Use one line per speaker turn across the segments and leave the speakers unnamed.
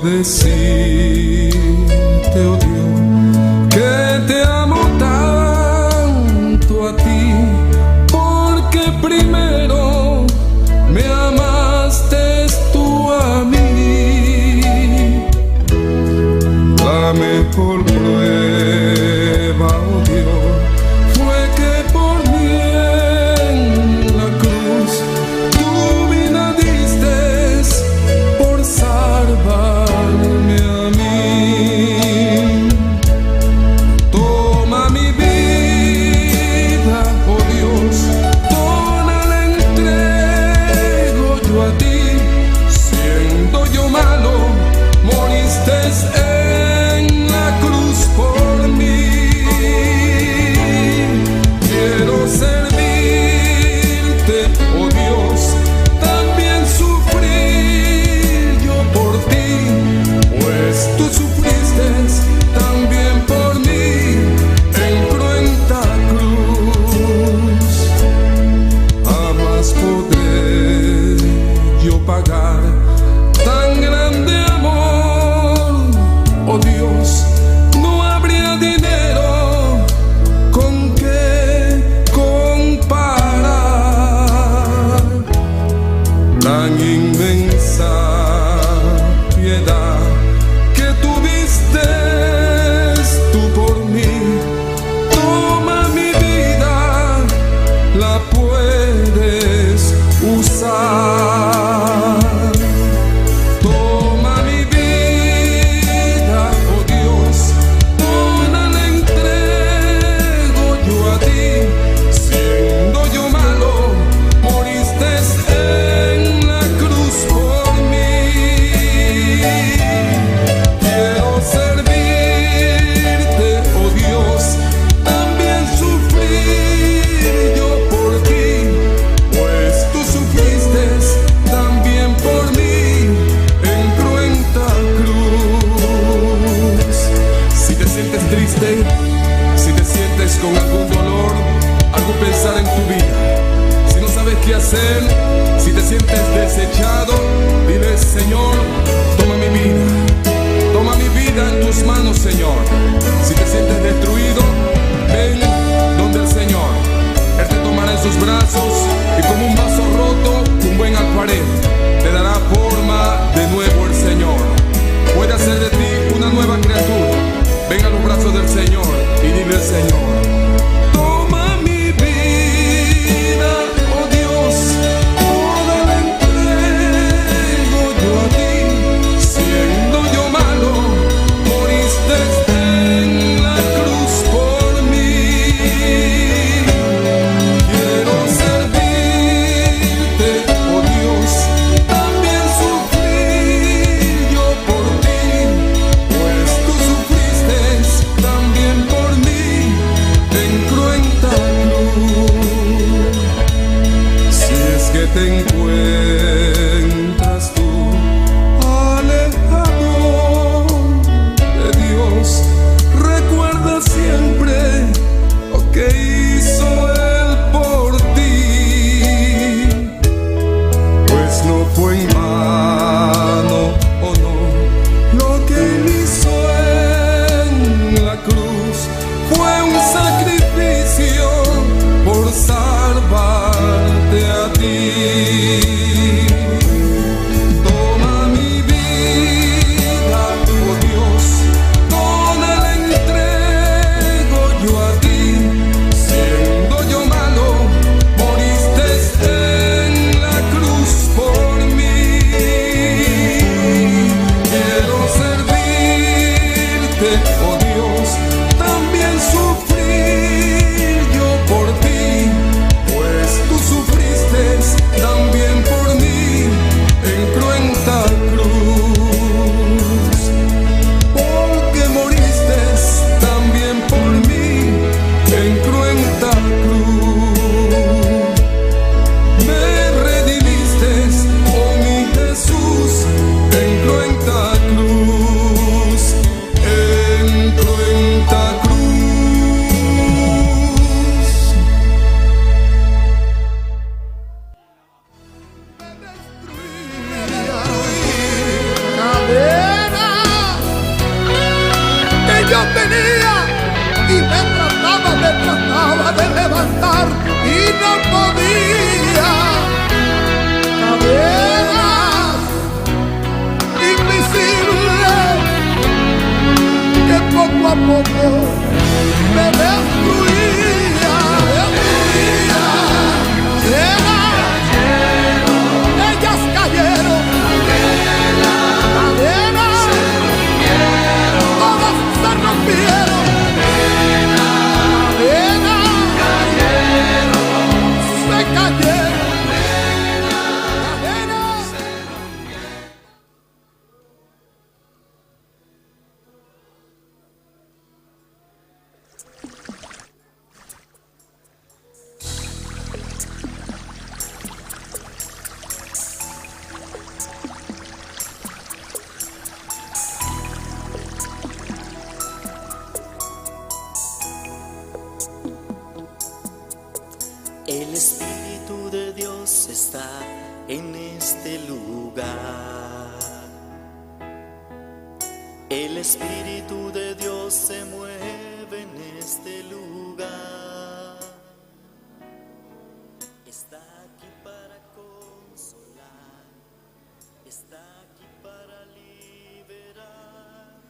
Decirte, oh Dios, que te amo tanto a ti, porque primero me amaste tú a mí. La mejor prueba, oh Dios, fue que por mí en la cruz tu vida diste por salvarme a mí. Toma mi vida, oh Dios, toda la entrego yo a ti. Siendo yo malo, moriste en la cruz por mí. Quiero servirte, oh Dios, también sufrir yo por ti, pues tú sufriste también por mí en cruenta cruz. Jamás podré yo pagar tan grande amor, oh Dios, no habría dinero con que comparar tan inmensa piedad que tuviste tú por mí. Toma mi vida, la puedes usar. Toma mi vida, oh Dios, toda la entrego yo a ti. Siendo yo malo, moriste en la cruz por mí. Quiero servirte, oh Dios, también sufrir yo por ti, pues tú sufriste también por mí en cruenta cruz. Si te sientes triste, si te sientes con algún dolor, algún pesar en tu vida, si no sabes qué hacer, si te sientes desechado, dile: Señor, toma mi vida. Toma mi vida en tus manos, Señor. Si te sientes destruido, ven donde el Señor. Él te tomará en sus brazos y, como un vaso roto, un buen alfarero, te dará forma de nuevo el Señor. Puede hacer de ti una nueva criatura. Ven a los brazos del Señor y dile al Señor: Toma mi vida, oh Dios,
en este lugar. El Espíritu de Dios se mueve en este lugar. Está aquí para consolar, está aquí para liberar,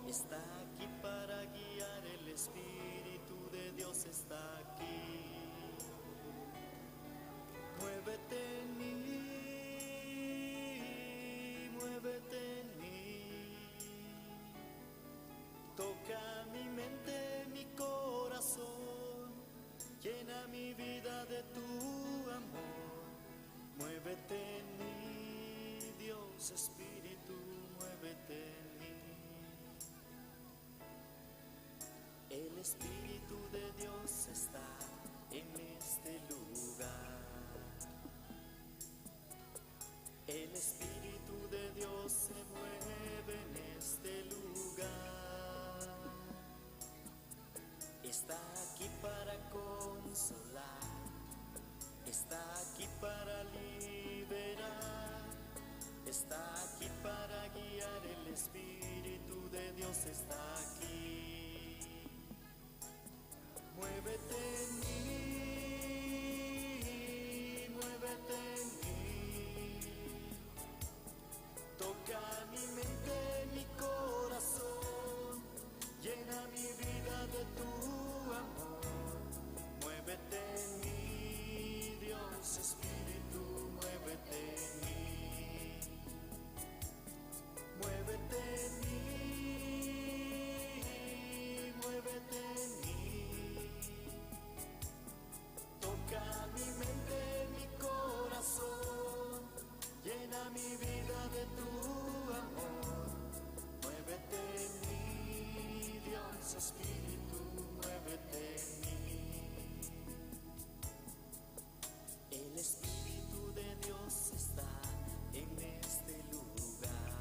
está aquí para guiar. El Espíritu de Dios está aquí. Muévete en mí, muévete en mí. Toca mi mente, mi corazón, llena mi vida de tu amor. Muévete en mí, Dios Espíritu, muévete en mí. El Espíritu de Dios está en este lugar. El Espíritu de Dios se mueve en este lugar. Está aquí para consolar, está aquí para liberar, está aquí para guiar. El Espíritu de Dios está aquí. Muévete en mí, muévete en mí. Toca mi mente, mi corazón, llena mi vida de tu amor. Muévete en mí, Dios Espíritu, muévete en mí. Muévete en mí, muévete en mí. Toca mi mente, mi corazón, llena mi vida de tu amor. Muévete en mí, Dios Espíritu, muévete en mí. El Espíritu de Dios está en este lugar.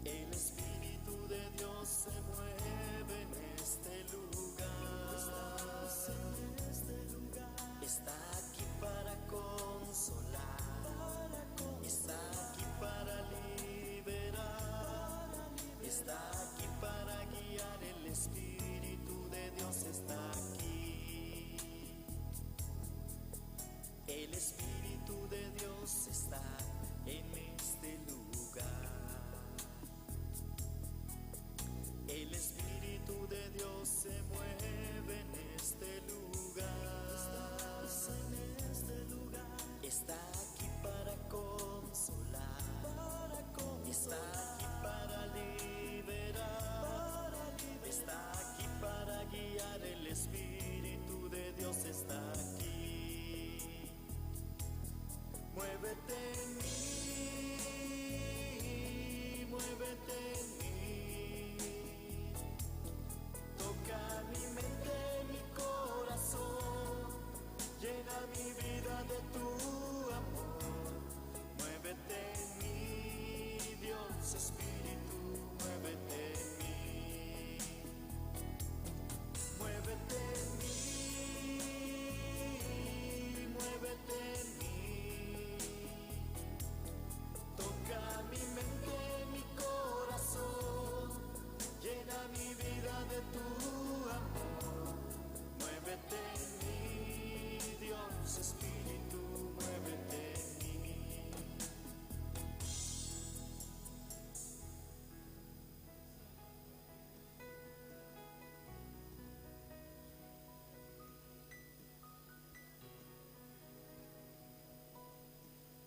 El Espíritu de Dios se mueve en este lugar. Está aquí para consolar. Está aquí para liberar. Está aquí para guiar. El Espíritu de Dios está aquí. El Espíritu de Dios está en este lugar. El Espíritu de Dios se mueve en este lugar. Está aquí para consolar. Está aquí para liberar. Está aquí para guiar. El Espíritu de Dios está aquí. Muévete en mí, muévete en mí. Toca mi mente, mi corazón, llena mi vida de tu amor. Muévete en mí, Dios Espíritu, muévete en mí. Muévete en mí, muévete en mí. Toca mi mente, mi corazón, llena mi vida de tu amor. Muévete en mí, Dios Espíritu, muévete en mí.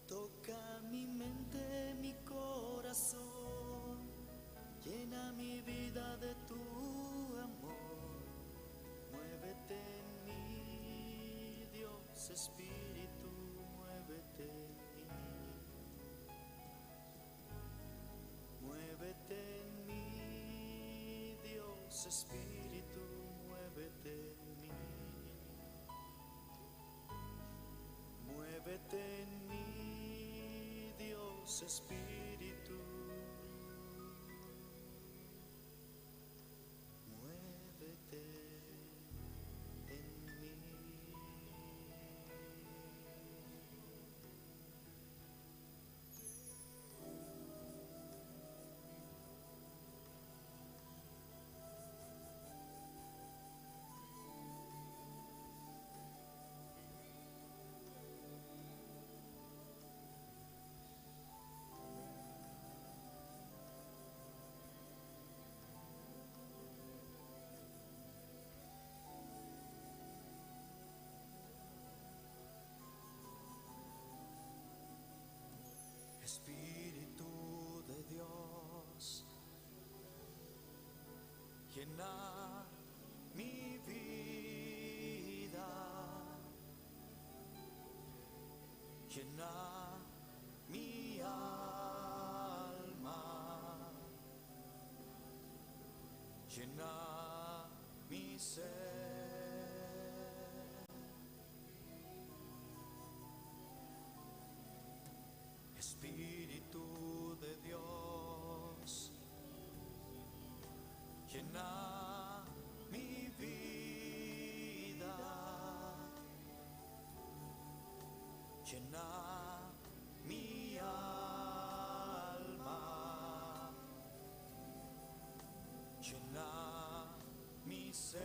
Toca mi mente, mi corazón, llena mi vida de tu amor. Muévete en mí, Dios Espíritu, muévete en mí. Muévete en mí, Dios Espíritu, muévete en mí. Muévete en mí, Dios Espíritu. Muévete en mí. Llena mi alma, llena mi ser. Espíritu de Dios, llena mi vida, llena mi alma, llena mi ser.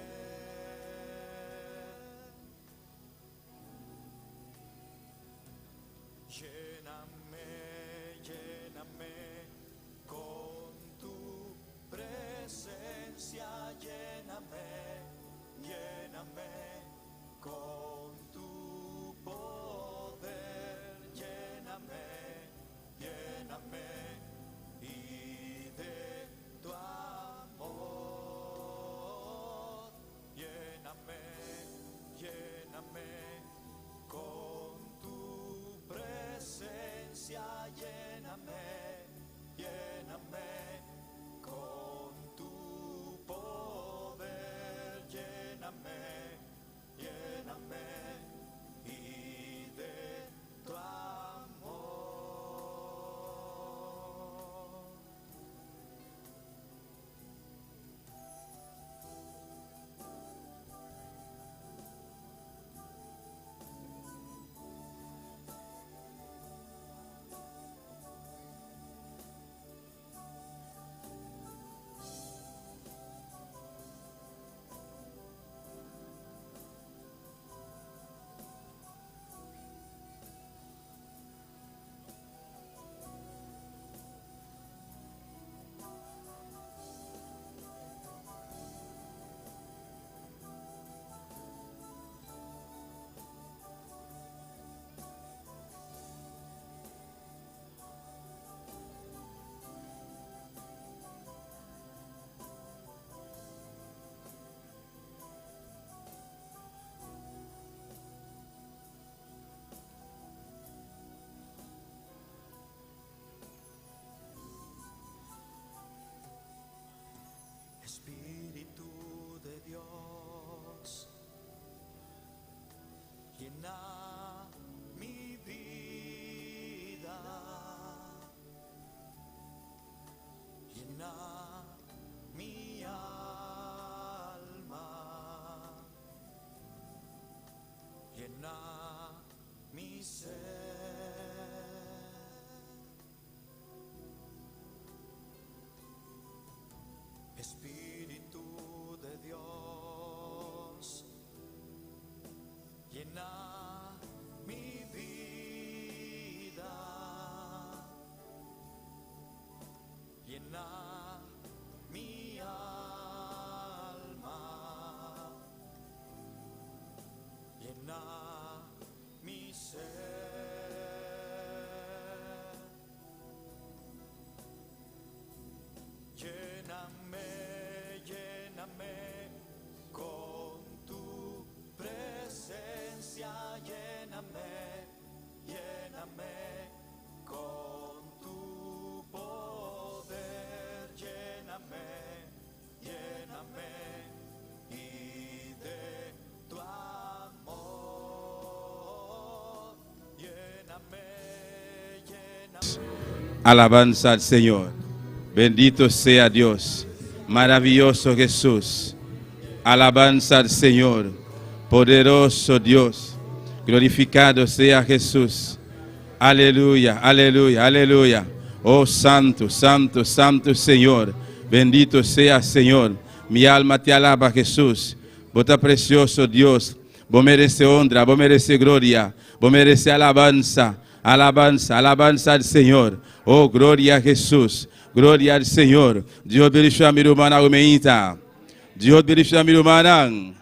Lléname, lléname con tu presencia, lléname, lléname con tu poder, lléname, lléname y de tu amor, lléname, lléname con tu presencia, lléname, lléname con tu poder, lléname, lléname y de tu amor. Espíritu de Dios, llena mi vida, llena mi alma, llena mi ser. Espíritu de Dios, llena mi vida, llena mi alma, llena mi ser. Lléname, lléname con tu presencia, lléname, lléname con tu poder, lléname, lléname y de tu amor, lléname, lléname.
Alabanza al Señor. Bendito sea Dios. Maravilloso Jesús. Alabanza al Señor. Poderoso Dios. Glorificado sea Jesús. Aleluya, aleluya, aleluya. Oh Santo, Santo, Santo Señor. Bendito sea Señor. Mi alma te alaba Jesús. Bo ta precioso Dios. Bo merece honra, bo merece gloria, bo merece alabanza, alabanza, alabanza al Señor. Oh, gloria a Jesús, gloria al Señor. Dios bendiciona mi ruman awe mainta. Dios bendiciona mi ruman.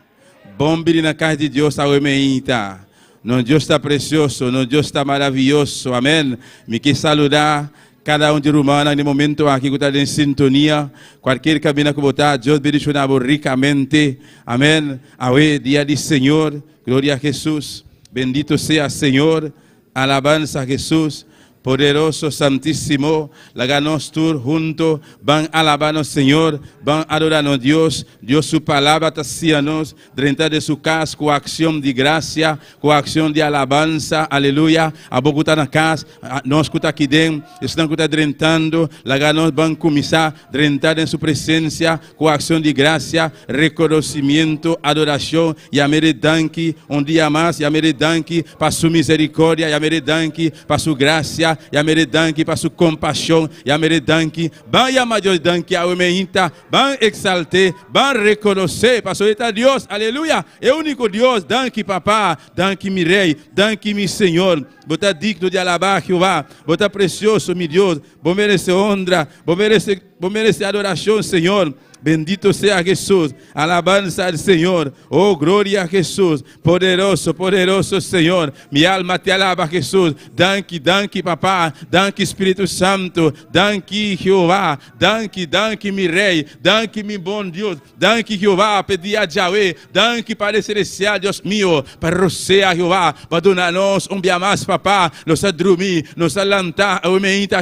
Bon bini na cas di Dios awe mainta. Nos Dios ta precioso, nos Dios ta maraviyoso. Amen. Mi kier saluda cada un di ruman na e momento aki cu ta den sintonia. Cualkier caminda cu bo ta, Dios bendiciona bo ricamente. Amen. Awe, dia di Señor. Gloria a Jesús. Bendito sea Señor. Alabanza Jesus, poderoso santisimo, laga nos tur hunto ban alaba nos Señor, ban adora nos Dios. Dios su palabra ta siña nos drenta den su cas cu accion di gracia, cu accion di alabanza, aleluya. Abo cu ta na cas, nos cu ta aki den, esnan cu ta drentando, laga nos ban cuminsa drenta den su presencia cu accion di gracia, reconocimiento, adoracion. Yam'e danki un dia mas, yam'e danki pa su misericordia, yam'e danki pa su gracia, yam'e danki pa su compasion, yam'e danki. Ban yama Dios danki awe mainta, ban exalt'e, ban reconoce, paso e ta Dios, aleluya, e unico Dios. Danki Papa, danki mi Rey, danki mi Señor. Bo ta digno di alaba, Jehová, Bo ta precioso, mi Dios, Bo merece honra, Bo merece adoracion, Señor. Bendito sea Jesús. Alabanza al Señor. Oh, gloria a Jesús. Poderoso, poderoso Señor. Mi alma te alaba, Jesús. Danki, danki, Papa. Danki, Spirito Santo. Danki, Jehová. Danki, danki, mi Rey. Danki, mi bon Dios. Danki, Jehová, pa dia djawe. Danki, Padre Celestial, Dios mío. Pa rosea, Jehová. Pa duna nos un dia mas, Papa. Nos a drumi, nos a lanta,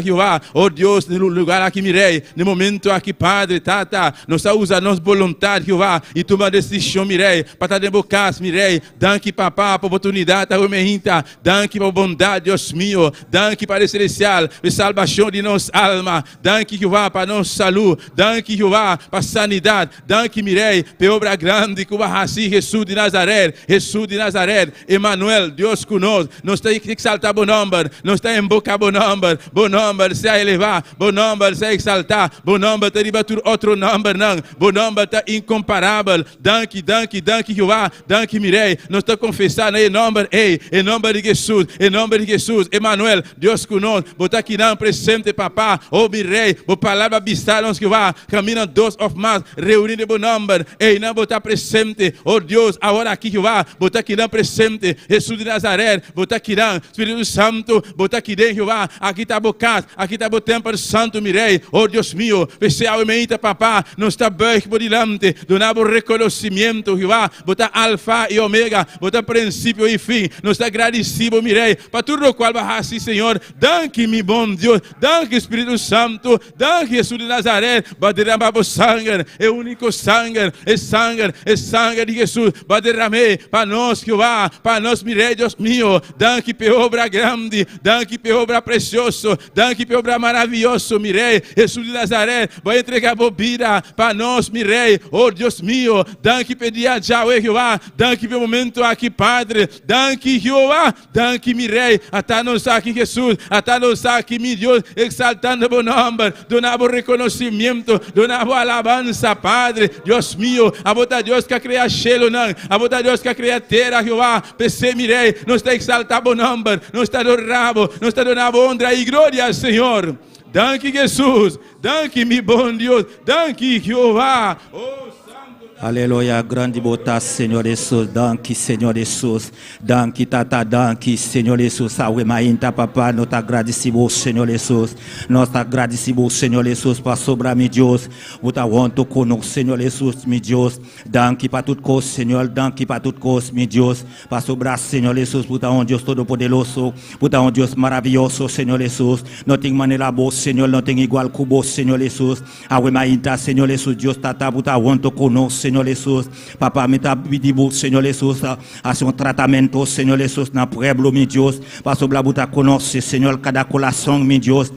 Jehová. Oh Dios, na lugar aki, mi Rey. Na momento aki, Padre, Tata, nos a usa nos boluntad, Jehová, y tuma decision, mi Rey, pa ta den bo cas, mi Rey. Danki, Papa, pa oportunidad, mainta. Danki pa bondad, Dios mío. Danki, Padre Celestial, pa salvacion di nos alma. Danki, Jehová, pa nos salud. Danki, Jehová, pa sanidad. Danki, mi Rey, pa obra grandi cu bo a haci, Jesus di Nazaret, Jesus di Nazaret, Emmanuel, Dios cu nos. Nos ta exalta bo nomber, nos ta invoca bo nomber, bo nomber sea eleva, bo nomber sea exalta, bo nomber ta riba tur otro nombernan, bo nomber ta incomparabel. Danki, danki, danki, Jehová, danki, mi Rey. Nos ta confesa na e nomber, ey, e nomber di Jesus, e nomber di Jesus, Emmanuel, Dios cu nos. Bo ta akinan presente, Papa, oh mi Rey, bo palabra a bisa nos, Jehová, caminda dos of mas, reuni den bo nomber, ey nan bo ta presente. Oh Dios, awor aki, Jehová, bo ta akinan presente, Jesus di Nazaret, bo ta akinan, Spirito Santo, bo ta aki den, Jehová, aki ta bo cas, aki ta bo tempel santo, mi Rey, oh Dios mío, p'esey awe mainta, Papa, nos ta buig bo dilanti, duna bo reconocimiento, Jehová, bo ta Alfa y Omega, bo ta principio y fin. Nos ta agradecido, mi Rey, pa tur locual bo a haci, Señor. Danki, mi bon Dios, danki, Spirito Santo, danki, Jesus di Nazaret. Bo a derama bo sanger, e unico sanger, e sanger, e sanger di Jesus, bo a derama pa nos, Jehová, pa nos, mi Rey, Dios mío. Danki pa obra grandi, danki pa obra precioso, danki pa obra maraviyoso, mi Rey, Jesus di Nazaret. Bo a entrega bo bida pa nos, mi Rey, oh Dios mío. Danki pa dia djawe, Jehová, danki pa momento aki, Padre. Danki, Jehová, danki, mi Rey. Ata nos aki, Jesus, ata nos aki, mi Dios, exaltando bo nomber, duna bo reconocimiento, duna bo alabanza, Padre, Dios mío. Abo ta Dios cu a crea cielonan, abo ta Dios cu a crea tera, Jehová. P'esey, mi Rey, nos ta exalta bo nomber, nos ta adora bo, nos ta duna bo honra y gloria, Señor. Danki, Jesus, danki, mi bon Dios, danki, Jehová. Oh, Santo.
Aleluya, grandi bo ta, Señor Jesus. Danki, Señor Jesus. Danki, Tata, danki, Señor Jesus. Awe mainta, Papa, nos ta agradeci, Señor Jesus. Nos ta agradeci, Señor Jesus, pasobra, mi Dios. Bo ta hunto cu nos, Señor Jesus, mi Dios. Danki pa tur cos, Señor. Danki pa tur cos, mi Dios. Pasobra, Señor Jesus, bo ta un Dios todopoderoso. Bo ta un Dios maraviyoso, Señor Jesus. No tin manera bo, Señor, no tin igual cu bo, Señor Jesus. Awe mainta, Señor Jesus, Dios Tata, bo ta hunto cu nos, Señor Jesus. Papa, mi ta pidi, Señor Jesus, haci un tratamento, Señor Jesus, na pueblo, mi Dios. Pasobra bo ta conoce, Señor, cada curason, mi Dios.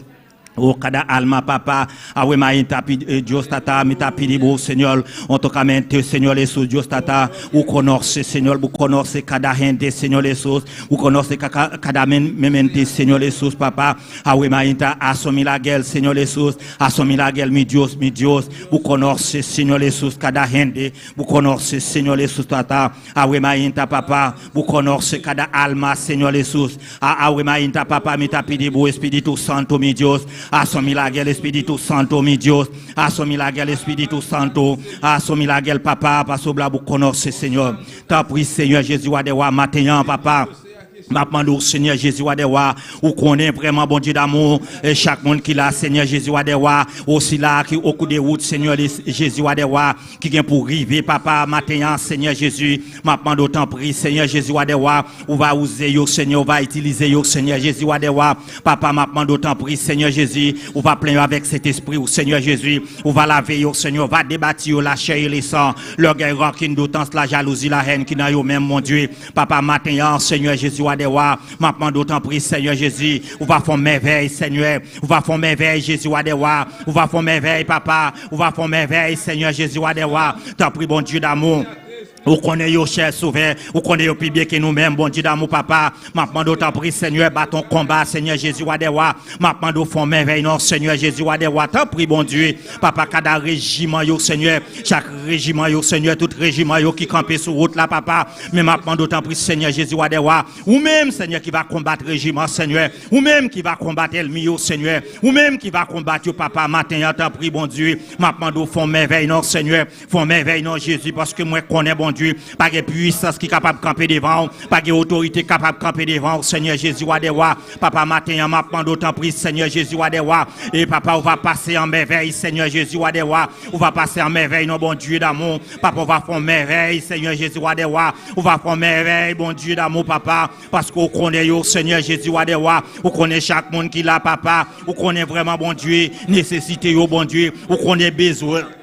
Oh, cada alma, Papa, awe mainta, Dios Tata, mi ta pidi, Señor, un tocamento, Señor Jesus, Dios Tata, bo conoce, Señor, bo conoce cada hende, Señor Jesus, bo conoce cada mente, Señor Jesus, Papa, awe mainta, haci un milager, Señor Jesus, haci un milager, mi Dios, bo conoce, Señor Jesus, cada hende, bo conoce, Señor Jesus, Tata, awe mainta, Papa, bo conoce cada alma, Señor Jesus. Awe mainta, Papa, mi ta pidi, Spirito Santo, mi Dios, haci un milager, Spirito Santo, mi Dios, haci un milager, Spirito Santo, haci un milager, Papa, pasobra bo conoce, Señor. Ta pidi, Señor Jesus, di maten, Papa. Map mande w Senyè Jezi wa dè wa ou konnen vrèman Bondye damou chak moun ki la Senyè Jezi wa dè wa o sila ki okou de wout Senyè Jezi wa dè wa ki gen pou rive papa maten an Senyè Jezi map mande w tanpri Senyè Jezi wa dè wa ou va uze yo Senyè ou va itilize yo Senyè Jezi wa dè wa papa map mande w tanpri Senyè Jezi ou va plen yo avèk Sentespri w Senyè Jezi ou va lave yo Senyè ou va debati yo lachè e lesan lògèy rankin doutans lajalouzi lahèn ki nan yo menm Bondye Papa maten an Senyè Jezi wa dè wa map mande w tanpri Senyè Jezi ou va fon mèvèy Senyè ou va fon mèvèy Jezi wa dè wa ou va fon mèvèy papa ou va fon mèvèy Senyè Jezi wa dè wa tanpri Bondye damou ou konnen yo chè sovè ou konnen yo pi byen ke nou menm Bondye damou papa map mande w tanpri Senyè baton konba Senyè Jezi wa dè wa map mande w fon mèvèy non Senyè Jezi wa dè wa tanpri Bondye Papa kada rejiman yo senyè chak rejiman yo senyè tout rejiman yo ki kanpe sou wout la papa men map mande w tanpri senyè jezi wa dè wa ou menm senyè ki va konbat rejiman senyè ou menm ki va konbat èlmi yo senyè ou menm ki va konbat yo papa maten an tanpri Bondye map mande w fon mèvèy non senyè fon mèvèy non jezi paske mwen konnen Bondye pa gen pwisans ki kapab kanpe devan w pa gen otorite kapab kanpe devan w senyè jezi wa dè wa Papa maten an map mande w tanpri Senyè Jezi wa dè wa e papa ou va pase an mèvèy Senyè Jezi wa dè wa ou va pase an mèvèy non Bondye damou papa ou va fon mèvèy Senyè Jezi wa dè wa ou va fon mèvèy Bondye damou papa paske ou konnen yo Senyè Jezi wa dè wa ou konnen chak moun ki la papa ou konnen vrèman Bondye nesesite yo Bondye ou konnen bezwen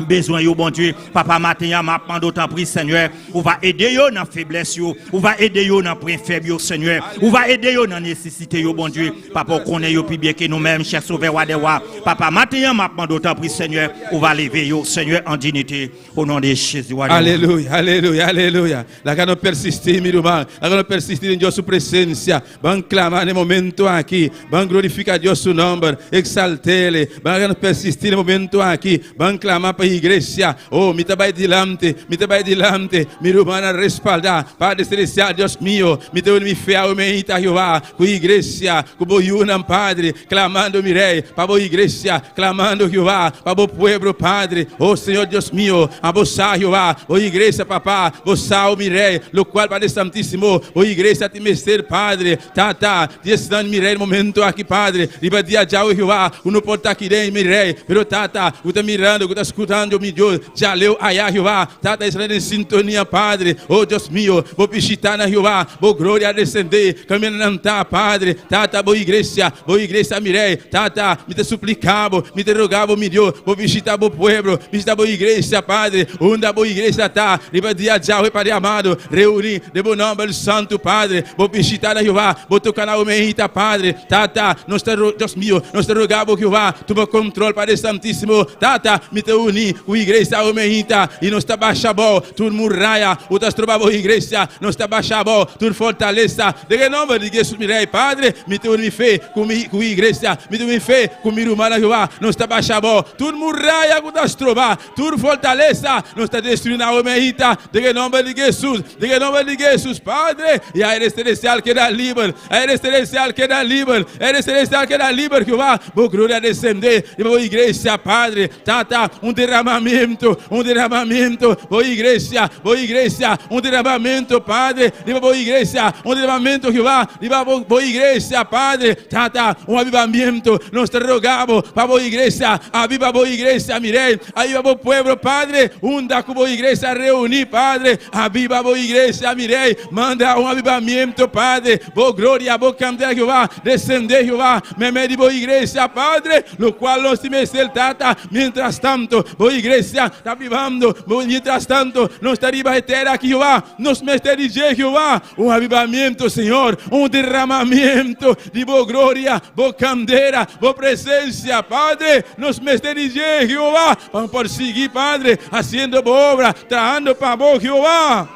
Bezwen yo Bondye papa maten an map mande w tanpri senyè ou va ede yo nan feblès yo ou va ede yo nan pwen fèb yo senyè ou va ede yo nan nesesite yo Bondye papa ou konnen yo pi byen ke nou menm chè sovè wa dè wa papa maten an map mande w tanpri senyè ou va leve yo senyè an dinite o non de Jezi wa dè wa.
Aleluya, aleluya, aleluya. Laga nos persisti, mi ruman. Laga nos persisti den Dios su presencia. Ban clama na e momento aki. Ban glorifica Dios su nomber. Exaltele. Ban laga nos persisti na e momento aki. Ban clama pa iglesia. Oh, mi ta bai dilanti. Mi ta bai dilanti. Mi rumannan respalda. Padre Celestial, Dios mio, mi ta uni mi fe awe meinta, Jehová, cu iglesia, cu bo yunan, Padre, clamando, mi Rey, pa bo iglesia, clamando, Jehová, pa bo pueblo, Padre. Oh, Señor Dios mio, abo sa, Jehová, bo iglesia, Papá, bo sa, oh, mi Rey, locual, Padre Santísimo, bo iglesia tin mester, Padre, Tata, di esnan, mi Rey, momento aki, Padre, riba dia djawe, Jehová, cu no por ta aki den, mi Rey, pero, Tata, cu ta mirando, cu ta scutando, mi Dios, djaleu aya, Jehová, Tata, esnan den sintonia, Padre, oh, Dios mio, bo bishita nan, Jehová, bo gloria a descende, caminda nan ta, Padre, Tata, bo iglesia, bo iglesia, mi Rey, Tata, mi ta suplica bo, mi ta roga bo, mi Dios, bo bishita bo pueblo, bishita bo iglesia, Padre, unda bo iglesia ta, riba dia djawe, Padre amado, reuni den bo nomber santo, Padre, bo bishita nan, Jehová, bo toca nan omehita, Padre, Tata, nos ta, Dios mio, nos ta roga bo, Jehová, tuma control, Padre Santísimo, Tata, mi ta uni cu iglesia omehita, y nos ta basha abao tur muraya cu ta stroba bo iglesia, nos ta basha abao tur fortaleza, Den e nomber di Jesus mi Rey, Padre, mi ta uni mi fe cu mi cu iglesia, mi ta uni mi fe cu mi rumannan Jehová, nos ta basha abao tur muraya cu ta stroba, tur fortaleza, nos ta destrui na awe mehita, den e nomber di Jesus, den e nomber di Jesus, Padre, y aire celestial keda liber, aire celestial keda liber, aire celestial keda liber, Jehová, bo gloria descende riba bo iglesia, Padre, Tata, un derramamento, un derramamento, bo iglesia, bo iglesia, un derramamento, Padre, riba bo iglesia, un derramamento, Jehová, riba bo, bo iglesia, Padre, Tata, un avivamiento, nos ta roga bo pa bo iglesia, aviva bo iglesia, mi Rey, aviva bo pueblo, Padre, unda cu bo iglesia reuni, Padre, aviva bo iglesia, mi Rey, manda un avivamiento, Padre, bo gloria, bo candela, Jehová, descende, Jehová, meimei di bo iglesia, Padre, Locual nos tin mester, Tata. Mientras tanto, bo iglesia ta bibando. Mientras tanto, nos ta riba e tera aki, Jehová. Nos mester di dje, Jehová. Un avivamiento, Señor. Un derramamiento di bo gloria, bo candela, bo presencia, Padre. Nos mester di dje, Jehová, pa nos por sigui, Padre, haciendo bo obra, trahando pa bo, Jehová.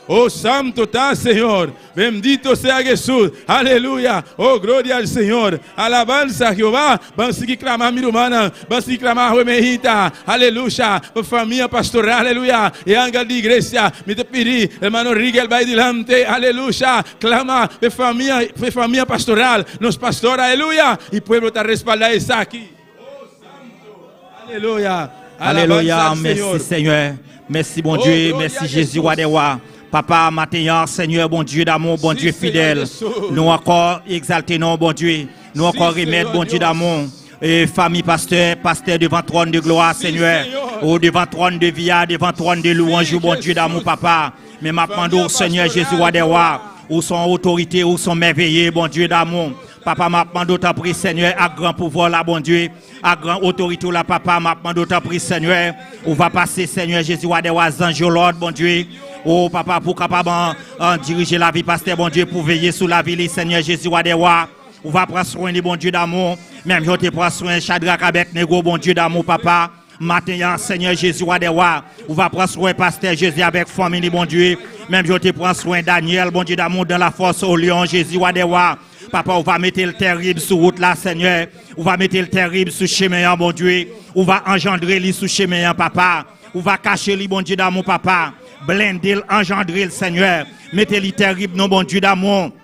Oh santo ta Señor, bendito sea Jesús, aleluya, oh gloria al Señor, alabanza a Jehová, ban sigui clama mi rumannan, ban sigui clama awe mehita, aleluya, pa famia pastoral, aleluya, e angel di iglesia, mi ta pidi hermano Rigel bay dilante, aleluya, clama pa e famia, pa e famia pastoral, nos pastor, aleluya, y pueblo ta respalda esaki. Oh santo, aleluya,
Aleluya
alabanza al
mèsi
Señor.
senyè mèsi
Oh
Bondye
gloria
mèsi
a
Jezi wa
Jesús.
dè wa. Papa, maten an, Seigneur, bon Dieu d'amour, bon Dieu fidèle, nou ankò egzalte non bon Dieu, nou ankò remèt bon Dieu d'amour, e fanmi pastè, pastè devan tròn de glwa, Seigneur, o devan tròn de vi a, devan tròn de louwanj ou, bon Dieu d'amour, papa, men map mande w, Seigneur Jésus, roi des rois, ou son otorite, ou son mèveye, bon Dieu d'amour, papa, map mande w tanpri, Seigneur, ak gran pouvwa w la, bon Dieu, Ak gran otorite w la papa map mande w tanpri senyè ou va pase senyè jezi wa dè wa zanj yo lòd Bondye o papa pou kapab an dirije lavi pastè Bondye pou veye sou lavi li senyè jezi wa dè wa ou va pran swen li Bondye damou menm jan w te pran swen chadrak abèt nego Bondye damou papa maten an senyè jezi wa dè wa ou va pran swen pastè jezi avèk fanmi li Bondye menm jan w te pran swen Daniel Bondye damou dan la fòs o lyon jezi wa dè wa. Papa ou va mete l tèrib sou wout la Senyè, ou va mete l tèrib sou chemen an Bondye, ou va anjandre li sou chemen an papa, ou va kache li Bondye damou papa, blende l anjandre l Senyè, mete li tèrib non Bondye damou.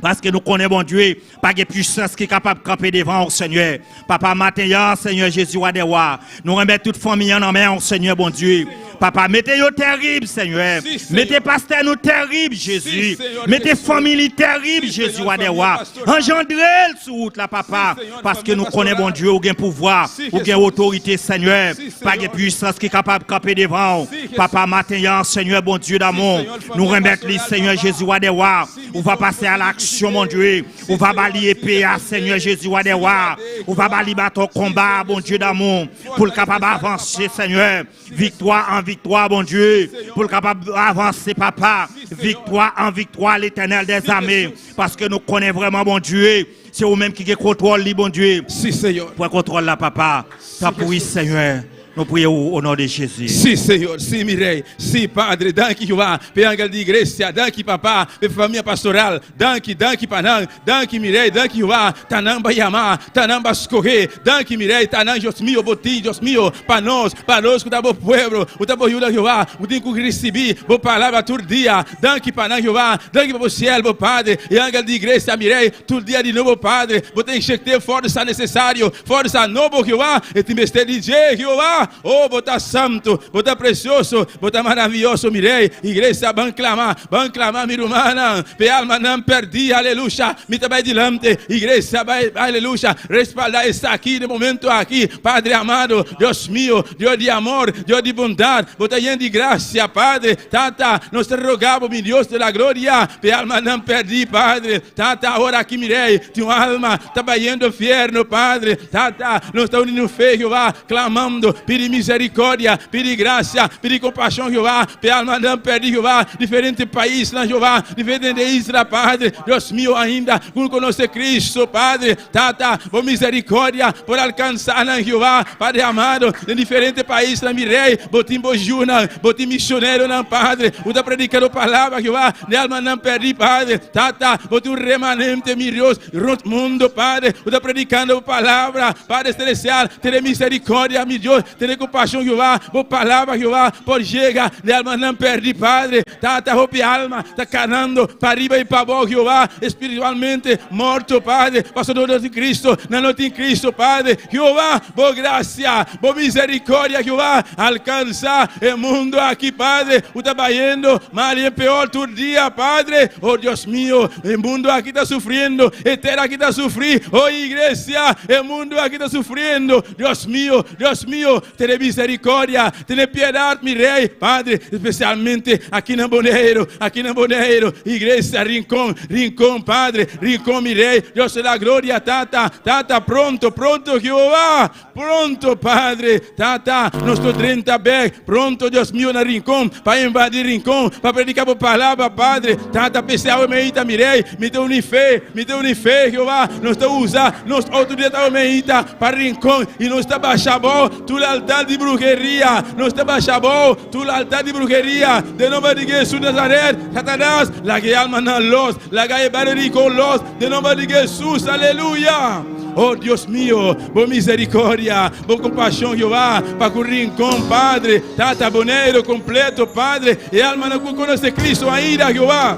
Paske nou konnen Bondye, pa gen pwisans ki kapab kanpe devan ou Senyè. Papa maten an Senyè Jezi wa dè wa, nou renmèt tout fanmi an nan men ou Senyè Bondye. Papa mete yo tèrib Senyè, mete pastè nou tèrib Jezi, mete fanmi li tèrib Jezi wa dè wa, anjandrel sou wout la papa, paske nou konnen Bondye ou gen pouvwa, ou gen otorite Senyè, pa gen pwisans ki kapab kanpe devan ou papa maten yan Senyè Bondye damou, nou renmèt li Senyè Jezi wa dè wa, ou va pase a laksyon Bondye, ou va ba li epe a Senyè Jezi wa dè wa, ou va ba li baton konba Bondye damou, poul kapab avanse Senyè. Viktwa an viktwa Bondye pou l kapab avanse papa viktwa an viktwa letènèl dè zame paske nou konnen vrèman Bondye se ou menm ki gen kontwòl li Bondye
Si Señor.
Pran kontwòl la papa tanpri Senyè nou priye ou o non de Jezi.
Si Señor, si mi Rey, si Padre, danki Jehová p'e angel di iglesia, danki Papa p'e famia pastoral, danki, danki pa nan, Danki mi Rey, danki Jehová, ta nan ba yama, ta nan ba scoge, danki mi Rey, ta nan Dios mio, bo tin, Dios mio, pa nos, pa nos cu ta bo pueblo, cu ta bo yuda Jehová, cu tin cu ricibi bo palabra tur dia, danki pa nan Jehová, danki pa bo siervo, Padre, e angel di iglesia, mi Rey, tur dia di nobo, Padre, bo ta injecte forsa necesario, forsa nobo, Jehová, e tin mester di dje, Jehová, oh, bo ta santo, bo ta precioso, bo ta maraviyoso, mi Rey, iglesia ban clama, ban clama mi rumannan. P'e almanan pèrdí, aleluya, mi ta bai dilante, iglesia bai, aleluya, respaldá esaki den momento aki, Padre amado, Dios mio, Dios di amor, Dios di bondat, Bo ta yen di grasia, Padre, Tata, nos ta roga Bo, mi Dios de la gloria, p'e almanan pèrdí, Padre, Tata, awor aki mi Rei, tin un alma ta bayendo fierno, Padre, Tata, nos ta uni nos fe, Jehová, clamando, pidi misericordia, pidi gracia, pidi compasion, Jehová, p'e almanan pèrdí, Jehová, diferente paisnan, Jehová, diferente isla, Padre, Dios mio, ainda cu no conoce Cristo, Padre, Tata, bo misericordia por alcansa nan, Jehová, Padre amado, den diferente paisnan, mi Rey, bo tin bo yunan, bo tin misioneronan, Padre, cu ta predica bo palabra, Jehová, n'e almanan pèrdí, Padre, Tata, bo tin un remanente, mi Dios, Rond mundo, Padre, bo ta predicando bo palabra, Padre Celestial, tene misericordia, mi Dios, tene compasion, Jehová, bo palabra, Jehová, por yega n'e almanan perdi, Padre, Tata, hopi alma ta canando pariba y pabao, Jehová, espiritualmente morto, Padre, pasobra no tin Cristo, nan no tin Cristo, Padre, Jehová, bo gracia, bo misericordia, Jehová, alcansa e mundo aki, Padre, cu ta bayendo mal y en peor tur dia, Padre, oh Dios mio, E mundo aki ta sufriendo, e tera aki ta sufri, oh iglesia, e mundo aki ta sufriendo. Dios mio, Dios mio, tene misericordia, tene piedad, mi Rey, Padre, especialmente aki na Boneiru, aki na Boneiru, iglesia, Rincon, Rincon, Padre, Rincon, mi Rey, Dios de la gloria, Tata, Tata, pronto, pronto, Jehová, Pronto, Padre, Tata, nos lo drenta bek. Pronto, Dios mio, na Rincon, pa invadi Rincon, pa predica bo palabra, Padre. Tata, p'esei awe meita, mi Rey, mi ta uni fe, mi ta uni fe, Jehová. Nos ta usa nos autoridad awe meita pa Rincon, i nos ta basha abou tur altar di bruheria. Nos ta basha abou tur altar di bruheria, den nomber di Jesus Nazaret. Satanas, laga e almanan los, laga e bario Rincon los, den nomber di Jesus. Aleluya! Oh, Dios mio! Bo misericordia, bo compasion, Jehová, pa cu Rincon, Padre, Tata, Boneiru completo, Padre, e almanan cu conoce Cristo ainda, Jehová.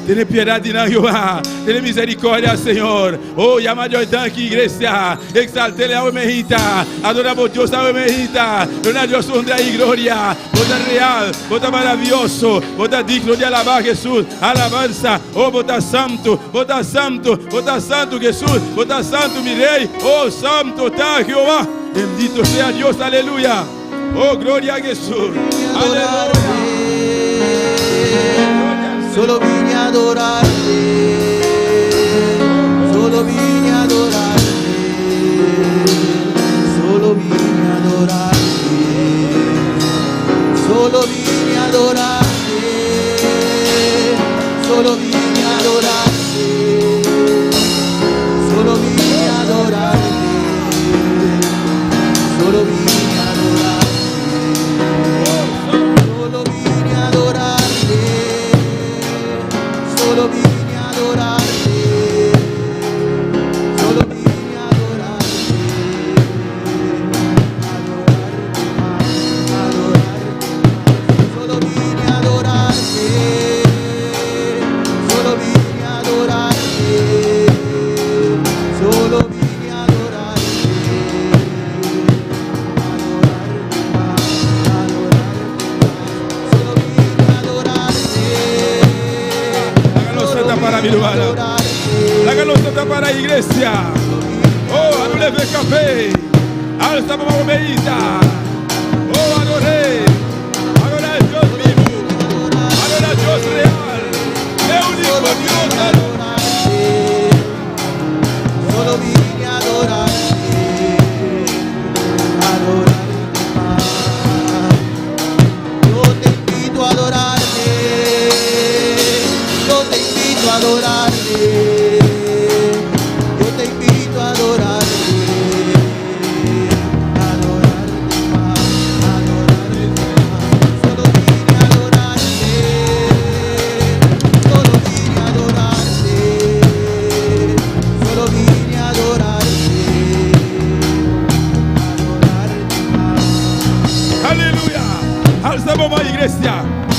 Tene piedad di nan, Jehová. Tene misericordia, Señor. Oh, yama Dios danki, iglesia. Exaltele awe mehita. Adora bo Dios awe mehita. Duna Dios honra y gloria. Bo ta real, bo ta maravioso, bo ta digno di alabá, Jesús. Alabanza. Oh, bo ta santo, bo ta santo, bo ta santo, Jesús. Bo ta santo, mi Rey. Oh, santo ta Jehová. Bendito sea Dios, aleluya. Oh, gloria a Jesús. Aleluya.
Solo vine a adorarte. Solo vine a adorarte. Solo vine a adorarte. Solo vine a adorarte. Solo vine a adorarte. Solo vine a adorarte. Solo vine a adorarte. Solo vine a adorarte. Solo vine a adorarte. Solo vine a adorarte. Adorarte más, adorarte más. Solo vine a adorarte. Solo vine a adorarte. Solo vine a adorarte. Adorarte más, adorarte más. Solo vine a adorarte.
Laga nos canta para mi ruman. Laga nos canta para iglesia. Oh, anule café. Alza mamá meita. Oh, adoré. Adora a Dios vivo. Adora a Dios real. El único Dios.
Solo vine a adorarte, adorarte más. Yo te invito a adorarte, yo te invito a adorarte, yo te invito a adorarte, adorarte más, adorarte más. Solo vine a adorarte, solo vine a adorarte, solo vine a adorarte, adorarte más.
Aleluya. Alza mamá iglesia.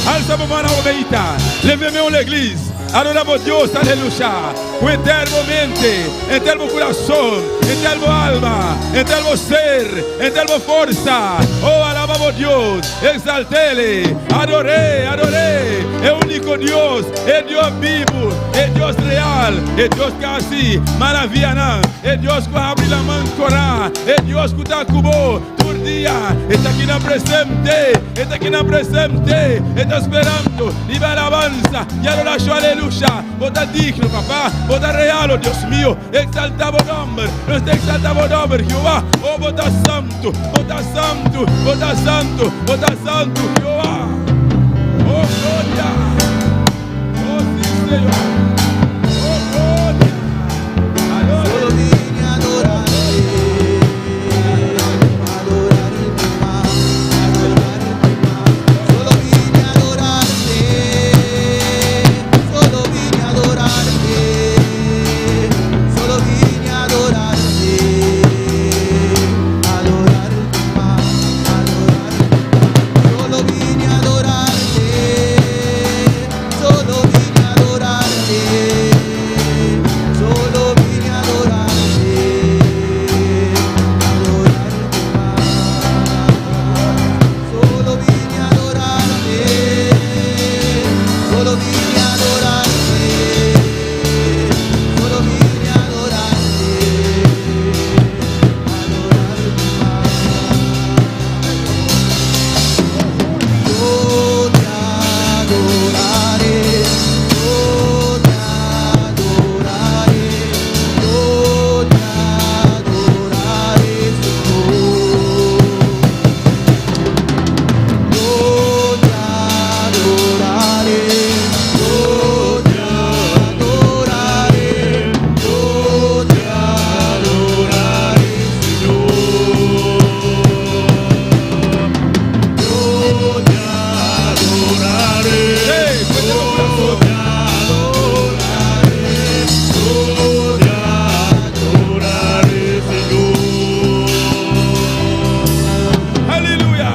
Alza mamá na omeita. Leveme la iglesia. Adoramos Dios, aleluya. Con eterno mente, eterno corazón, eterno alma, eterno ser, eterno fuerza. Oh, alabamos Dios, exaltele, adoré, adoré. El único Dios, el Dios vivo, el Dios real, el Dios que así, maravilla, el Dios que abre la mano, el Dios que está cubo, tur dia, está aquí na presente, está aquí na presente, está esperando, viva alabanza y adoración, aleluya. Bo ta digno, papá, bo ta real, oh Dios mío, exaltamos nombre, nos exaltamos nombre, Jehová, oh, bo ta santo, bo ta santo, bo ta santo, bo ta santo, Jehová. Oh, gloria. Oh, sí, Señor. Oh, gloria. Adore.
Solo vine a adorarte, adorarte más, adorarte más. Solo vine a adorarte, solo vine a adorarte, solo vine a adorarte, adorarte más, adorarte más. Solo vine a adorarte, solo vine a adorarte, solo vine a adorarte, adorarte más. Solo vine a adorarte, solo vine a adorarte, solo vine a adorarte, adorarte más. Yo te adoraré, yo te adoraré, yo te adoraré, Señor. Yo te adoraré, yo te adoraré, yo te adoraré, Señor. Yo te adoraré.
Hey, fuerte los brazos.
Yo te adoraré, Señor.
Aleluya.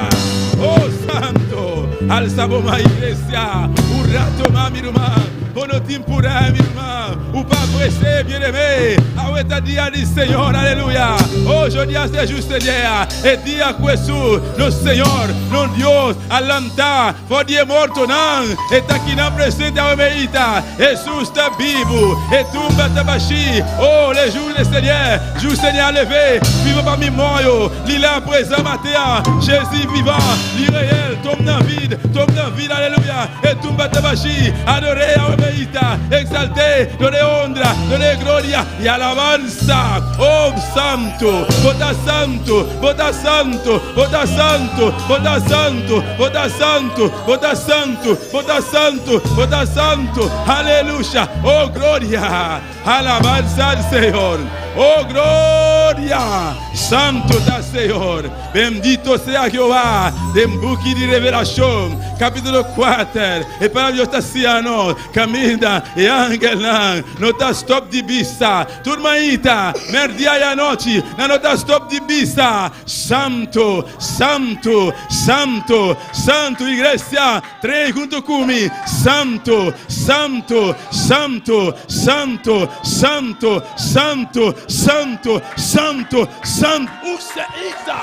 Oh, santo. Alza bo man, iglesia. Un rato mas, mi ruman. Bo no tin purá, mi ruman. Bo pa prese, byeneme. Awe ta dia di Señor, aleluya. Oh, jodi a ser justo dia, e dia ku Hesus, nos Señor, nos Dios, a lanta for di e mortonan. E ta kinan presente awe meita. Hesus ta bibu, e tumba ta bashí. Oh, le jour le Seigneur, jou Senyè a leve, vivan pami mò yo, li la prezan maten an. Jezi vivan, li reyèl, tonm nan vid, tonm nan vid, aleluya, e tumba ta bashí. Ador'é awe meita, exalt'é, don'é honra, don'é gloria i alabansa. Oh, santu, bo ta santu, bo ta santu, bo ta santu, bo ta santu, bo ta santu, bo ta santu, bo ta santu, bo ta santu. Aleluya! Oh, gloria! Alabansa al Señor. Oh, gloria! Santu ta Señor. Bendito sea Jehová. Den buki di Revelashon, kapítulo 4, e Palabra di Dios ta siña nos, Kaminda e angelnan no ta stòp di bisa, tur mainta, mèrdia i anochi, nan no ta stòp di bisa, Santu, santu, santu, santu. Iglesia, Trei huntu ku mi, Santu, santu, santu, santu, santu, santu, santu, santu, santu. Use isa,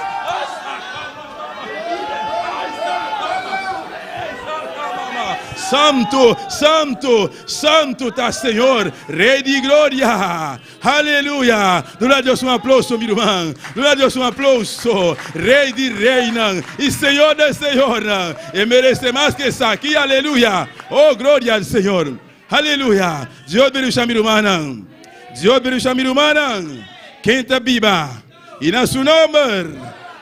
Santu, santu, santu ta Señor, Rey di gloria. Aleluya! Duna Dios un aplouso, mi ruman. Duna Dios un aplouso. Rey di reynan i Señor de señornan. E merece mas ke esaki. Aleluya! Oh, gloria al Señor. Aleluya! Dios bendiciona mi rumannan. Dios bendiciona mi rumannan. Ken ta biba i na su nomber.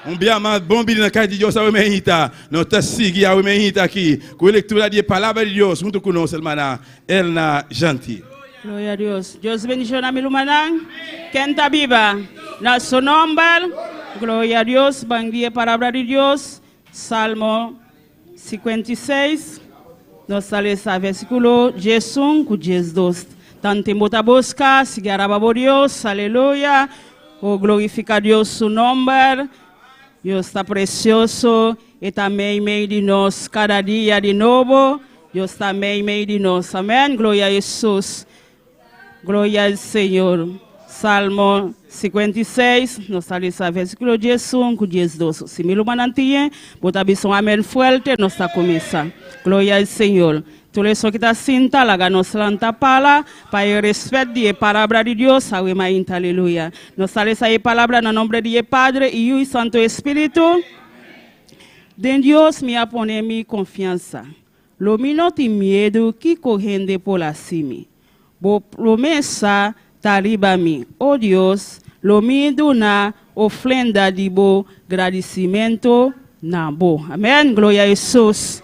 Un bia mas bon bini na cas di Dios awe meinta. Nos ta sigui awe meinta aki cu e lectura di e Palabra di Dios hunto cu nos hermana Elna Janti.
Gloria a Dios. Dios bendiciona mi rumannan. Ken ta biba na su nomber. Gloria a Dios. Ban di e palabra di Dios. Salmo 56. Nos ta lesa versiculo 11 cu 12. Tanten bo ta busca, sigui araba bo Dios. Aleluya. O glorifica Dios su nomber. Dios ta precioso. E ta mei mei di nos cada dia di nobo. Dios ta mei mei di nos. Amen. Gloria a Jesus. Gloria al Señor. Salmo 56, nos ta lesa versículo 11 ku 12. Si mi rumannan tin, bo ta bisa un amen fuerte, nos ta kuminsá. Gloria al Señor. Tur esun ki ta sinta, laga nos lanta pala pa e respet di e palabra di Dios. Awe mainta. Aleluya. Nos ta lesa e palabra na nombre di e Padre, i Yu i Santo Espíritu. Den Dios mi a pone mi konfiansa. Lo mi no tin miedu kiko hende por hasi mi. Bo promesa ta riba mi, o Dios, lo mi duna ofrenda di bo gradisimentu na bo. Amèn, gloria Hesus.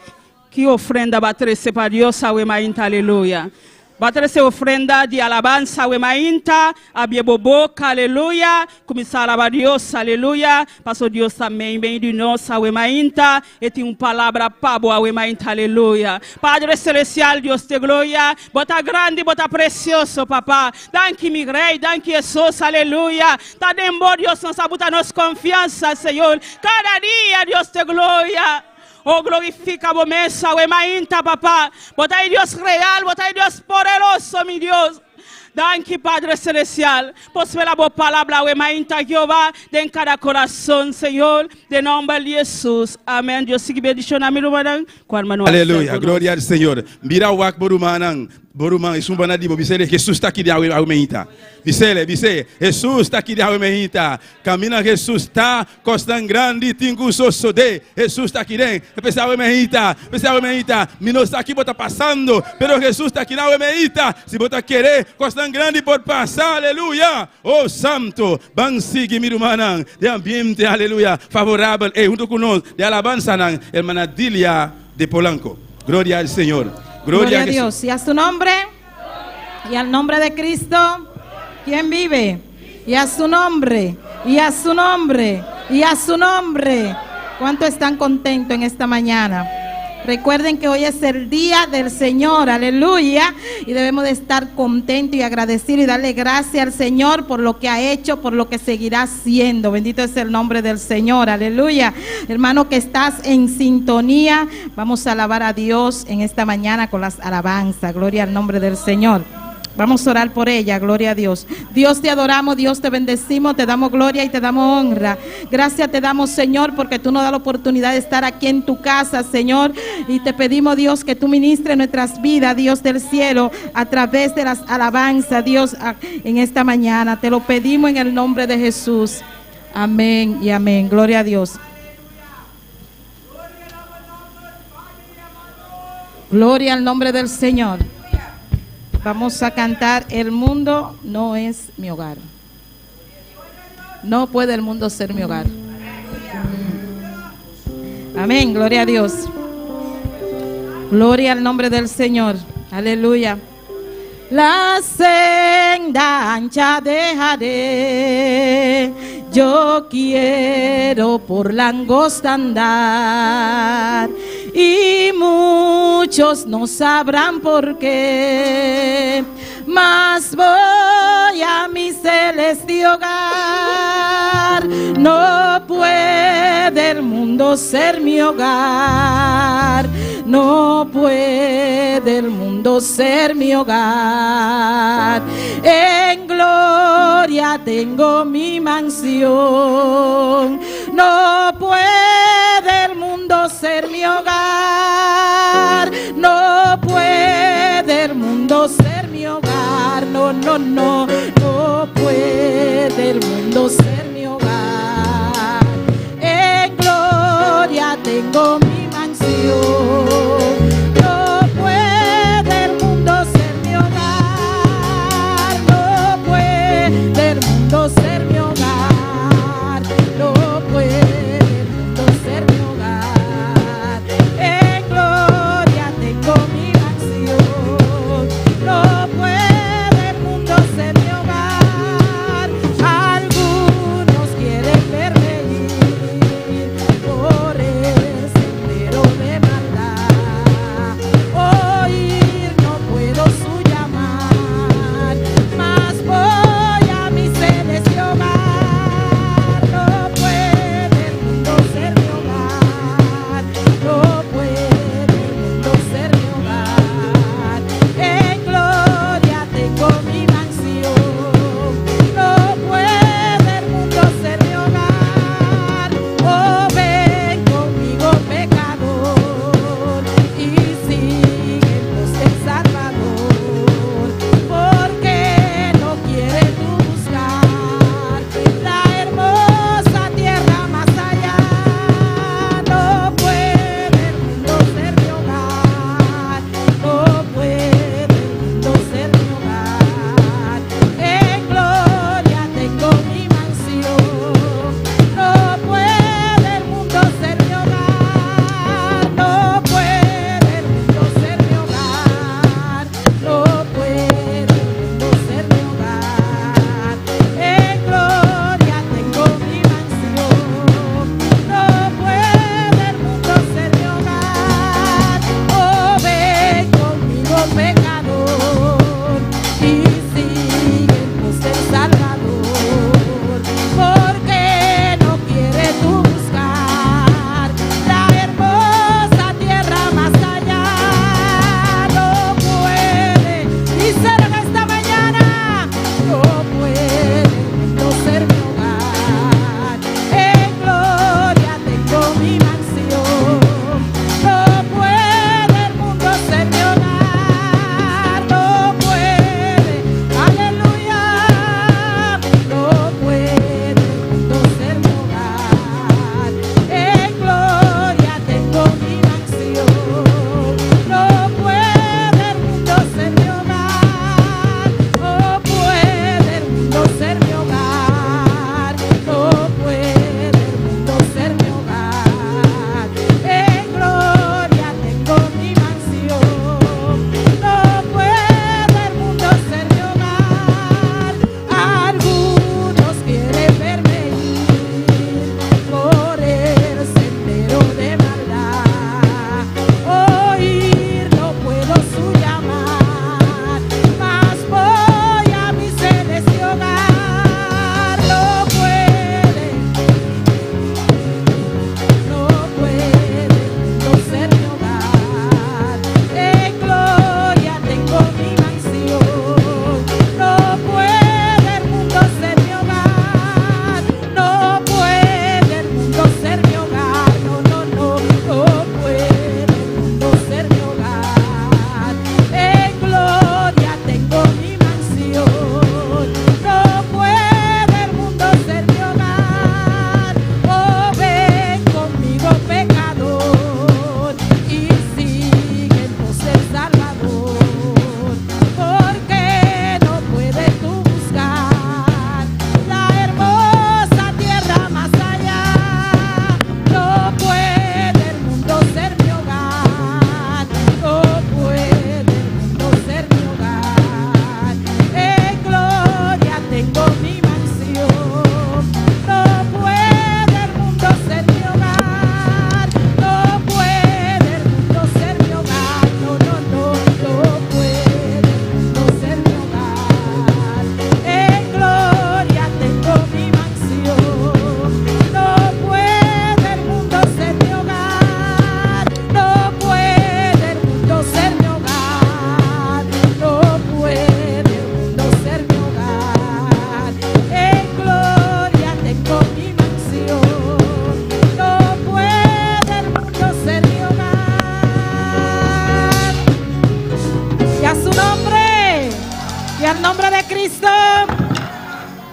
Ki ofrenda bo a trese pa Dios awe mainta, aleluya. Bo a trese ofrenda di alabansa awe mainta, abie bo boka, aleluya, kuminsá alabá Dios, aleluya, paso Dios ta meimei di nos awe mainta, e tin un palabra pa bo awe mainta, aleluya. Padre Celestial, Dios de gloria, bo ta grandi, bo ta precioso, Papa. Danki mi Rey, danki Hesus, aleluya. Ta den bo, Dios, nos a buta nos confiansa, Señor, cada dia, Dios de gloria. Oh glorifica bo mes awe mainta Papa. Bo ta e Dios real, bo ta e Dios poderoso mi Dios. Danki Padre Celestial. Por spera bo palabra awe mainta Jehová den cada corazon Señor. Den nomber di Jesus. Amen. Dios sigui bendiciona mi rumannan cu arma no a ser
Aleluya,
cu nos.
gloria al Señor. Mira wak bo rumannan, bo ruman esun banda di bo, bisele Jesus ta aki di awe awe mainta. Bisele, bis'e, Jesus ta aki di awe mainta. Camina Jesus ta Kosnan grandi tin ku sosodé. Hesus ta aki den. E pensa awe mehita, pensa awe mehita, mi no sa ki bo ta pasando, pero Hesus ta aki awe mehita. Si bo ta kere, kosnan grandi por pasa. Aleluya! Oh, santo! Ban sigui, mi rumannan, den ambiente, aleluya, favorabel ei huntu ku nos den alabansanan, hermana Dilia de Polanco. Gloria al Señor.
Gloria a Dios. Y a su nombre. Y al nombre de Cristo. ¿Quién vive? Y a su nombre. Y a su nombre. Y a su nombre. ¿Cuánto están contentos en esta mañana? Recuerden que hoy es el día del Señor, aleluya. Y debemos de estar contentos y agradecidos y darle gracias al Señor por lo que ha hecho, por lo que seguirá haciendo. Bendito es el nombre del Señor, aleluya. Hermano que estás en sintonía, vamos a alabar a Dios en esta mañana con las alabanzas. Gloria al nombre del Señor. Vamos a orar por ella, gloria a Dios. Dios te adoramos, Dios te bendecimos, te damos gloria y te damos honra. Gracias te damos, Señor, porque tú nos das la oportunidad de estar aquí en tu casa, Señor. Y te pedimos, Dios, que tú ministres nuestras vidas, Dios del cielo, a través de las alabanzas, Dios, en esta mañana. Te lo pedimos en el nombre de Jesús. Amén y amén. Gloria a Dios. Gloria al nombre del Señor. Vamos a cantar, El mundo no es mi hogar. No puede el mundo ser mi hogar. Amén, gloria a Dios. Gloria al nombre del Señor. Aleluya. La senda ancha dejaré. Yo quiero por la angosta andar. Y muchos no sabrán por qué. Mas voy a mi celeste hogar. No puede el mundo ser mi hogar. No puede el mundo ser mi hogar. En gloria tengo mi mansión. No puede el mundo ser mi hogar. No puede el mundo ser mi hogar. No, no, no. No puede el mundo ser mi hogar. En gloria tengo mi mansión. No puede el mundo ser mi hogar. No puede el mundo ser mi hogar. No puede el mundo ser mi hogar. En gloria tengo mi mansión. No puede el mundo ser mi hogar. Algunos quieren verme ir por el sendero de maldad. Oír no puedo su llamar, mas voy a mi celeste hogar.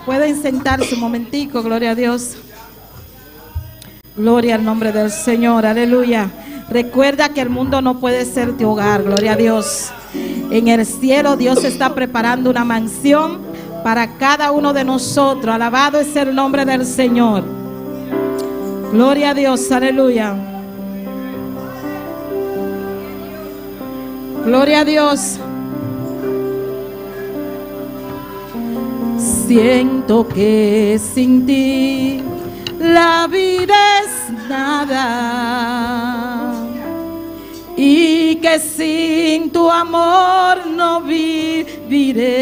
Pueden sentarse un momentico, gloria a Dios. Gloria al nombre del Señor, aleluya. Recuerda que el mundo no puede ser tu hogar, gloria a Dios. En el cielo Dios está preparando una mansión para cada uno de nosotros. Alabado es el nombre del Señor. Gloria a Dios, aleluya. Gloria a Dios. Siento que sin ti la vida es nada y que sin tu amor no viviré.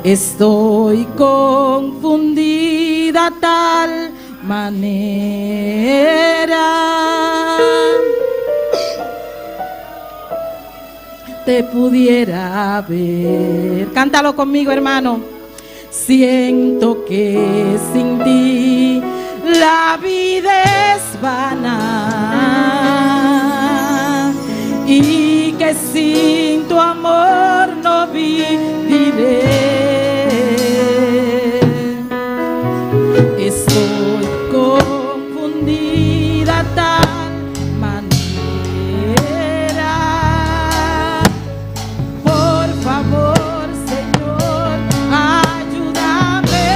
Estoy confundida tal manera. Te pudiera ver. Cántalo conmigo, hermano. Siento que sin ti la vida es vana y que sin tu amor no viviré. Estoy confundida tal manera. Por favor, Señor, ayúdame.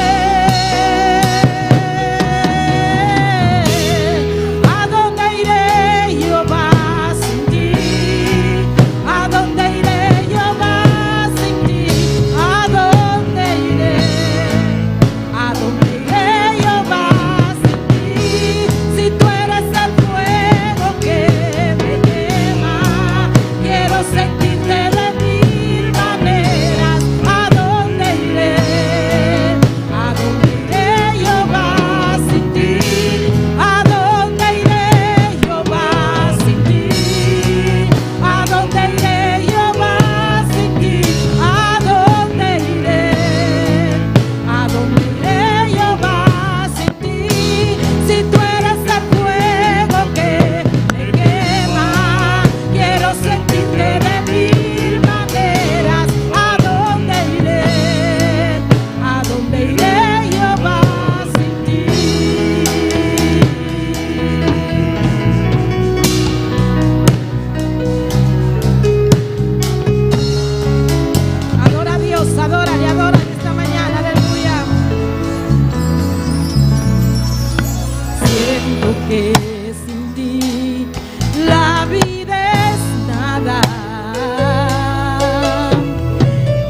¿A dónde iré yo va sin ti? ¿A dónde iré yo va sin ti? ¿A dónde iré? ¿A dónde iré yo va sin ti? Si tú eres el fuego que me quema, quiero sentirte de mil maneras. ¿A dónde iré? ¿A dónde iré yo va sin ti? ¿A dónde iré yo va sin ti? ¿A dónde iré yo va sin ti? ¿A dónde iré? ¿A dónde iré yo va sin ti? Si tú eres el fuego que me quema, quiero sentirte de mil maneras. ¿A dónde iré? ¿A dónde iré yo va sin ti? Adora a Dios, adórale, adórale esta mañana, aleluya. Siento que sin ti la vida es nada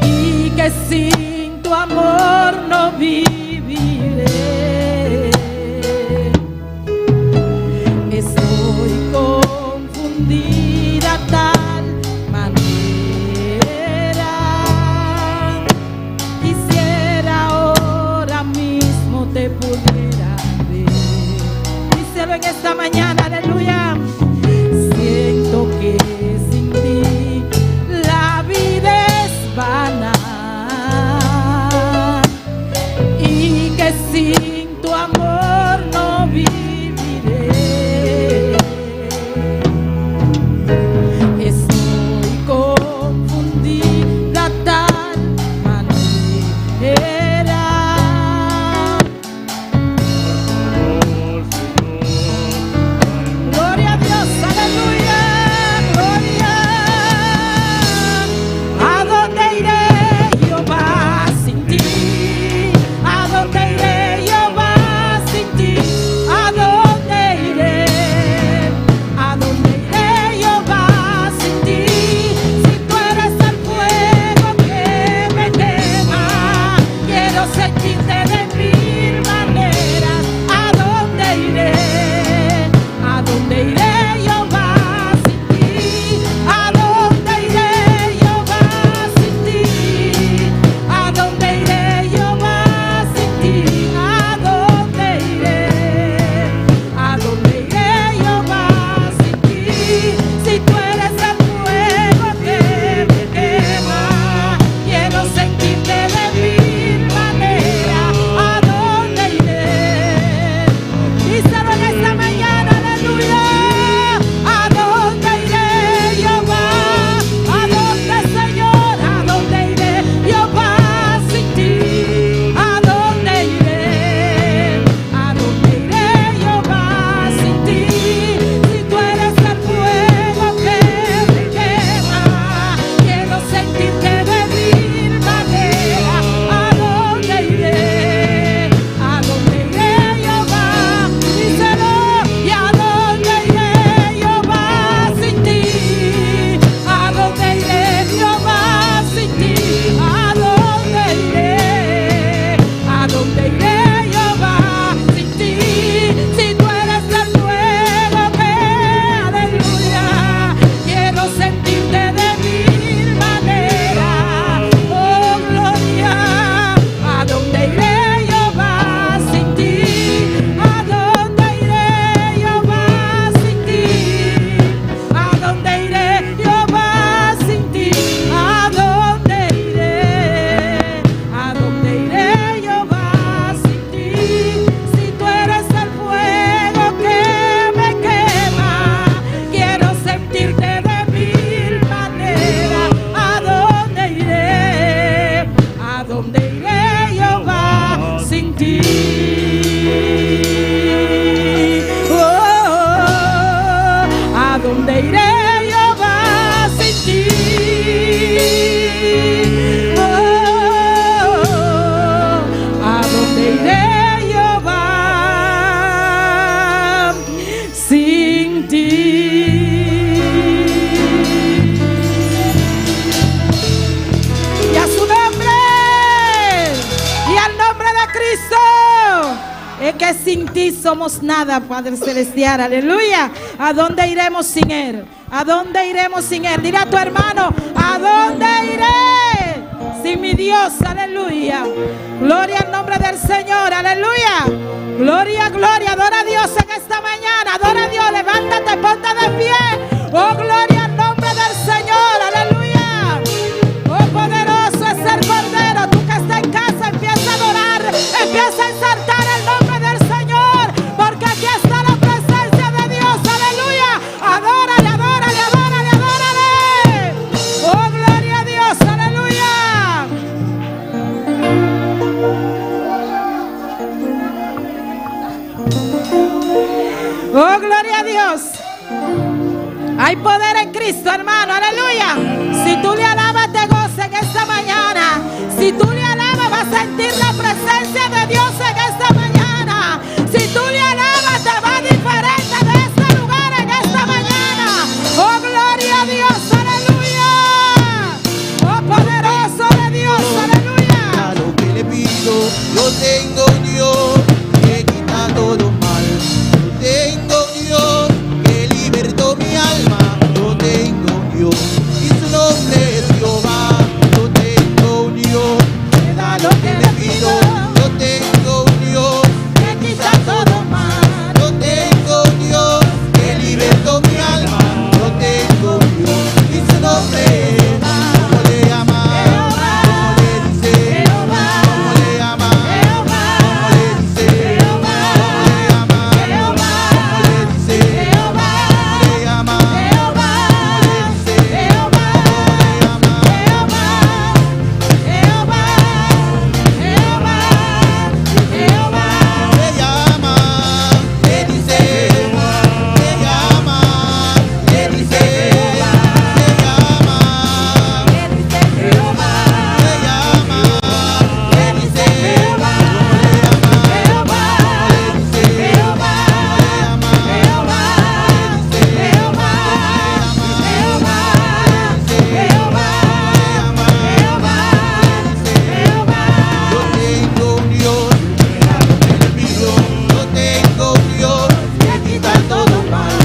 y que sin tu amor no viviré. Estoy confundida tal manera. Quisiera ahora mismo te pudiera ver. Díselo en esta mañana, aleluya. Siento que sin ti la vida es vana y que sin tu amor no viviré. Estoy confundida tal manera.
Por favor, Señor,
dónde iré, Jehová, sin ti? Oh, ¿a dónde iré, Jehová, sin ti? Oh, ¿a dónde iré, Jehová, sin ti? Y a su nombre, y al nombre de Cristo. Es que sin ti somos nada, Padre Celestial. Aleluya. ¿A dónde iremos sin Él? ¿A dónde iremos sin Él? Dile a tu hermano, ¿a dónde iré sin mi Dios? Aleluya. Gloria al nombre del Señor. Aleluya. Gloria, gloria. Adora a Dios en esta mañana. Adora a Dios. Levántate, ponte de pie. Oh, gloria al nombre del Señor. Aleluya. Oh, poderoso es el Cordero. Tú que estás en casa, empieza a adorar. Empieza a exaltar el nombre del Señor. Porque aquí está la presencia de Dios. Aleluya. Adórale, adórale, adórale, adórale. Oh, gloria a Dios. Aleluya. Oh, gloria a Dios. Hay poder en Cristo, hermano. Aleluya. Si tú le alabas, te goza en esta mañana. Si tú le alabas, vas a sentir la presencia de Dios en esta mañana. Si tú le alabas, te va diferente de este lugar en esta mañana. Oh, gloria a Dios. Aleluya. Oh, poderoso de Dios. Aleluya.
A lo que le pido, yo tengo un Dios que quita todo mal. Yo tengo un Dios que libertó mi alma. Yo tengo un Dios y su nombre es Jehová. Yo tengo un Dios que da lo que le pido. Yo tengo un Dios que quita todo mal. Yo tengo un Dios que libertó mi alma. Yo tengo un Dios y su nombre es Jehová. ¿Cómo le llama? ¿Cómo le dice? ¿Cómo le llama? ¿Cómo le dice? ¿Cómo le llama? ¿Cómo le dice? ¿Cómo le llama? ¿Cómo le dice? ¿Cómo le llama? Le llama, le dice, le llama, le dice, le llama, le llama, le dice, ¿cómo le dice? ¿Cómo le llama? ¿Cómo le dice? ¿Cómo le llama? Yo tengo un Dios que le pido, yo tengo un Dios que quita todo mal,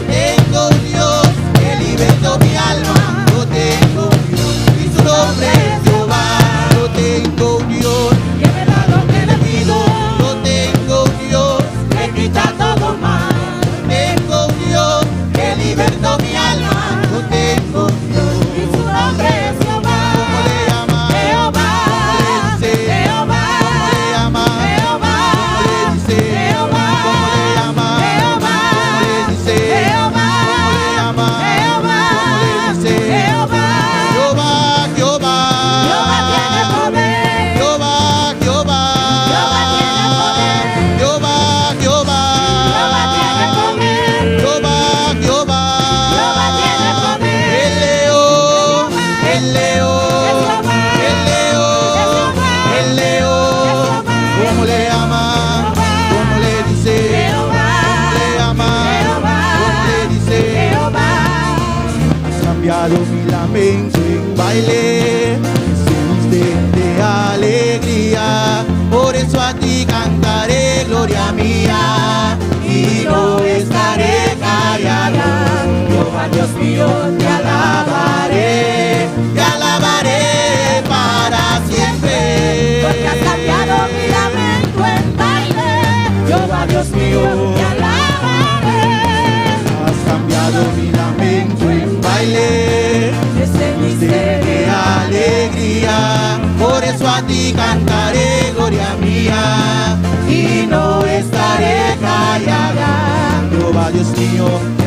tengo un Dios que libertó mi alma, yo tengo un Dios y su nombre es Jehová, yo tengo un Dios que me da lo que le pido, yo tengo un Dios que quita todo mal, tengo un Dios que libertó mi alma, yo tengo un Dios
Y su nombre es Jehová.
¿Cómo le llama?
Jehová.
¿Cómo le dice?
Jehová.
¿Cómo le llama?
Jehová.
¿Cómo le dice?
Jehová.
¿Cómo le llama?
Jehová.
¿Cómo le dice?
Jehová.
¿Cómo le llama?
Jehová.
¿Cómo le dice?
Jehová.
Jehová, Jehová.
Jehová tiene poder.
Jehová, Jehová.
Jehová tiene poder.
Jehová, Jehová.
Jehová tiene poder.
Jehová, Jehová.
Jehová tiene poder.
El león, el león,
Jehová.
el león,
Jehová.
el león.
Jehová.
¿Cómo le llama?
Jehová.
¿Cómo le dice?
Jehová.
¿Cómo le llama?
Jehová.
¿Cómo le dice?
Jehová.
Has cambiado mi lamento en baile, me hiciste de alegría, por eso a ti cantaré, gloria mía, y no estaré callado. Jehová Dios mío, te alabaré para siempre.
Porque has cambiado mi lamento en baile. Jehová Dios mío, te alabaré.
Has cambiado mi lamento en baile.
Descendiste
de alegría, por eso a ti cantaré, gloria mía, y no estaré callada. Jehová Dios mío, te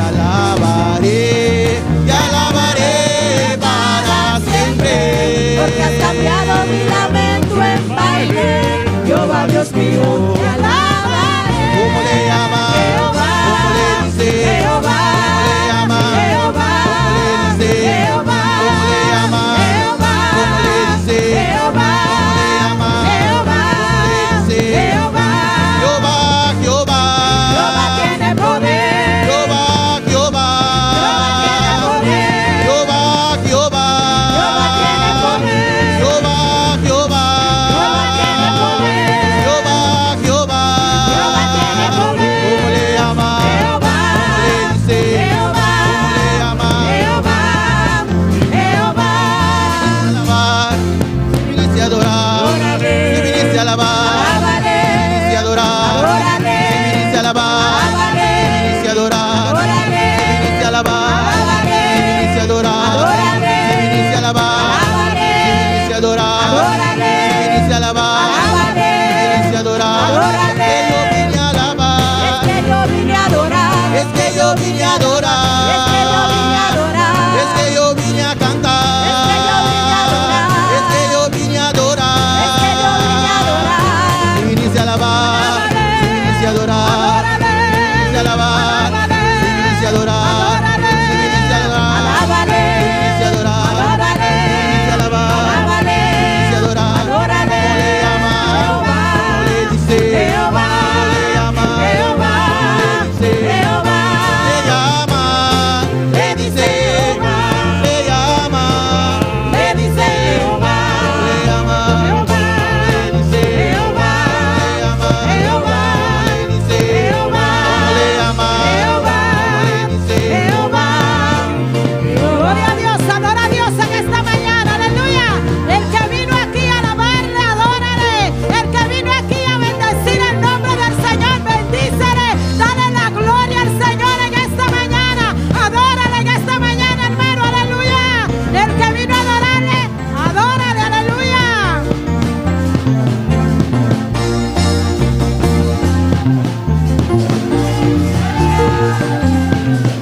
alabaré para siempre.
Porque has cambiado mi lamento
adorar, si viniste a alabar, si viniste a adorar, si viniste a alabar, si viniste a adorar, si viniste a alabar, si viniste a adorar, si viniste a alabar, si viniste a adorar, si viniste a alabar, si viniste a adorar, es que yo vine a alabar,
Es que yo vine a adorar.
es que yo vine a adorar,
Es que yo vine a adorar.
es que yo vine a cantar,
Es que yo vine a adorar.
es que yo vine a adorar,
Es que yo vine a adorar.
si viniste a alabar, si viniste a adorar, si viniste a alabar, si viniste a adorar, si viniste a alabar, si viniste a adorar, si viniste a alabar, si viniste a adorar, ¿cómo le llama? ¿Cómo le dice? ¿Cómo le llama? ¿Cómo le dice? Le llama, le dice, le llama, le dice, le llama, le dice, le llama, le dice, ¿cómo le llama? ¿Cómo le dice?
Gloria a Dios, adora a Dios en esta mañana, aleluya. El que vino aquí a alabarle, adórale. El que vino aquí a bendecir el nombre del Señor, bendícele. Dale la gloria al Señor en esta mañana. Adórale en esta mañana, hermano, aleluya. El que vino a adorarle, adórale, aleluya.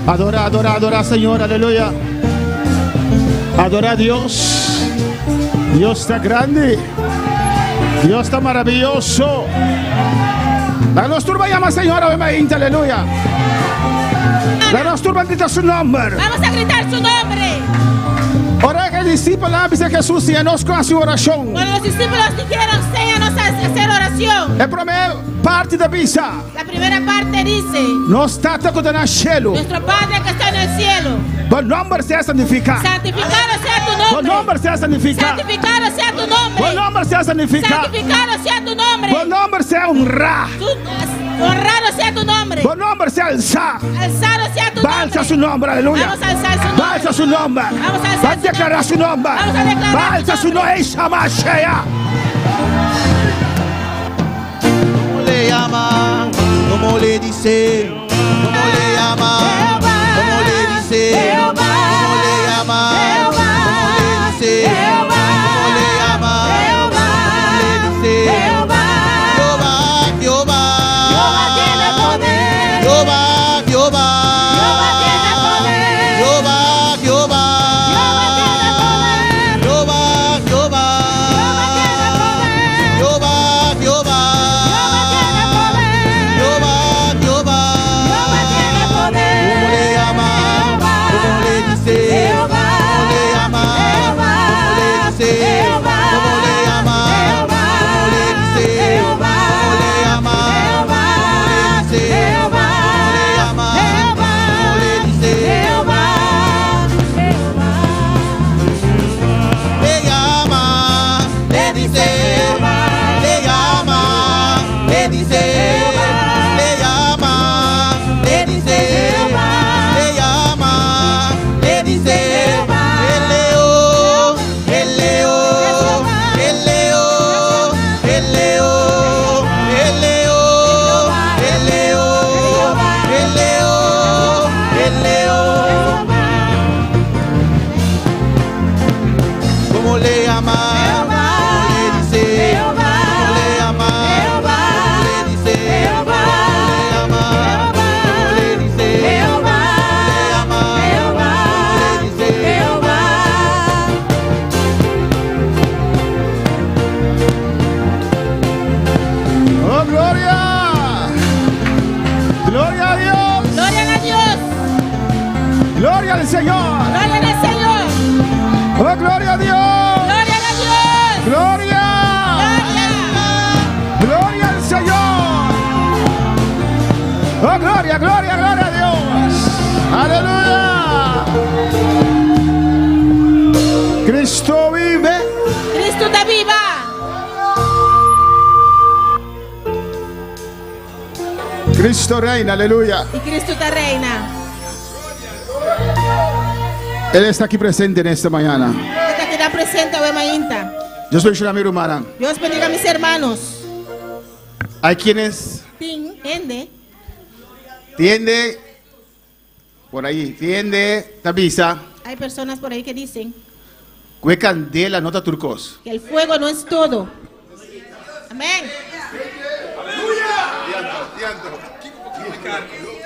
Adora, adora, adora, Señor, aleluya. Adora a Dios. Dios está grande. Dios está maravilloso. Danos turba llama, Señor, ave María, aleluya. Danos turba bendito su nombre.
Vamos a gritar su nombre.
Ora ku e disipelnan a bisa Hesus, siña nos hasi orashon.
Cuando los discípulos dijeron, enséñanos a hacer oración.
E promé parti ta bisa.
La primera parte dice,
Nos Tata ku ta na shelu.
nuestro Padre que está en el cielo,
Bo nòmber sea santifiká.
santificado sea tu
Bo
nombre.
nòmber sea santifiká.
Santificado sea tu nombre.
Bo nòmber sea santifiká.
Santificado sea tu nombre.
Bo nòmber sea honrá.
Honrado sea tu nombre.
Bo nòmber sea alsá.
Alzado sea tu
Va alsa
nombre.
su nòmber, aleluya.
Vamos a alzar su nombre.
Va alsa su nòmber.
Vamos a alzar
Va
su
deklará su nòmber.
Vamos a declarar
Va alsa
su
su nòmber. Ey,
¿Cómo le llama? ¿Cómo le dice? ¿Cómo le llama? ¿Cómo le dice? ¿Cómo le llama? ¿Cómo le dice? ¿Cómo le llama? ¿Cómo le dice? Jehová, Jehová.
Jehová tiene poder.
Jehová, Jehová.
Jehová tiene poder.
Jehová, Jehová.
Jehová tiene poder.
Jehová, Jehová.
Jehová tiene poder.
Jehová, Jehová.
Jehová tiene poder.
Jehová, Jehová.
Jehová tiene poder.
¿Cómo le llama?
Jehová.
¿Cómo le dice?
Jehová.
¿Cómo le llama?
Jehová.
¿Cómo le dice?
Jehová.
¿Cómo le llama?
Jehová.
¿Cómo le dice?
Jehová.
¿Cómo le llama?
Jehová.
¿Cómo le dice?
Jehová.
¿Cómo le llama?
Jehová.
¿Cómo le dice?
Jehová. Jehová.
Le llama, le dice, le llama, le dice, le llama, le dice, le llama, le dice, el león, el león, el león, el león, el león, el león, el león, el león. ¿Cómo le llama? ¿Cómo le dice? ¿Cómo le llama? ¿Cómo le dice? ¿Cómo le llama? ¿Cómo le dice? ¿Cómo le llama? ¿Cómo le dice?
Oh, gloria. Gloria a Dios.
Gloria a Dios.
Gloria al Señor.
Gloria al Señor.
Oh, gloria a Dios.
Gloria a Dios.
Gloria.
Gloria.
Gloria al Señor. Oh, gloria, gloria, gloria a Dios. Aleluya. Cristo vive.
Cristo ta biba.
Cristo reina, aleluya.
I Cristo ta reina.
Él está aquí presente en esta mañana.
E ta aki presente awe mainta.
Dios bendiciona mi rumannan.
Dios bendiga mis hermanos.
Hay quienes
Tin hende.
Tiende por ahí, tiende ta bisa.
Hay personas por ahí que dicen.
Cu e candela no ta tur cos.
Que el fuego no es todo. Amén.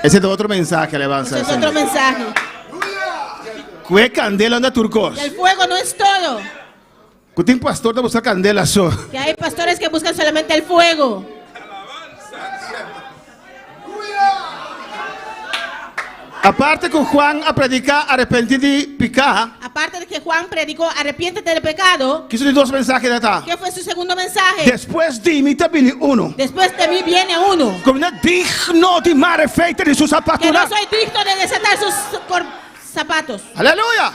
Ese ta otro mensahe, alabanza
Ese es otro mensahe.
Cu e candela no ta tur cos.
Que el fuego no es todo.
Cu tin pastor ta busca candela so.
Que hay pastores que buscan solamente el fuego.
Aparte cu Juan a predica arepenti di pica.
Aparte de que Juan predicó arrepiéntete del pecado.
Kico di dos mensahe ta ta?
Qué fue su segundo mensahe?
Despues di mi ta bini uno.
Después de mí viene uno.
Cu mi no digno di mara e feita di su zapatonan.
Que no soy digno de desatar sus zapatos.
Aleluya!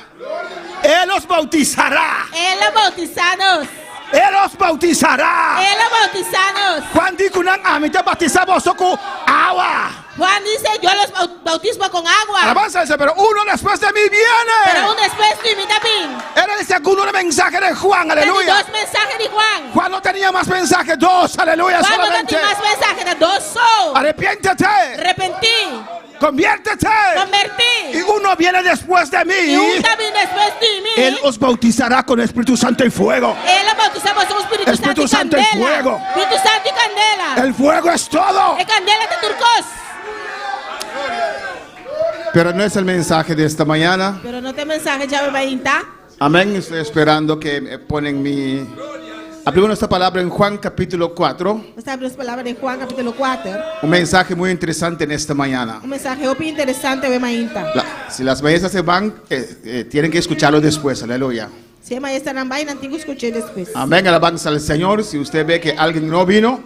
El os bautisará.
El lo bautisanos.
El os bautisará.
El lo bautisanos.
Juan di ku nan, Ami ta batisá boso ku awa.
Juan dice, yo los bautismo con agua.
Alabanza al Señor, pero uno después de mí viene.
Pero uno después de mí también.
Era el segundo mensaje de Juan, aleluya.
Dos mensajes de Juan.
Juan no tenía más mensaje, dos, aleluya,
Juan no
solamente.
tenía más mensaje, de dos solo.
Arrepiéntete.
Arrepentí.
Conviértete.
Convertí.
Y uno viene después de mí.
Y uno también después de mí.
Él os bautizará con Espíritu Santo y fuego.
Él lo bautizamos con Espíritu,
Espíritu
Santo y
Santo y
candela.
fuego.
Espíritu Santo y candela.
El fuego es todo.
E candela ta tur cos.
Pero no es el mensaje de esta mañana.
Pero no ta e mensahe di awe mainta.
Amén. Estoy esperando que me ponen mi. Abrimos nuestra palabra en Juan capítulo 4.
Nos ta habri nos palabra den Juan capítulo 4.
Un mensaje muy interesante en esta mañana.
Un mensahe hopi interesante awe mainta.
La, si las maestras se van, eh, eh, tienen que escucharlo después. Aleluya.
Si e maestranan bai, nan tin cu scuch'e despues.
Amén. Alabanza al Señor. Si usted ve que alguien no vino.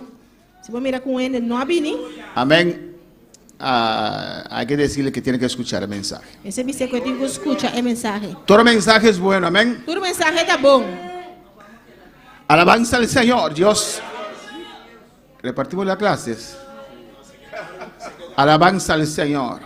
Si bo mira cu un hende no a bini.
Amén. Ah, hay que decirle que tiene que escuchar el mensaje.
Mester bis'é cu e tin cu scucha e mensahe.
Todo mensaje es bueno, amén.
Tur mensahe ta bon.
Alabanza al Señor, Dios. Repartimos las clases. Alabanza al Señor.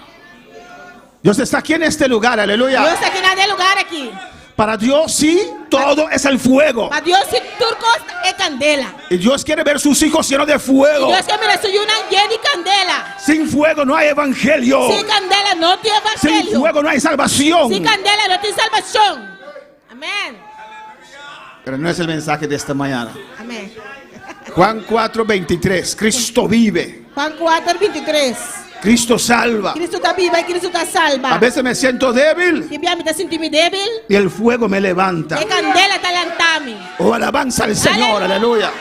Dios está aquí en este lugar, aleluya.
Dios ta aki na e lugar aki.
Para Dios sí, todo es el fuego.
Pa Dios sí tur cos ta candela.
Y Dios quiere ver sus hijos llenos de fuego.
Y Dios ke mira su yunan yen di candela.
Sin fuego no hay evangelio.
Sin candela no tin evangelio.
Sin fuego no hay salvación.
Sin candela no tin salvacion. Amén.
Pero no es el mensaje de esta mañana.
Amén.
Juan 4, 23. Cristo vive.
Juan 4, 23.
Cristo salva.
Cristo ta biba y Cristo ta salba.
A veces me siento débil.
Tin bia mi ta sinti mi débil.
Y el fuego me levanta.
E candela ta lanta mi.
Oh, alabanza al Señor, aleluya.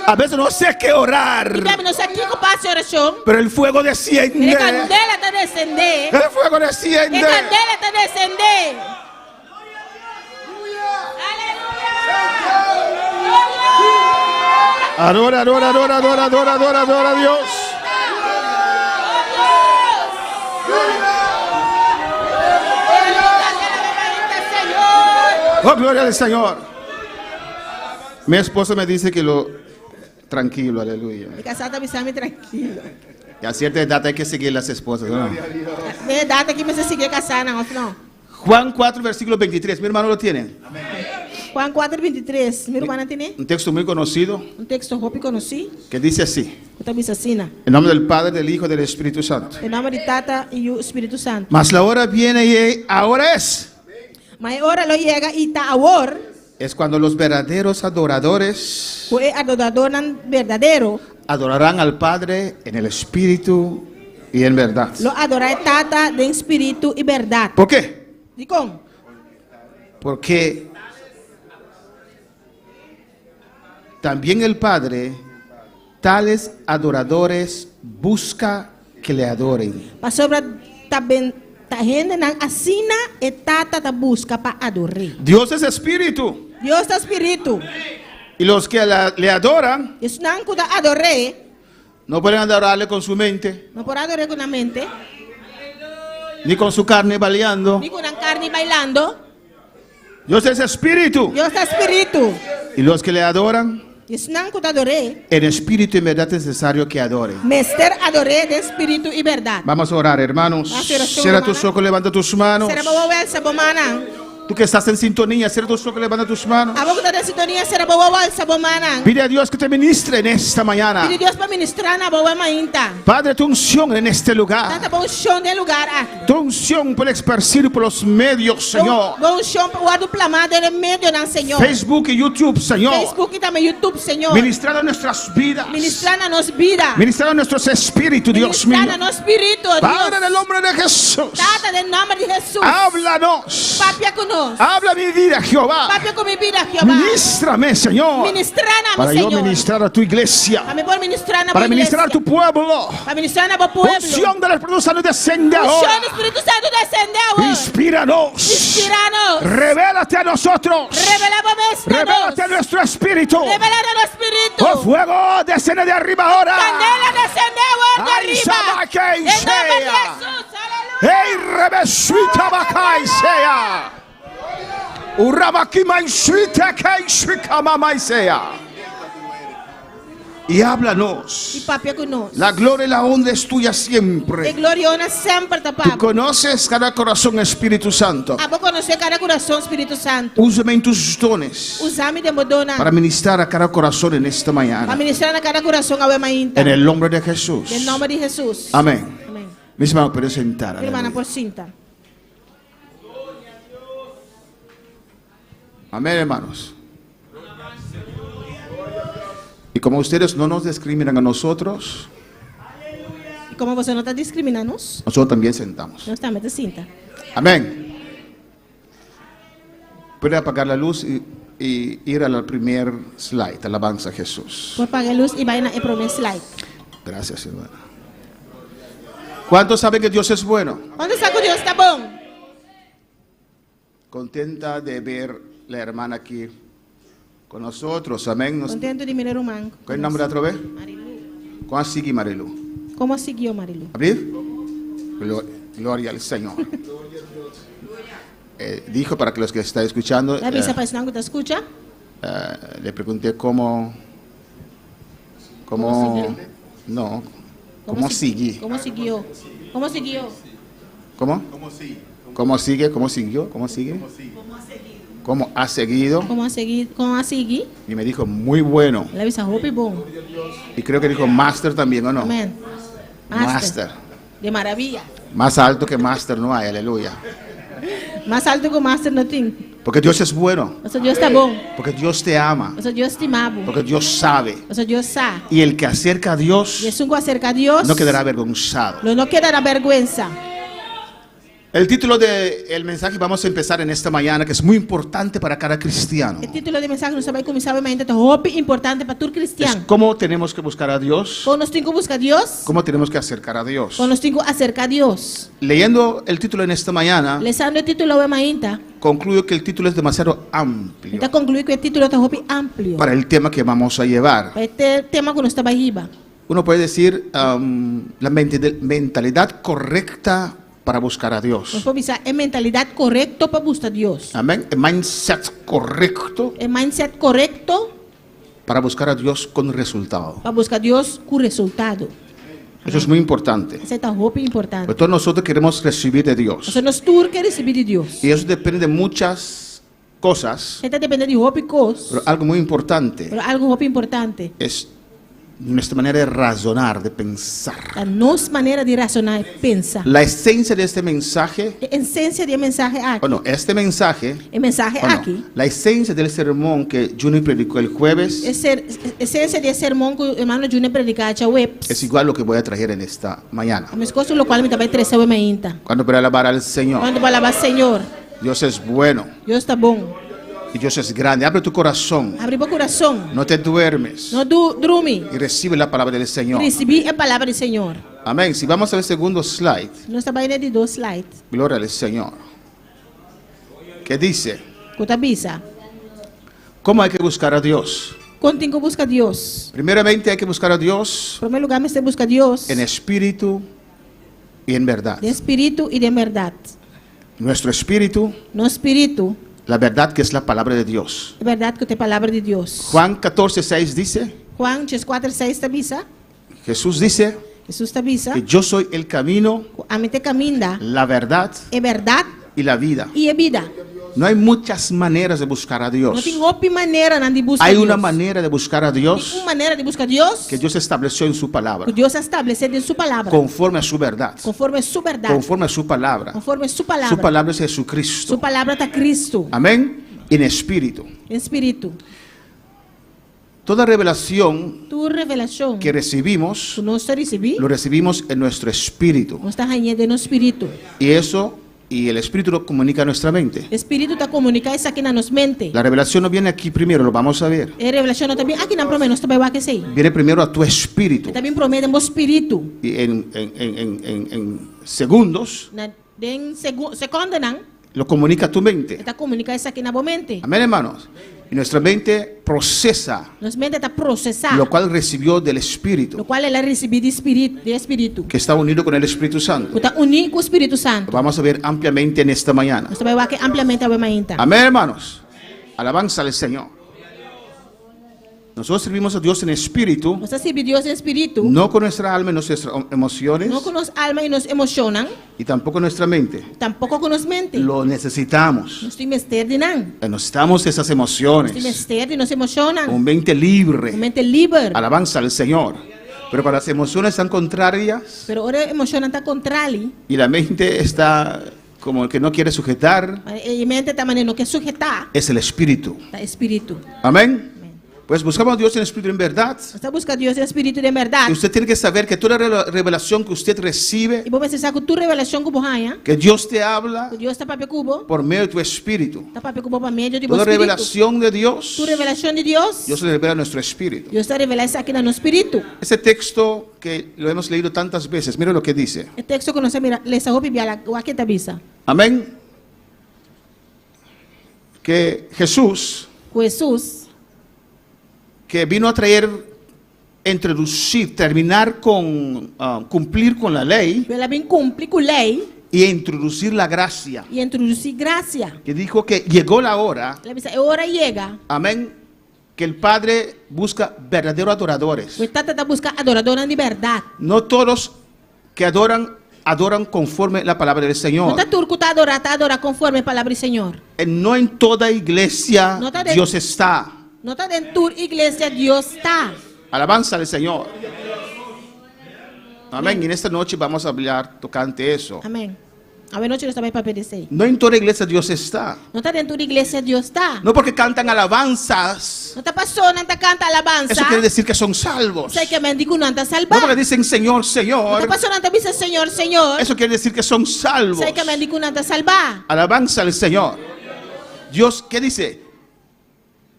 A veces no sé qué orar.
Tin bia mi no sa kico pa haci oracion.
Pero el fuego desciende.
E candela ta descende.
El fuego desciende.
E candela ta descende.
Adora, adora, adora, adora, adora, adora, adora a Dios. Oh, gloria al Señor. Mi esposa me dice que lo tranquilo, aleluya.
Mi casá ta bisa mi tranquilo.
Y a cierta edad hay que seguir las esposas, ¿no?
Na edad aki mester sigui casánan, of no?
Juan 4, versículo 23. Mi hermano lo tiene.
Juan 4, 23. Mi rumannan tin'é.
Un texto muy conocido.
Un texto hopi conocí.
Que dice así.
Cu ta bisa asina.
En nombre del Padre, del Hijo y del Espíritu Santo.
Den nomber di Tata, Yu, Spiritu Santo.
Mas la hora viene y ahora es.
Ma e ora lo yega y ta awor.
Es cuando los verdaderos adoradores.
Cu e adoradornan berdadero.
Adorarán al Padre en el Espíritu y en verdad.
Lo adorá e Tata den spiritu i bèrdat.
¿Por qué?
Dikon?
Porque también el Padre tales adoradores busca que le adoren.
Pasobra ta ben ta hendenan asina e Tata ta buska pa ador'é.
Dios es espíritu.
Dios ta spiritu.
Y los que le adoran.
I esnan ku ta ador'é.
No pueden adorarle con su mente.
No por ador'é ku nan mente.
Ni con su carne baleando.
Ni ku nan karni bailando.
Dios es espíritu.
Dios ta spiritu.
Y los que le adoran.
I esnan ku ta ador'é.
En espíritu y en verdad es necesario que adoren.
Mester ador'é den spiritu i bèrdat.
Vamos a orar, hermanos.
Hasi orashon,
Cierra tus
rumannan.
ojos, levanta tus manos.
Sera bo wowo, alsa bo mannan.
Tú que estás en sintonía, cierra tus ojos, levanta tus manos.
Abo ku ta den sintonia, sera bo wowo, alsa bo mannan.
Pide a Dios que te ministre en esta mañana.
Pidi Dios pa ministrá na bo awe mainta.
Padre, tu unción en este lugar.
Tata, bo unshon den e lugar aki.
Tu unción por esparcir por los medios, Señor.
Bo unshon pa wòrdu plamá den e medionan, Señor.
Facebook y YouTube, Señor.
Facebook i tambe YouTube, Señor.
Ministrar a nuestras vidas.
Ministrá na nos bida.
Ministrar a nuestros espíritus, Dios mío.
Ministrá na nos spiritu, oh Dios.
Padre, en el nombre de Jesús.
Tata, den nòmber di Hesus.
Háblanos.
Papia ku nos.
Habla mi vida, Jehová.
Papia ku mi bida, Jehová.
Ministrame, Señor.
Ministrá na mi,
Para yo
Señor.
ministrar a tu iglesia.
Pa mi por ministrá na bo
Para ministrar a
iglesia.
tu pueblo.
Pa ministrá na bo pueblo.
Unción del Espíritu Santo desciende
Unshon
ahora.
di Spiritu Santu desendé awor.
Inspíranos.
Inspirá nos.
Revélate a nosotros.
Revelá bo mes na nos.
Revélate a nuestro espíritu.
Revelá na nos spiritu.
Oh fuego, desciende de arriba ahora.
Kandela desendé awor di
Ay,
ariba.
sabake,
Den nòmber di
sea.
Hesus. Aleluya.
Ey, rebesuita bacai sea. Urabakima insuita kei suikamamai sea. Y
I
háblanos.
papia ku nos.
La gloria y la honra es tuya
E
siempre.
gloria i honra semper ta
Tú
pa bo.
conoces cada corazón, Espíritu Santo.
Abo konosé kada kurason, Spiritu Santu.
Úsame en tus dones
Usa mi den bo donnan
para ministrar a cada corazón en esta
pa
mañana.
ministrá na kada kurason awe mainta.
En el nombre de Jesús.
Den nòmber di Hesus.
Amén.
Amén.
Mis hermanos, pueden sentar.
Mi rumannan
Aleluya.
por sinta.
Amén, hermanos. Y como ustedes no nos discriminan a nosotros,
I komo boso no ta diskriminá nos,
nosotros también sentamos.
nos tambe ta sinta.
Amén. Puede apagar la luz y, y ir al primer slide. Alabanza a Jesús.
Por paga e lus i bai na e promé slide.
Gracias, hermana. ¿Cuántos saben que Dios es bueno?
Kuantu sa ku Dios ta bon?
Contenta de ver la hermana aquí con nosotros. Amén.
Kontentu di mira e ruman.
¿Cuál es el nombre de otra vez?
Marilu.
¿Cómo sigue Marilu?
Kon siguió Marilu?
¿Abrir? Gloria al Señor. Dijo para que los que están escuchando,
El a bisa pa esnan ku ta skucha.
le pregunté cómo,
¿Cómo
cómo,
siguió?
no, cómo sigue,
Kon siguió? Kon siguió?
cómo, cómo sigue, cómo siguió, cómo sigue, cómo ha seguido.
Kon a sigui? Kon a sigui?
Y me dijo muy bueno.
El a bisa hopi bon.
Y creo que dijo máster también, ¿o no?
Amén.
Máster.
Di maravia.
Más alto que máster no hay, aleluya.
Mas altu ku master no tin.
Porque Dios es bueno,
Pasobra Dios ta bon.
porque Dios te ama,
Pasobra Dios stima bo.
porque Dios sabe.
Pasobra Dios sa.
Y el que acerca a Dios
I esun ku aserká Dios
no quedará avergonzado.
lo no keda na bèrgwensa.
El título del mensaje vamos a empezar en esta mañana, que es muy importante para cada cristiano.
E título di e mensahe nos ta bai kuminsá awe mainta ta hopi importante pa tur
Es
kristian.
cómo tenemos que buscar a Dios,
Kon nos tin ku buska Dios,
cómo tenemos que acercar a Dios.
kon nos tin ku aserká Dios.
Leyendo el título en esta mañana,
Lesando e título awe mainta,
concluyo que el título es demasiado amplio
mi ta konkluí ku e título ta hopi amplio
para el tema que vamos a llevar.
pa e tema ku nos ta bai hiba.
Uno puede decir la mentalidad correcta para buscar a Dios.
Nos por bisa e mentalidat korekto pa buska Dios.
Amén. El mindset correcto
E mindset korekto
para buscar a Dios con resultado.
pa buska Dios ku resultado.
Eso es muy importante.
Esei ta hopi importante.
Porque todos nosotros queremos recibir de Dios.
Pasobra nos tur ke risibí di Dios.
Y eso depende de muchas cosas.
Esei ta dependé di hopi kos.
Pero algo muy importante
Pero algu hopi importante.
es nuestra manera de razonar, de pensar.
Ta nos manera di rasoná i pensa.
La esencia de este mensaje,
E esensia di e mensahe aki.
o no, este mensaje,
E mensahe
o no,
aki.
la esencia del sermón que Junior predicó el jueves
E ser, esensia di e sermon ku hermano Junior a prediká djaweps.
es igual lo que voy a traer en esta mañana.
Meskos ku lokual mi ta bai trese awe mainta.
Cuando para alabar al Señor,
Kuantu pa alabá Señor.
Dios es bueno
Dios ta bon.
y Dios es grande. Abre tu corazón,
Habri bo kurason.
no te duermes
No du, drumi.
y recibe la palabra del Señor.
Risibí e palabra di Señor.
Amén. Si vamos al segundo slide,
Nos ta bai na e di dos slide.
gloria al Señor. ¿Qué dice?
Ku ta bisa.
¿Cómo hay que buscar a Dios?
Kon tin ku buska Dios.
Primeramente hay que buscar a Dios
Promé lugá mester buska Dios.
en espíritu y en verdad.
Den spiritu i den bèrdat.
Nuestro espíritu,
Nos spiritu,
la verdad que es la palabra de Dios.
e bèrdat ku ta e palabra di Dios.
Juan 14, 6 dice,
Juan 14, 6 ta bisa.
Jesús dice
Hesus ta bisa.
que yo soy el camino,
Ku ami ta e kaminda,
la verdad
e bèrdat
y la vida.
i e bida.
No hay muchas maneras de buscar a
No
Dios.
tin hopi maneranan di buska
Hay una
Dios.
manera de buscar a
Tin
Dios
un manera di buska Dios
que Dios estableció en su palabra,
ku Dios a establesé den su palabra,
conforme a su verdad,
konforme su bèrdat,
conforme a su palabra.
konforme su palabra.
Su palabra es Jesucristo.
Su palabra ta Kristu,
Amén. En espíritu.
den spiritu.
Toda revelación
Tur revelashon
que recibimos,
ku nos ta risibí,
lo recibimos en nuestro espíritu.
nos ta hañ'é den nos spiritu.
Y eso, y el espíritu lo comunica a nuestra mente.
Spiritu ta komuniká esaki na nos mente.
La revelación no viene aquí primero, lo vamos a ver.
E revelashon no ta bin akinan promé, nos ta bai wak esei.
Viene primero a tu espíritu.
E ta bin promé den bo spiritu.
Y en segundos
Na, den segu, sekòndenan,
lo comunica a tu mente.
e ta komuniká esaki na bo mente.
Amén, hermanos. Y nuestra mente procesa
Nos mente ta prosesá
lo cual recibió del Espíritu,
lokual el a risibí di spiritu, di spiritu.
que está unido con el Espíritu Santo.
Ku ta uní ku Spiritu Santu.
Lo vamos a ver ampliamente en esta mañana.
Nos ta bai wak ampliamente awe mainta.
Amén, hermanos. Alabanza al Señor. Nosotros servimos a Dios en espíritu,
Nos ta sirbi Dios den spiritu,
no con nuestra alma y nuestras emociones
no ku nos alma i nos emoshonnan,
y tampoco nuestra mente.
tampoko ku nos mente.
Lo necesitamos.
Nos tin mester di nan.
Necesitamos esas
Nos tin
emociones.
mester di nos emoshonnan.
Un mente libre.
Un mente liber.
Alabanza al Señor. Pero cuando las emociones están contrarias
Pero ora emoshonnan ta kontrali,
y la mente está como que no quiere sujetar,
e mente ta manera no ke suhetá,
es el espíritu.
ta spiritu.
Amén. Pues buscamos a Dios en espíritu y en verdad.
Nos ta buska Dios den spiritu i den bèrdat.
Y usted tiene que saber que toda revelación que usted recibe,
I bo mester sa ku tur revelashon ku bo haña,
que Dios te habla
ku Dios ta papia ku bo,
por medio de tu espíritu.
ta papia ku bo pa medio di bo
Toda
spiritu.
revelación de Dios,
Tur revelashon di Dios,
Dios le revela a nuestro espíritu.
Dios ta revelá esaki na nos spiritu.
Ese texto que lo hemos leído tantas veces, mire lo que dice.
E teksto ku nos a mira, lesa hopi biaha, wak kiko e ta bisa.
Amén. Que Jesús,
Ku Hesus,
que vino a traer, introducir, terminar con, cumplir con la ley
el a bin kumpli ku lei
y introducir la gracia.
i introdusí grasia.
Que dijo que llegó la hora,
El a bisa, e ora a yega,
amén, que el Padre busca verdaderos adoradores.
ku e Tata ta buska adoradónan di bèrdat.
No todos que adoran, adoran conforme la palabra del Señor.
No ta tur ku ta adorá, ta adorá konforme palabra di Señor.
No en toda iglesia
No ta den-
Dios está.
No ta den tur iglesia Dios ta.
Alabanza al Señor. Amén. Y en esta noche vamos a hablar tocante eso.
Amèn. Awe nochi nos ta bai papia di esei.
No en toda iglesia Dios está.
No ta den tur iglesia Dios ta.
No porque cantan alabanzas.
No ta pasó nan ta kanta alabansa.
Eso quiere decir que son salvos.
Esei ke men ku nan ta salbá.
No porque dicen Señor,
No ta
Señor.
pasó nan ta bisa Señor, Señor.
Eso quiere decir que son salvos.
Esei ke men ku nan ta salbá.
Alabanza al Señor. Dios, ¿qué dice?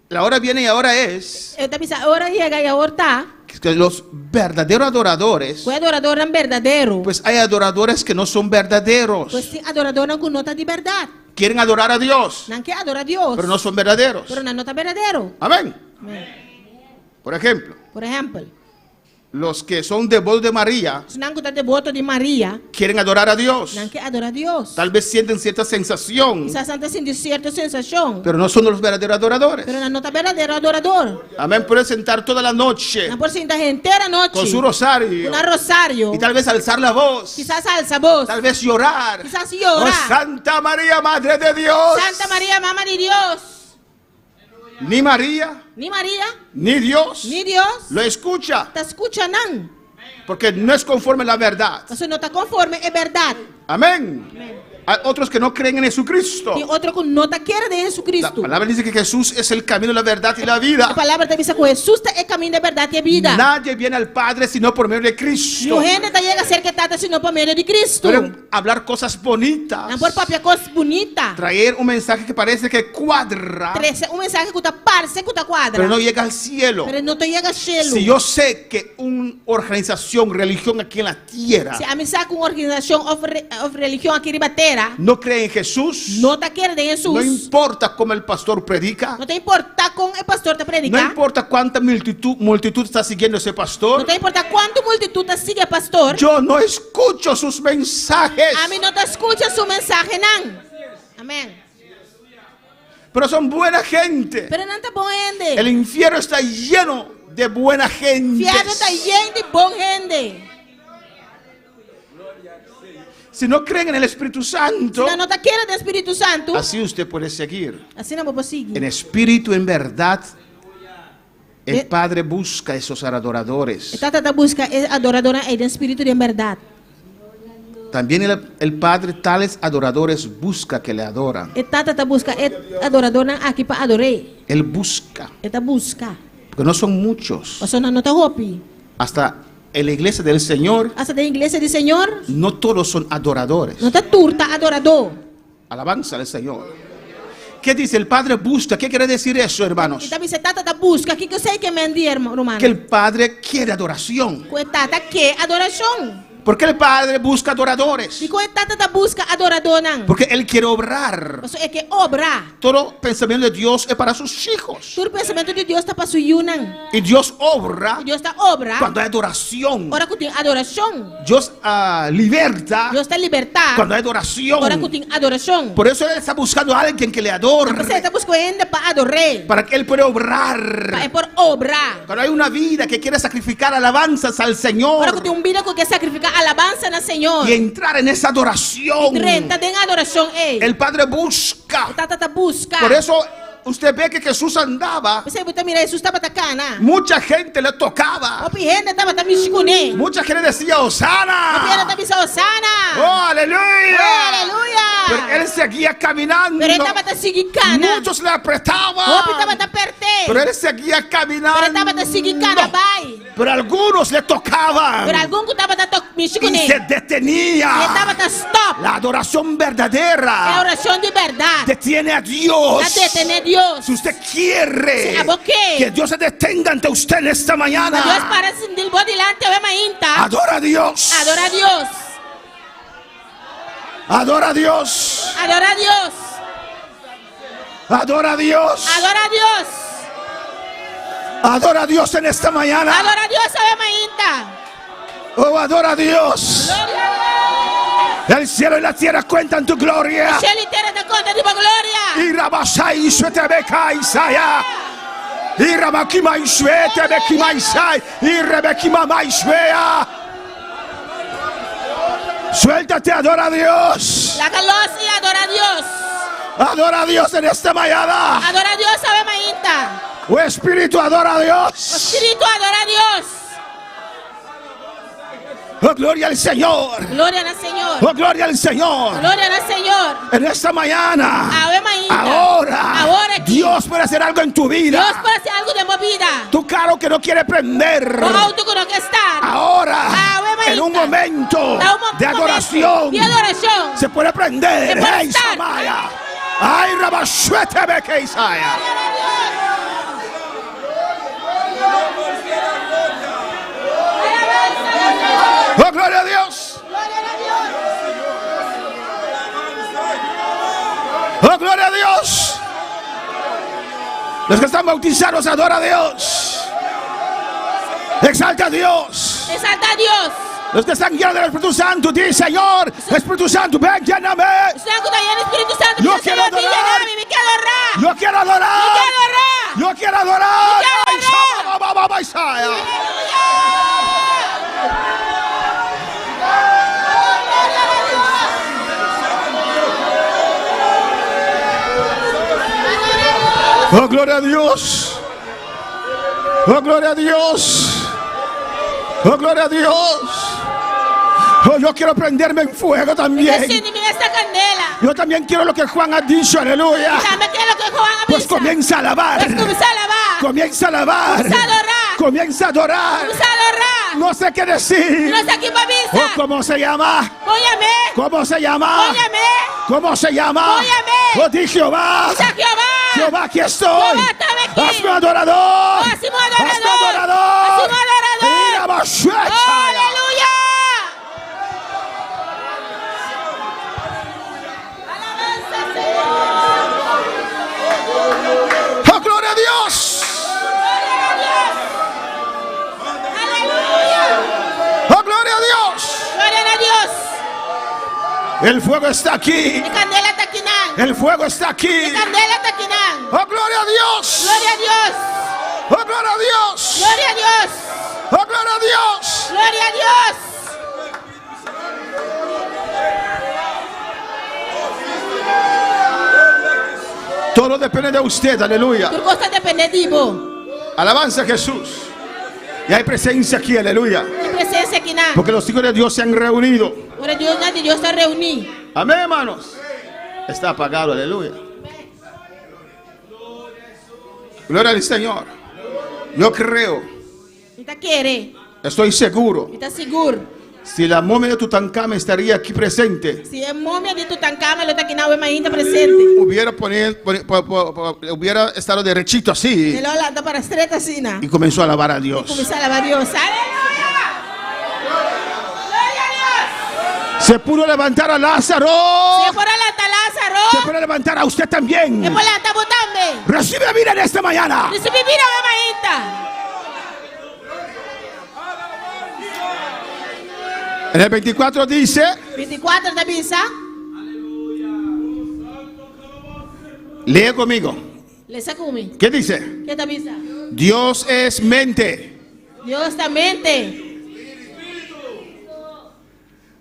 La hora viene y ahora es
E ta bisa e ora a yega i awor ta.
que los verdaderos adoradores,
Ku e adoradónan berdadero.
pues hay adoradores que no son verdaderos.
Pues tin adoradónan ku no ta di bèrdat.
Quieren adorar a Dios,
Nan ke adorá Dios.
pero no son verdaderos.
Pero nan no ta berdadero.
Amén.
Amèn.
Por ejemplo,
Por ehèmpel,
los que son devotos de María
esnan ku ta deboto di Maria,
quieren adorar a Dios.
nan ke adorá Dios.
Tal vez sienten cierta sensación,
Kisas nan ta sinti sierto sensashon,
pero no son los verdaderos adoradores.
pero nan no ta berdadero adoradó.
Amén. Pueden sentar toda la noche
Nan por sinta henter anochi
con su rosario
ku nan rosario
y tal vez alzar la voz,
Kisas alsa bos.
tal vez llorar.
Kisas yora.
Oh, Santa María, Madre de Dios.
Santa Maria, Mama di Dios.
Ni María,
Ni Maria,
ni Dios
ni Dios
lo escucha,
ta skucha nan.
porque no es conforme a la verdad.
Pasobra no ta konforme e bèrdat.
Amén. Hay otros que no creen en Jesucristo.
Tin otro ku no ta kere den
La
Jesucristo.
palabra dice que Jesús es el camino, la verdad y la vida.
E palabra ta bisa ku Hesus ta e kaminda, e bèrdat i e bida.
Nadie viene al Padre sino por medio de Cristo.
Niun hende ta yega serka Tata sino pa medio di Cristo.
Pueden hablar cosas bonitas.
Nan por papia kos bunita.
Traer un mensaje que parece que cuadra,
Trese un mensahe ku ta parse ku ta kuadra.
pero no llega al cielo.
Pero no ta yega shelu.
Si yo sé que una organización, religión aquí en la tierra
Si ami sa ku un organisashon òf òf religion aki riba tera
no cree en Jesús,
no ta kere den Hesus,
no importa cómo el pastor predica,
no ta importá kon e pastor ta
no
prediká,
importa cuánta multitud está siguiendo ese pastor,
no ta importá kuantu multitut ta sigui e pastor,
yo no escucho sus mensajes,
ami no ta skucha su mensahenan. Amèn.
pero son buena gente.
Pero nan ta bon hende.
El infierno está lleno de buena gente.
Fièrnu ta yen di bon hende.
Si no creen en el Espíritu Santo,
Si nan no ta kere den Spiritu Santu,
así usted puede seguir.
asina bo por sigui.
En espíritu, en verdad, el
De-
Padre busca esos adoradores.
E Tata ta buska e adoradónan ei den spiritu i den bèrdat.
También el Padre tales adoradores busca que le adoran.
E Tata ta buska e adoradónan aki pa ador'é.
Él busca,
E ta buska.
porque no son muchos.
Pasobra nan no ta hopi.
Hasta en la iglesia del Señor,
Asta den iglesia di Señor,
no todos son adoradores.
no ta tur ta adoradó.
Alabanza al Señor. ¿Qué dice? El Padre busca. ¿Qué quiere decir eso, hermanos?
E ta bisa Tata ta buska. Kiko esei ke men di, ruman?
Que el Padre quiere adoración.
Ku e Tata ke adorashon.
¿Por qué el Padre busca adoradores?
Dikon e Tata ta buska adoradónan?
Porque Él quiere obrar.
Pasobra e ke obra.
Todo pensamiento de Dios es para sus hijos.
Tur pensamentu di Dios ta pa su yunan.
Y Dios obra
I Dios ta obra
cuando hay adoración.
ora ku tin adorashon.
Dios liberta
Dios ta libertá
cuando hay adoración.
ora ku tin adorashon.
Por eso Él está buscando a alguien que le adore.
P'esei e ta buska hende pa ador'é.
Para que Él pueda obrar.
Pa e por obra.
Cuando hay una vida que quiere sacrificar alabanzas al Señor.
Ora ku tin un bida ku ke sakrifiká alabansa na Señor.
Y entrar en esa adoración.
I drenta den adorashon ei.
El Padre busca.
E Tata ta buska.
Por eso usted ve que Jesús andaba.
P'esei bo ta mira Hesus tabata kana.
Mucha gente le tocaba.
Hopi hende tabata mishi kuné.
Mucha gente decía Hosana.
Hopi hende ta bisa Hosana.
Oh, aleluya.
Oh, aleluya.
Pero él seguía caminando.
Pero e tabata sigui kana.
Muchos le apretaban.
Hopi tabata pert'é.
Pero él seguía caminando.
Pero e tabata sigui kana bai.
Pero algunos le tocaban.
Pero algun ku tabata tok mishi
Y
kuné.
se detenía.
I e tabata stop.
La adoración verdadera.
E adorashon di bèrdat.
Detiene a Dios.
Ta detené Dios.
Si usted quiere
Si abo ke.
que Dios se detenga ante usted en esta mañana.
Pa Dios para sinti bo dilanti awe mainta.
Adora a Dios.
Adora Dios.
Adora a Dios.
Adora Dios.
Adora a Dios.
Adora Dios.
Adora a Dios en esta mañana.
Adora Dios awe mainta.
Oh, adora a Dios.
Gloria a Dios.
El cielo y la tierra cuentan tu gloria.
Shelu i tera ta konta di bo gloria.
Y Rabasai suete Isaya. Y Rabakima suete bekima Isai. Y Rebekima maisuea. Suéltate, adora a Dios.
Laga los i adora Dios.
Adora a Dios en esta mañana.
Adora Dios awe mainta.
O Espíritu, adora a Dios.
O Spiritu, adora Dios.
Oh, gloria al Señor.
Gloria na Señor.
Oh, gloria al Señor.
Gloria na Señor.
En esta mañana.
Awe mainta.
Ahora.
Awor aki.
Dios puede hacer algo en tu vida.
Dios por hasi algu den bo bida.
Tu carro que no quiere prender.
Bo outo ku no ke start.
Ahora.
Awe mainta.
En un momento
Na un
de adoración.
Di adorashon.
Se puede prender.
Se puede
Hey,
start.
Samaya. Ay, Rabashuete Beke Isaya. Oh, gloria a Dios. Oh, gloria a Dios. Los que están bautizados, adora a Dios. Exalta a Dios.
Exalta a Dios.
Los que están llenos del Espíritu Santo, dice Señor, Espíritu Santo, ven, lléname.
Esnan ku ta yen di Spiritu Santu,
Yo
bisa,
quiero
Señor, bin
adorar.
yena mi, mi ke adorá.
Yo quiero adorar.
Mi ke adorá.
Yo quiero adorar.
Mi ke
Ay,
adorá.
shama, ba, ba, ba, Isaiah. Oh, gloria a Dios. Oh, gloria a Dios. Oh, gloria a Dios. Oh, yo quiero prenderme en fuego también.
Mi ke sende mi mes na kandela.
Yo también quiero lo que Juan ha dicho, aleluya.
Mi tambe ke loke Juan a
Pues
bisa.
comienza a alabar.
Pues kuminsá alabá.
Comienza a alabar.
Kuminsá adorá.
Comienza a adorar.
Kuminsá adorá.
No sé qué decir.
No sa ki pa bisa.
Oh, ¿cómo se llama?
Kon yam'é.
¿Cómo se llama?
Kon yam'é.
¿Cómo se llama?
Kon yam'é.
Oh, di Jehová.
Bisa Jehová.
Jehová, aquí estoy.
Jehová, t'ami aki.
Hazme adorador.
Oh, hasi mi adorador.
Hazme adorador.
Hasi mi adorador.
Mira, bashuecha.
Oh, aleluya. Alabanza, Señor.
Oh, gloria a Dios.
Gloria a Dios. Aleluya.
Oh, gloria a Dios.
Gloria a Dios.
El fuego está aquí.
E kandela ta akinan.
El fuego está aquí.
E kandela ta akinan.
Oh, gloria a Dios.
Gloria a Dios.
Oh, gloria a Dios.
Gloria a Dios.
Oh, gloria a Dios.
Gloria a Dios.
Todo depende de usted, aleluya.
Tur kos ta dependé di bo.
Alabanza a Jesús. Y hay presencia aquí, aleluya.
Tin presensia akinan.
Porque los hijos de Dios se han reunido.
Ora yunan di Dios ta reuní.
Amén, hermanos. Está apagado, aleluya. Gloria al Señor. Yo creo,
Mi ta kere.
estoy seguro.
Mi ta sigur.
Si la momia de Tutankamón estaría aquí presente,
Si e momia di Tutankamon lo ta akinan awe mainta presente.
Hubiera, poner, pone- po- po- po- hubiera estado derechito así
E lo lanta para stret asina.
y comenzó a alabar a
I
Dios.
kuminsá alabá Dios. Aleluya! Gloria a Dios!
Se pudo levantar a Lázaro.
Si e por a lanta Lázaro,
Se puede levantar a usted también.
E por lanta bo tambe.
Recibe vida en esta mañana.
Risibí bida awe mainta.
En el 24 dice,
24 ta bisa.
Lee conmigo.
Lesa ku mi.
¿Qué dice?
Kiko e ta bisa?
Dios es mente.
Dios ta mente.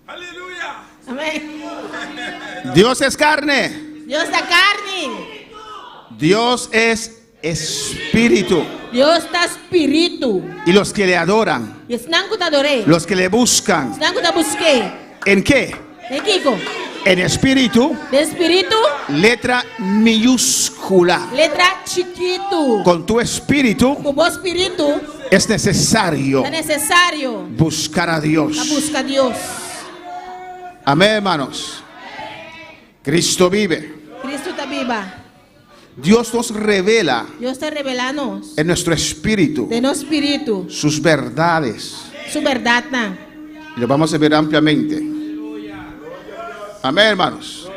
Aleluya.
Amèn.
Dios es carne.
Dios ta karni.
Dios es espíritu.
Dios ta spiritu.
Y los que le adoran,
I esnan ku ta ador'é.
los que le buscan,
Esnan ku ta busk'é.
¿en qué?
Den kiko?
En espíritu,
Den spiritu,
letra minúscula.
Letra chikitu.
Con tu espíritu
Ku bo spiritu
es necesario
ta nesesario
buscar a Dios.
pa buska Dios.
Amén, hermanos. Cristo vive.
Kristu ta biba.
Dios nos revela
Dios ta revelá nos
en nuestro espíritu
den nos spiritu
sus verdades.
su bèrdatnan.
Y lo vamos a ver ampliamente. Amén, hermanos.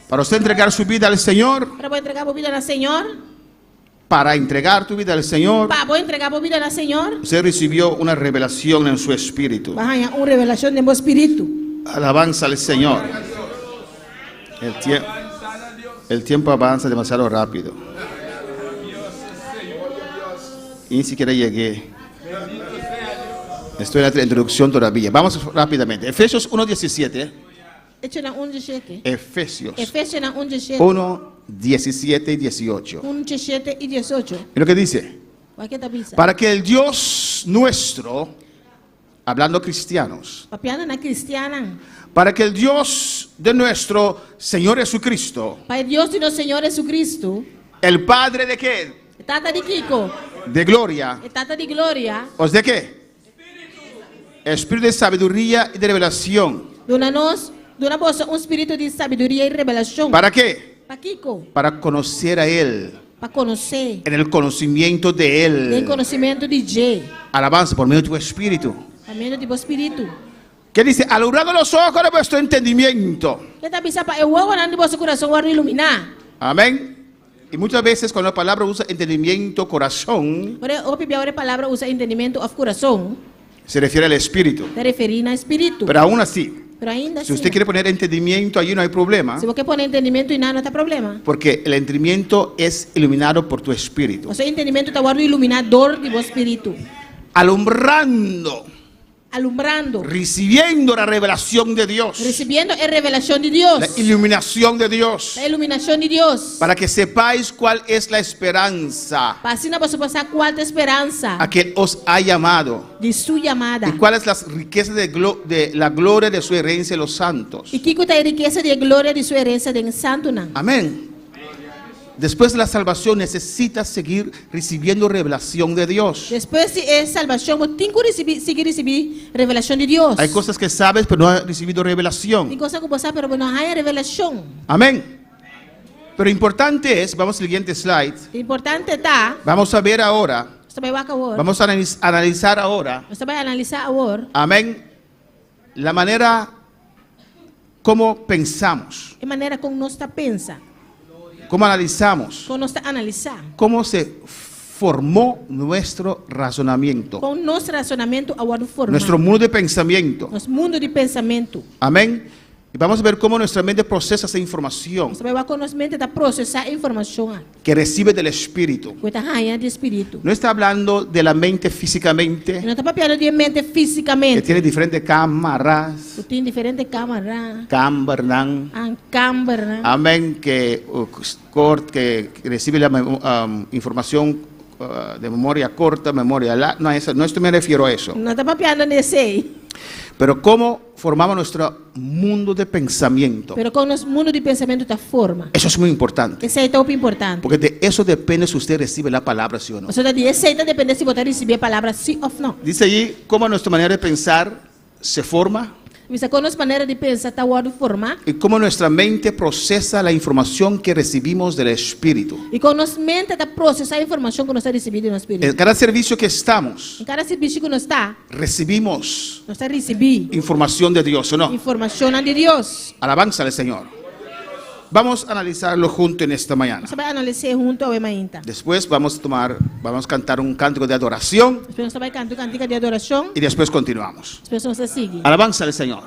Para usted entregar su vida al Señor,
Pa bo entregá bo bida na Señor.
para entregar tu vida al Señor,
Pa bo entregá bo bida na Señor.
usted recibió una revelación en su espíritu.
Bo a haña un revelashon den bo spiritu.
Alabanza al Señor. El, tie- el tiempo avanza demasiado rápido. Y ni siquiera llegué. Estoy en la introducción todavía. Vamos rápidamente. Efesios 1.17.
Echonan 1.17.
Efesios
Efesionan 1.17.
1, 17 y 18.
1.17 i 18.
¿Y lo que dice?
Kiko e ta bisa?
Para que el Dios nuestro, hablando cristianos,
Papiando na kristiannan.
para que el Dios de nuestro Señor Jesucristo,
Pa Dios di nos Señor Jesucristo.
el Padre de qué?
Tata di kiko.
De gloria.
Tata di gloria.
¿Os de qué? Espíritu de sabiduría y de revelación.
Duna nos, duna boso un spiritu di sabiduria i revelashon.
¿Para qué?
Pa kiko.
Para conocer a Él,
Pa konosé.
en el conocimiento de
Den
Él.
konosementu di dje.
Alabanza por medio de tu espíritu.
Pa medio di bo spiritu.
¿Qué dice? Alumbrando los ojos de vuestro entendimiento.
E ta bisa pa e wowonan di boso kurason wòrdu iluminá.
Amén. Y muchas veces cuando la palabra usa entendimiento, corazón,
Ora hopi bia ora e palabra usa entendimentu òf kurason,
se refiere al espíritu.
ta referí na spiritu.
Pero aún así,
Pero ainda
si
asina,
usted quiere poner entendimiento, allí no hay problema.
si bo ke pone entendimentu einan, no ta problema.
Porque el entendimiento es iluminado por tu espíritu.
Pasobra entendimentu ta wòrdu iluminá dor di bo spiritu.
Alumbrando,
Alumbrando.
recibiendo la revelación de Dios,
Risibiendo e revelashon di Dios.
la iluminación de Dios,
E iluminashon di Dios.
para que sepáis cuál es la esperanza
Pa asina boso por sa kua ta e speransa
a que Él os ha llamado
di su yamada.
y cuáles las riquezas de la gloria de su herencia en los santos.
I kiko ta e rikesa di e gloria di su herensia den santunan.
Amén. Después de la salvación necesitas seguir recibiendo revelación de Dios.
Despues di e salbashon, bo tin ku risibí, sigui risibí revelashon di Dios.
Hay cosas que sabes pero no has recibido revelación.
Tin kos ku bo sa, pero bo no a haña revelashon.
Amén. Pero importante es, vamos al siguiente slide.
Importante ta,
Vamos a ver ahora,
nos ta bai wak awor.
vamos a analizar ahora,
Nos ta bai analisá awor.
amén, la manera como pensamos,
E manera kon nos ta pensa,
cómo analizamos,
kon nos ta analisá,
cómo se formó nuestro razonamiento,
kon nos rasonamentu a wòrdu formá.
nuestro mundo de pensamiento.
Nos mundu di pensamentu.
Amén. Y vamos a ver cómo nuestra mente procesa esa información
Nos ta bai wak kon nos mente ta prosesá e informashon aki
que recibe del Espíritu.
ku e ta haña di e Spiritu.
No está hablando de la mente físicamente,
E no ta papiando di e mente
que
físikamente,
tiene diferentes cámaras,
ku tin diferente kámara,
cambernan,
an kambernan,
amén, que, uh, cort, que recibe la mem- um, información uh, de memoria corta, memoria larga. No, eso, no esto me refiero a eso.
No ta papiando di esei.
Pero cómo formamos nuestro mundo de pensamiento.
Pero kon nos mundu di pensamentu ta forma.
Eso es muy importante.
Esei ta hopi importante.
Porque de eso depende si usted recibe la palabra, sí o no.
Pasobra di esei ta depende si bo ta risibí e palabra sí òf no.
Dice allí cómo nuestra manera de pensar se forma
Bisa kon nos manera di pensa ta wòrdu formá
y cómo nuestra mente procesa la información que recibimos del Espíritu.
i kon nos mente ta prosesá e informashon ku nos ta risibí di nos spiritu.
En cada servicio que estamos,
En kada sirbishi ku nos ta,
recibimos
nos ta risibí
información de Dios, ¿o no?
informashonnan di Dios.
Alabanza al Señor. Vamos a analizarlo junto en esta mañana.
Nos ta bai analis'é huntu awe mainta.
Después vamos a tomar, vamos a cantar un cántico de adoración
Despues nos ta bai kanta un kantika di adorashon.
y después continuamos.
Despues nos ta sigui.
Alabanza al Señor.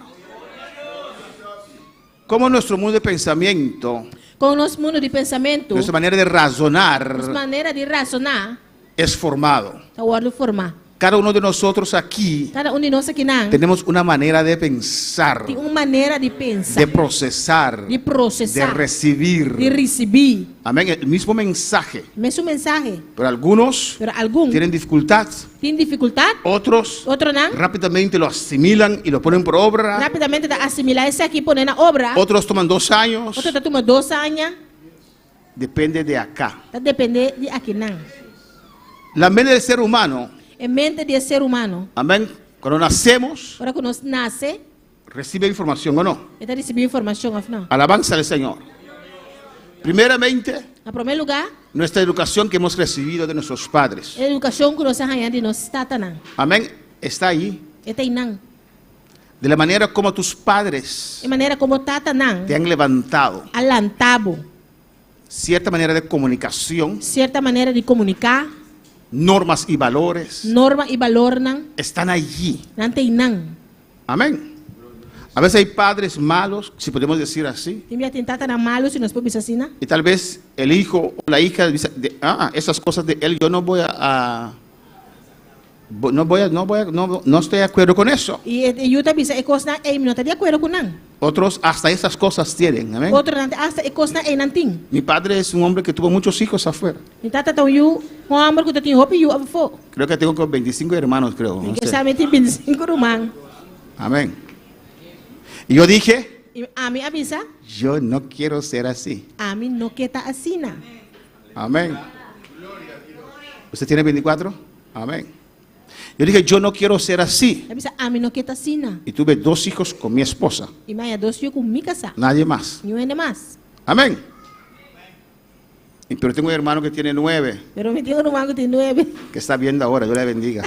Cómo nuestro mundo de pensamiento,
Kon nos mundu di pensamentu,
nuestra manera de
nos
razonar
manera di rasoná
es formado.
ta wòrdu formá.
Cada uno de nosotros aquí
Kada un di nos akinan
tenemos una manera de pensar,
tin un manera di pensa,
de procesar,
di
de
prosesá,
recibir.
di risibí.
Amén. El mismo mensaje.
Mesun mensahe,
Pero algunos
pero algun
tienen dificultad,
tin difikultat,
otros
otronan
rápidamente lo asimilan y lo ponen por obra,
rápidamente ta asimilá esaki i pone na obra,
otros toman dos años.
otro ta tuma dos aña.
Depende de acá.
Ta dependé di akinan.
La mente del ser humano,
E mente di e ser humano,
amén, cuando nacemos,
ora ku nos nase,
recibe información o no.
e ta risibí informashon òf no.
Alabanza al Señor. Primeramente,
Na promé lugá,
nuestra educación que hemos recibido de nuestros padres.
e edukashon ku nos a haña di nos tatanan.
Amén, está ahí.
E ta einan.
De la manera como tus padres
E manera komo tatanan
te han levantado.
a lanta bo.
Cierta manera de comunicación,
Sierta manera di komuniká,
normas y valores
norma i balornan,
están allí.
nan ta einan.
Amén. A veces hay padres malos, si podemos decir así,
Tin bia tin tatanan malu, si nos por bisa asina.
y tal vez el hijo o la hija dice, de, ah, esas cosas de él yo no voy a, a no voy a, no voy a, no, no estoy de acuerdo con eso.
I e yu ta bisa e kosnan ei, mi no ta di akuerdo ku nan.
Otros hasta esas cosas tienen. Amén.
Otronan hasta e kosnan ei nan tin.
Mi padre es un hombre que tuvo muchos hijos afuera.
Mi tata ta un yu, un hòmber ku ta tin hopi yu afó.
Creo que tengo como 25 hermanos, creo.
Mi
No
ke
sé.
sa mi tin 25 ruman.
Amén. Y yo dije,
I ami a bisa,
yo no quiero ser así.
Ami no ke ta asina.
Amén. ¿Usted tiene 24? Amén. Yo dije, yo no quiero ser así.
Mi a bisa, Ami no ke ta asina.
Y tuve dos hijos con mi esposa.
I mi a haña dos yu ku mi kasá.
Nadie más.
Niun hende mas.
Amén. Y, pero tengo un hermano que tiene 9.
Pero mi tin un ruman ku tin nuebe.
Que está viendo ahora, Dios le bendiga.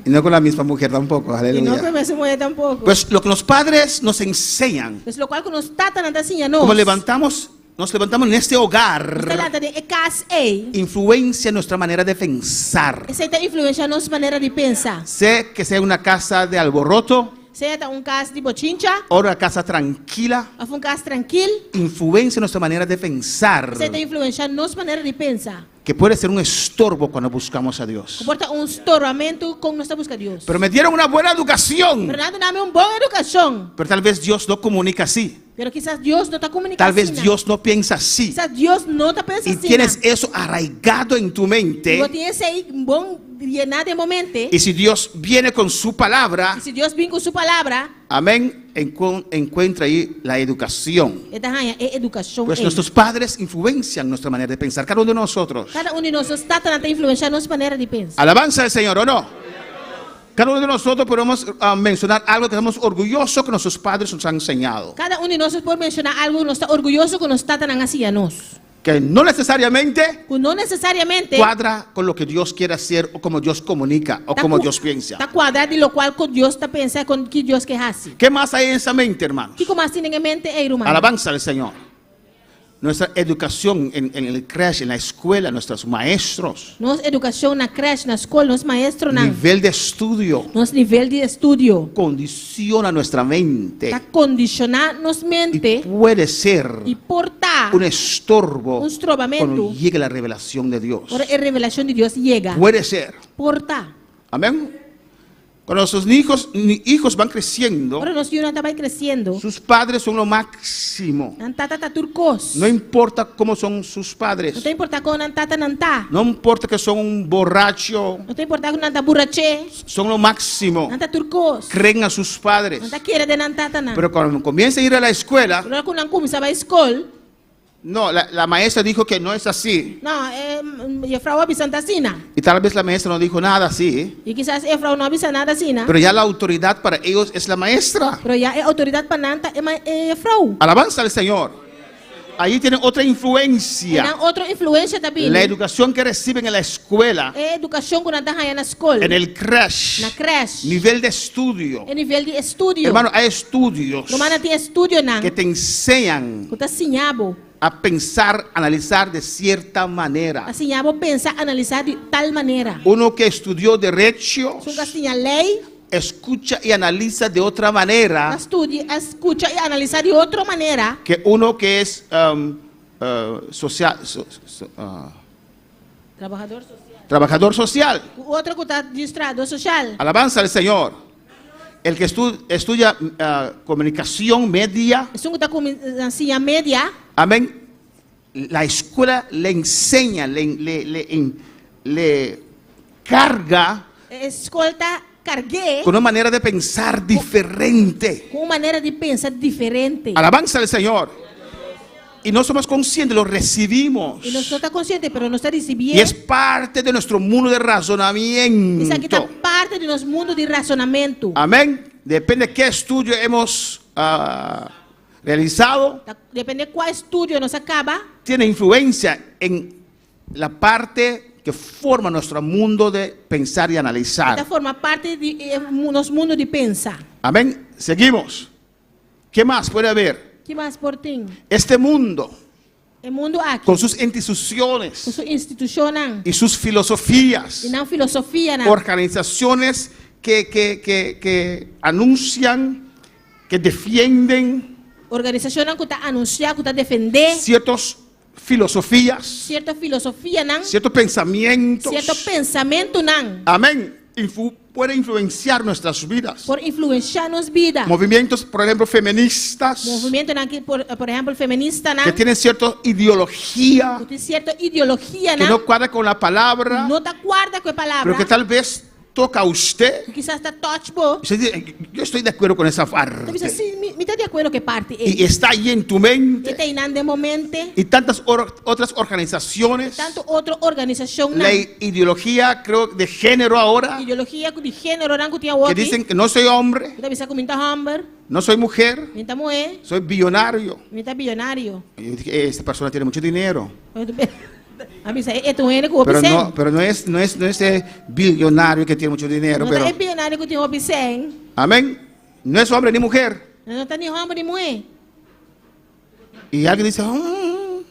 Y no con la misma mujer tampoco,
Y no
aleluya.
ku e mesun muhé tampoko.
Pues lo que los padres nos enseñan,
Pues lokual ku nos tatanan ta siña nos.
como levantamos, nos levantamos en este
Nos ta
hogar,
lanta den e kas ei.
influencia nuestra manera de pensar.
Esei ta influenshá nos manera di pensa.
Sé que sea una casa de alboroto,
Sea ta un kas di bochincha
o una casa tranquila,
òf un kas trankil,
influencia nuestra manera de pensar,
esei ta influenshá nos manera di pensa.
que puede ser un estorbo cuando buscamos a Dios.
Ku por ta un storbamentu kon nos ta buska Dios.
Pero me dieron una buena educación.
Pero nan a duna mi un bon edukashon.
Pero tal vez Dios no comunica así.
Pero kisas Dios no ta komuniká
Tal vez
asina.
Dios no piensa así.
Kisas Dios no ta pensa
Y
asina.
tienes eso arraigado en tu mente.
I bo tin esei bon yená den bo mente.
Y si Dios viene con su palabra,
I si Dios bin ku su palabra,
amén, encuentra ahí la educación.
E ta haña e edukashon
Pues
ei.
nuestros padres influencian nuestra manera de pensar, cada uno de nosotros.
Kada un di nos, nos tatanan ta influenshá nos manera di pensa.
Alabanza al Señor, ¿o no? Cada uno de nosotros podemos mencionar algo que estamos orgullosos que nuestros padres nos han enseñado.
Kada un di nos por menshoná algu ku nos ta orguyoso ku nos tatanan a siña nos.
Que no necesariamente
Ku no nesesariamente
cuadra con lo que Dios quiere hacer o como Dios comunica o
ta
como
ku-
Dios piensa.
ta kuadra di lokual ku Dios ta pensa kon ki Dios ke hasi.
¿Qué más hay en esa mente, hermanos?
Kiko mas tin den e mente ei, ruman?
Alabanza al Señor. Nuestra educación en, en el crèche, en la escuela, nuestros maestros,
Nos edukashon na krèsh, na skol, nos maestronan.
nivel de estudio,
Nos nivel di estudio.
condiciona nuestra mente
Ta kondishoná nos
y
mente
puede ser
i por ta
un estorbo
un strobamentu
cuando llegue la revelación de Dios.
ora e revelashon di Dios yega.
Puede ser.
Por ta.
Amén. Cuando nuestros hijos, ni- hijos van creciendo,
Ora nos yunan ta bai kresiendo,
sus padres son lo máximo.
nan tata ta tur kos.
No importa cómo son sus padres.
No ta importá kon nan tatanan ta.
No importa que son un borracho.
No ta importá ku nan ta buraché.
Son lo máximo.
Nan ta tur kos.
Creen a sus padres.
Nan ta kere den nan tatanan.
Pero cuando comienza a ir a la escuela,
Pero ora ku nan kuminsá bai skol,
no, la, la maestra dijo que no es así.
no, e yefrou a bisa no ta asina.
Y tal vez la maestra no dijo nada así.
I kisas e yefrou no a bisa nada asina.
Pero ya la autoridad para ellos es la maestra.
Pero ya e outoridat pa nan ta e ma e yefrou.
Alabanza al Señor. Ahí tienen otra influencia.
Einan otro influensia ta bini.
La educación que reciben en la escuela,
E edukashon ku nan ta haña na skol.
en el crèche,
Na crèche.
nivel de estudio.
E nivel di estudio.
Hermano, hay estudios
Rumannan, tin estudionan
que te enseñan
ku ta siña bo.
a pensar, analizar de cierta manera.
A siña bo pensa, analisá di tal manera.
Uno que estudió derecho
Esun ku a siña lei.
escucha y analiza de otra manera.
A studia, a skucha i analisá di otro manera.
Que uno que es um, uh, social, so, so, uh,
Trabahador sosial.
Trabajador social.
Ku otro ku ta djis trahador sosial.
Alabanza al Señor. El que estu estudia uh, comunicación media.
Esun ku ta siña media.
Amén. La escuela le enseña, le, le, le, le carga.
E skol ta karg'é.
Con una manera de pensar diferente.
Ku un manera di pensa diferente.
Alabanza al Señor. Y no somos conscientes, lo recibimos.
I nos no ta konsiente, pero nos ta risibié.
Y es parte de nuestro mundo de razonamiento.
Esaki ta parte di nos mundu di rasonamentu.
Amén. Depende qué estudio hemos uh, realizado.
Ta depende kua estudio nos a kaba.
Tiene influencia en la parte que forma nuestro mundo de pensar y analizar.
E ta forma parti di e nos mundu di pensa.
Amén. Seguimos. Qué más puede haber?
Ki mas por tin?
Este mundo.
E mundu aki.
Con sus instituciones.
Ku su institushonnan.
Y sus filosofías.
I nan filosofianan.
Organizaciones que que que que anuncian, que defienden.
Organisashonnan ku ta anunsiá, ku ta defendé.
Ciertos filosofías.
Cierto filosofianan.
Ciertos pensamientos.
Cierto pensamentunan.
Amén. Influ puede influenciar nuestras vidas.
Por influenciá nos bida.
Movimientos, por ejemplo, feministas.
Movimentonan ki por por ehèmpel feministanan.
Que tienen cierta ideología.
Ku tin cierto ideologianan.
Que no cuadra con la palabra.
No ta kuadra ku e palabra.
Pero que tal vez toca a usted.
Ku kisas ta touch bo.
Usted dice, yo estoy de acuerdo con esa parte.
Ta bisa, sí, mi, mi ta di akuerdo ku e parti ei.
Y está ahí en tu mente.
E ta einan den bo mente.
Y tantas otras organizaciones.
Y tanto otro organisashonnan.
La ideología, creo, de género ahora.
Ideologia di géneronan ku tin awoki.
Que dicen que no soy hombre.
Ku ta bisa ku mi no ta hòmber.
No soy mujer.
Mi no ta muhé.
Soy billonario.
Mi ta billonario.
Y yo dije, esta persona tiene mucho dinero.
A bisa e ta un hende ku hopi
Pero
sèn.
no, pero no es, no es, no es e billonario que tiene mucho dinero,
No ta
pero.
e billonario ku tin hopi sèn.
Amén. No es hombre ni mujer.
No ta ni hòmber ni muhé.
Y alguien dice, oh,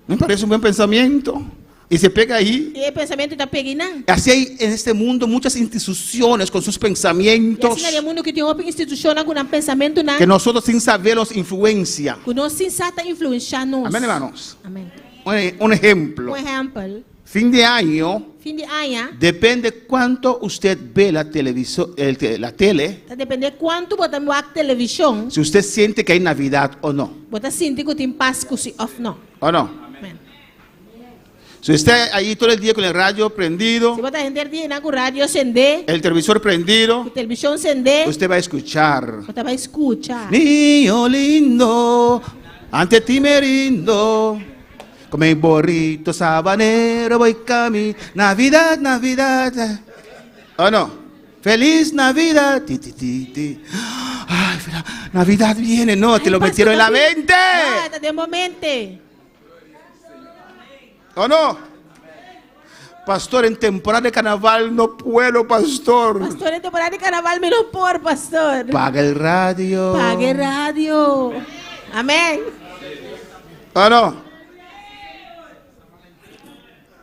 me parece un buen pensamiento. Y se pega ahí.
I e pensamentu ta pega einan.
Así hay en este mundo muchas instituciones con sus pensamientos.
I asina den e mundu ku tin hopi institushonnan ku nan pensamentunan.
Que nosotros sin saberlos influencia.
Ku nos sin sa ta influenshá nos.
Amén, hermanos.
Amén.
Un ejemplo.
Un ehèmpel.
Fin de año.
Fin di aña.
Depende cuánto usted ve la televiso, el, la tele.
Ta depende kuantu bo ta wak televishon.
Si usted siente que hay Navidad o no.
Bo ta sinti ku tin Pasku si òf no.
O no.
Amén.
Si usted ahí todo el día con el radio prendido.
Si bo ta henter dia einan ku radio sendé.
El televisor prendido.
Ku televishon sendé.
Usted va a escuchar.
Bo ta bai skucha.
Niño lindo, ante ti me rindo. Con mi borrito sabanero voy cami. Navidad, Navidad. O no? Feliz Navidad. Ti, ti, ti, ti. Ay, Navidad viene. No, te lo metieron en la mente.
No, ta den bo mente.
¿O no? Pastor, en temporada de carnaval no puedo, pastor.
Pastor, en temporada de carnaval mi no por, pastor.
Paga el radio.
Paga e radio. Amén.
¿O no?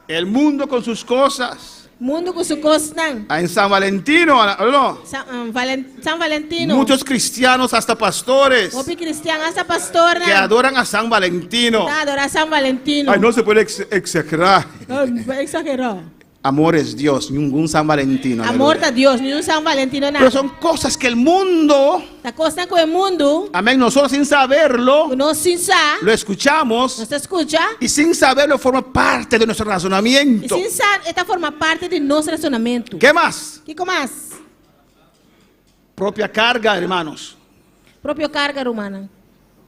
El mundo con sus cosas.
Mundu ku su kosnan.
En San Valentino, ¿o no?
San, um, Valen- San Valentino.
Muchos cristianos, hasta pastores,
Hopi kristian, hasta pastor.
que adoran a San Valentino.
Ta adorá San Valentino.
Ay, no se puede exagerar.
Ay, eksagerá.
Amor es Dios, ningún San Valentino.
Amor
aleluya.
ta Dios, ningun San Valentino
Pero
nada.
son cosas que el mundo,
Ta kosnan ku e mundu,
amén, nosotros sin saberlo,
nos sin sa,
lo escuchamos
nos ta skucha,
y sin saberlo forma parte de nuestro
i
razonamiento.
sin sa, e ta forma parti di nos rasonamentu.
¿Qué más?
Kiko mas?
Propia carga, hermanos.
Propio karga, rumannan.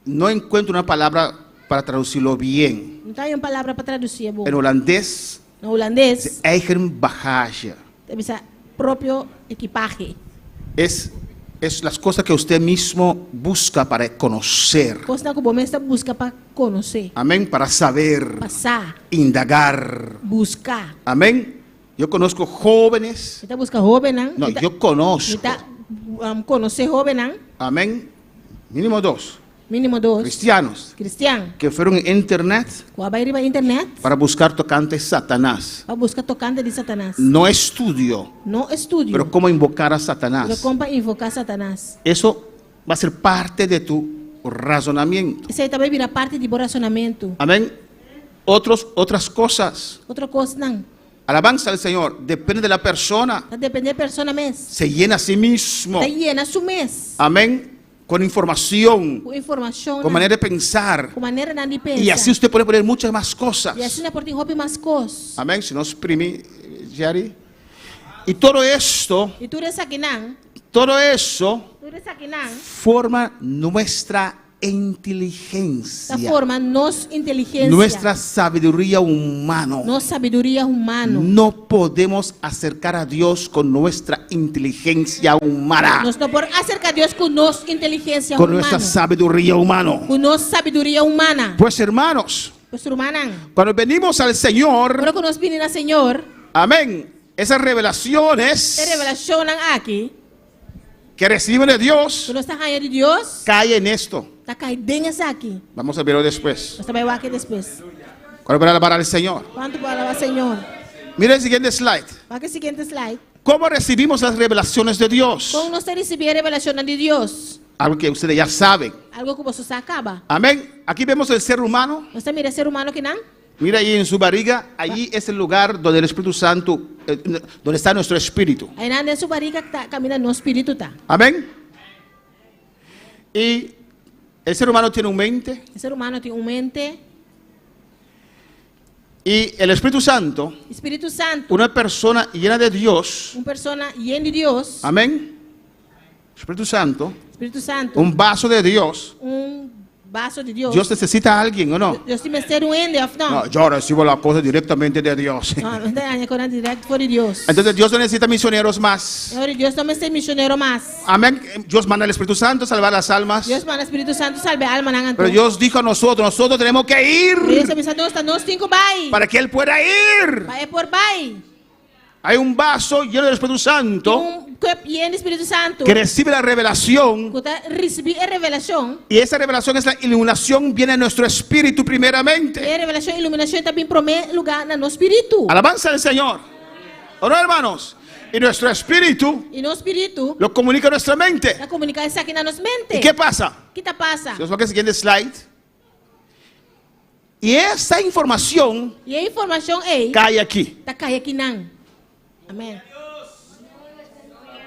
No encuentro una palabra para traducirlo bien.
No tin un palabra pa tradusí, bon.
En holandés,
Na hulandes,
eigen bagage.
ta bisa propio ekipahe.
Es las cosas que usted mismo busca para conocer.
Kosnan ku bo mes ta buska pa konosé.
Amén, para saber,
Pa sa,
indagar.
buska.
Amén. Yo conozco jóvenes.
Mi ta buska hóbennan?
No, yo conozco.
Mi ta konosé hóbennan?
Amén. Mínimo dos.
Mínimo dos.
Cristianos
Kristian.
que fueron en internet
Ku a bai riba internet
para buscar tocante Satanás.
pa buska tokante di Satanas.
No estudio,
No estudio.
pero cómo invocar a
Pero
Satanás.
kon pa invoká Satanas.
Eso va a ser parte de tu razonamiento.
Esei ta bai bira parti di bo rasonamentu.
Amén. Otras cosas.
Otro kosnan.
Alabanza al Señor. Depende de la persona.
Ta dependé di e persona mes.
Se llena a sí mismo.
Ta yena su mes.
Amén. Con información,
Ku informashon.
con manera de pensar.
Ku maneranan di pensa.
Y así usted puede poner muchas más cosas.
I asina por tin hopi mas kos.
Amén. Si nos primi, Jerry. Y todo esto,
I tur esakinan.
todo eso
Tur esakinan.
forma nuestra
Ta
inteligencia,
forma nos inteligensia.
nuestra sabiduría humana.
Nos sabiduria humano.
No podemos acercar a Dios con nuestra inteligencia humana,
Nos no por aserká Dios ku nos inteligensia
con nuestra
humano.
sabiduría humana.
Ku nos sabiduria humano.
Pues hermanos,
Pues rumannan.
cuando venimos al Señor,
Ora ku nos bini na Señor,
amén, esas revelaciones
e revelashonnan aki,
que reciben de Dios,
ku nos ta haña di Dios,
cae en esto.
ta kai den esaki.
Vamos a verlo después.
Nos ta bai wak despues.
¿Cuál para alabar al Señor?
Kuantu por alabá Señor?
Mira el siguiente slide.
Wak e siguiente slide.
¿Cómo recibimos las revelaciones de Dios?
Kon nos ta risibí e revelashonnan di Dios?
Algo que ustedes ya saben.
Algu ku boso sa kaba.
Amén. Aquí vemos el ser humano.
Nos ta mira e ser humano akinan?
Mira ahí en su barriga. Allí es el lugar donde el Espíritu Santo, donde está nuestro espíritu.
Einan den su barika ta kaminda nos spiritu ta.
Amén. Y el ser humano tiene un mente.
E ser humano tin un mente.
Y el Espíritu Santo,
Spiritu Santu.
una persona llena de Dios.
Un persona yen di Dios.
Amén. Espíritu Santo,
Spiritu Santu.
un vaso de Dios.
Un vaso di Dios.
Dios necesita a alguien, ¿o no?
Dios tin mester un hende, òf no?
No, yo recibo la cosa directamente de Dios.
No, no ta haña direkt for di Dios.
Entonces Dios no necesita misioneros más.
Awor Dios no mester misionero mas.
Amén. Dios manda al Espíritu Santo a salvar las almas.
Dios manda Spiritu Santu salba almanan.
Pero Dios dijo a nosotros, nosotros tenemos que ir
Dios a bisa nos, nos tin ku bai.
para que Él pueda ir.
Pa E por bai.
Hay un vaso lleno del Espíritu Santo
Un kòp yen di Spiritu Santu.
que recibe la revelación.
Ku ta risibí e revelashon.
Y esa revelación es la iluminación, viene a nuestro espíritu primeramente.
E revelashon, iluminashon ta bin promé lugá na nos spiritu.
Alabanza al Señor. ¿O no, hermanos? Y nuestro espíritu
I nos spiritu
lo comunica a nuestra mente.
ta komuniká esaki na nos mente.
¿Y qué pasa?
Kiko ta pasa?
Si nos va al siguiente slide. Y esa información
I e informashon ei
cae aquí.
ta kai akinan. Amèn.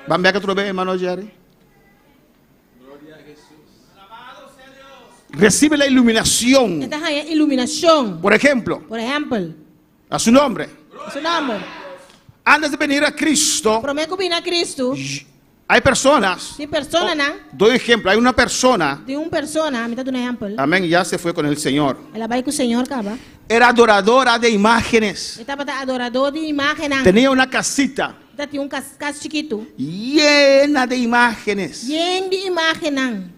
Van a ver que otro vez, hermano Jerry. Recibe la iluminación.
E ta haña iluminashon.
Por ejemplo,
Por ehèmpel,
a su nombre.
su nòmber.
Antes de venir a Cristo,
Promé ku bin na Kristu,
hay personas.
tin personanan,
Doy ejemplo, hay una persona.
tin un persona, mi ta duna un ehèmpel.
Amén, ya se fue con el Señor.
El a bai ku Señor kaba.
Era adoradora de imágenes.
E tabata adoradó di imágen.
Tenía una casita
Tabatin un kas, kas chikitu.
llena de imágenes.
Yen di imágen.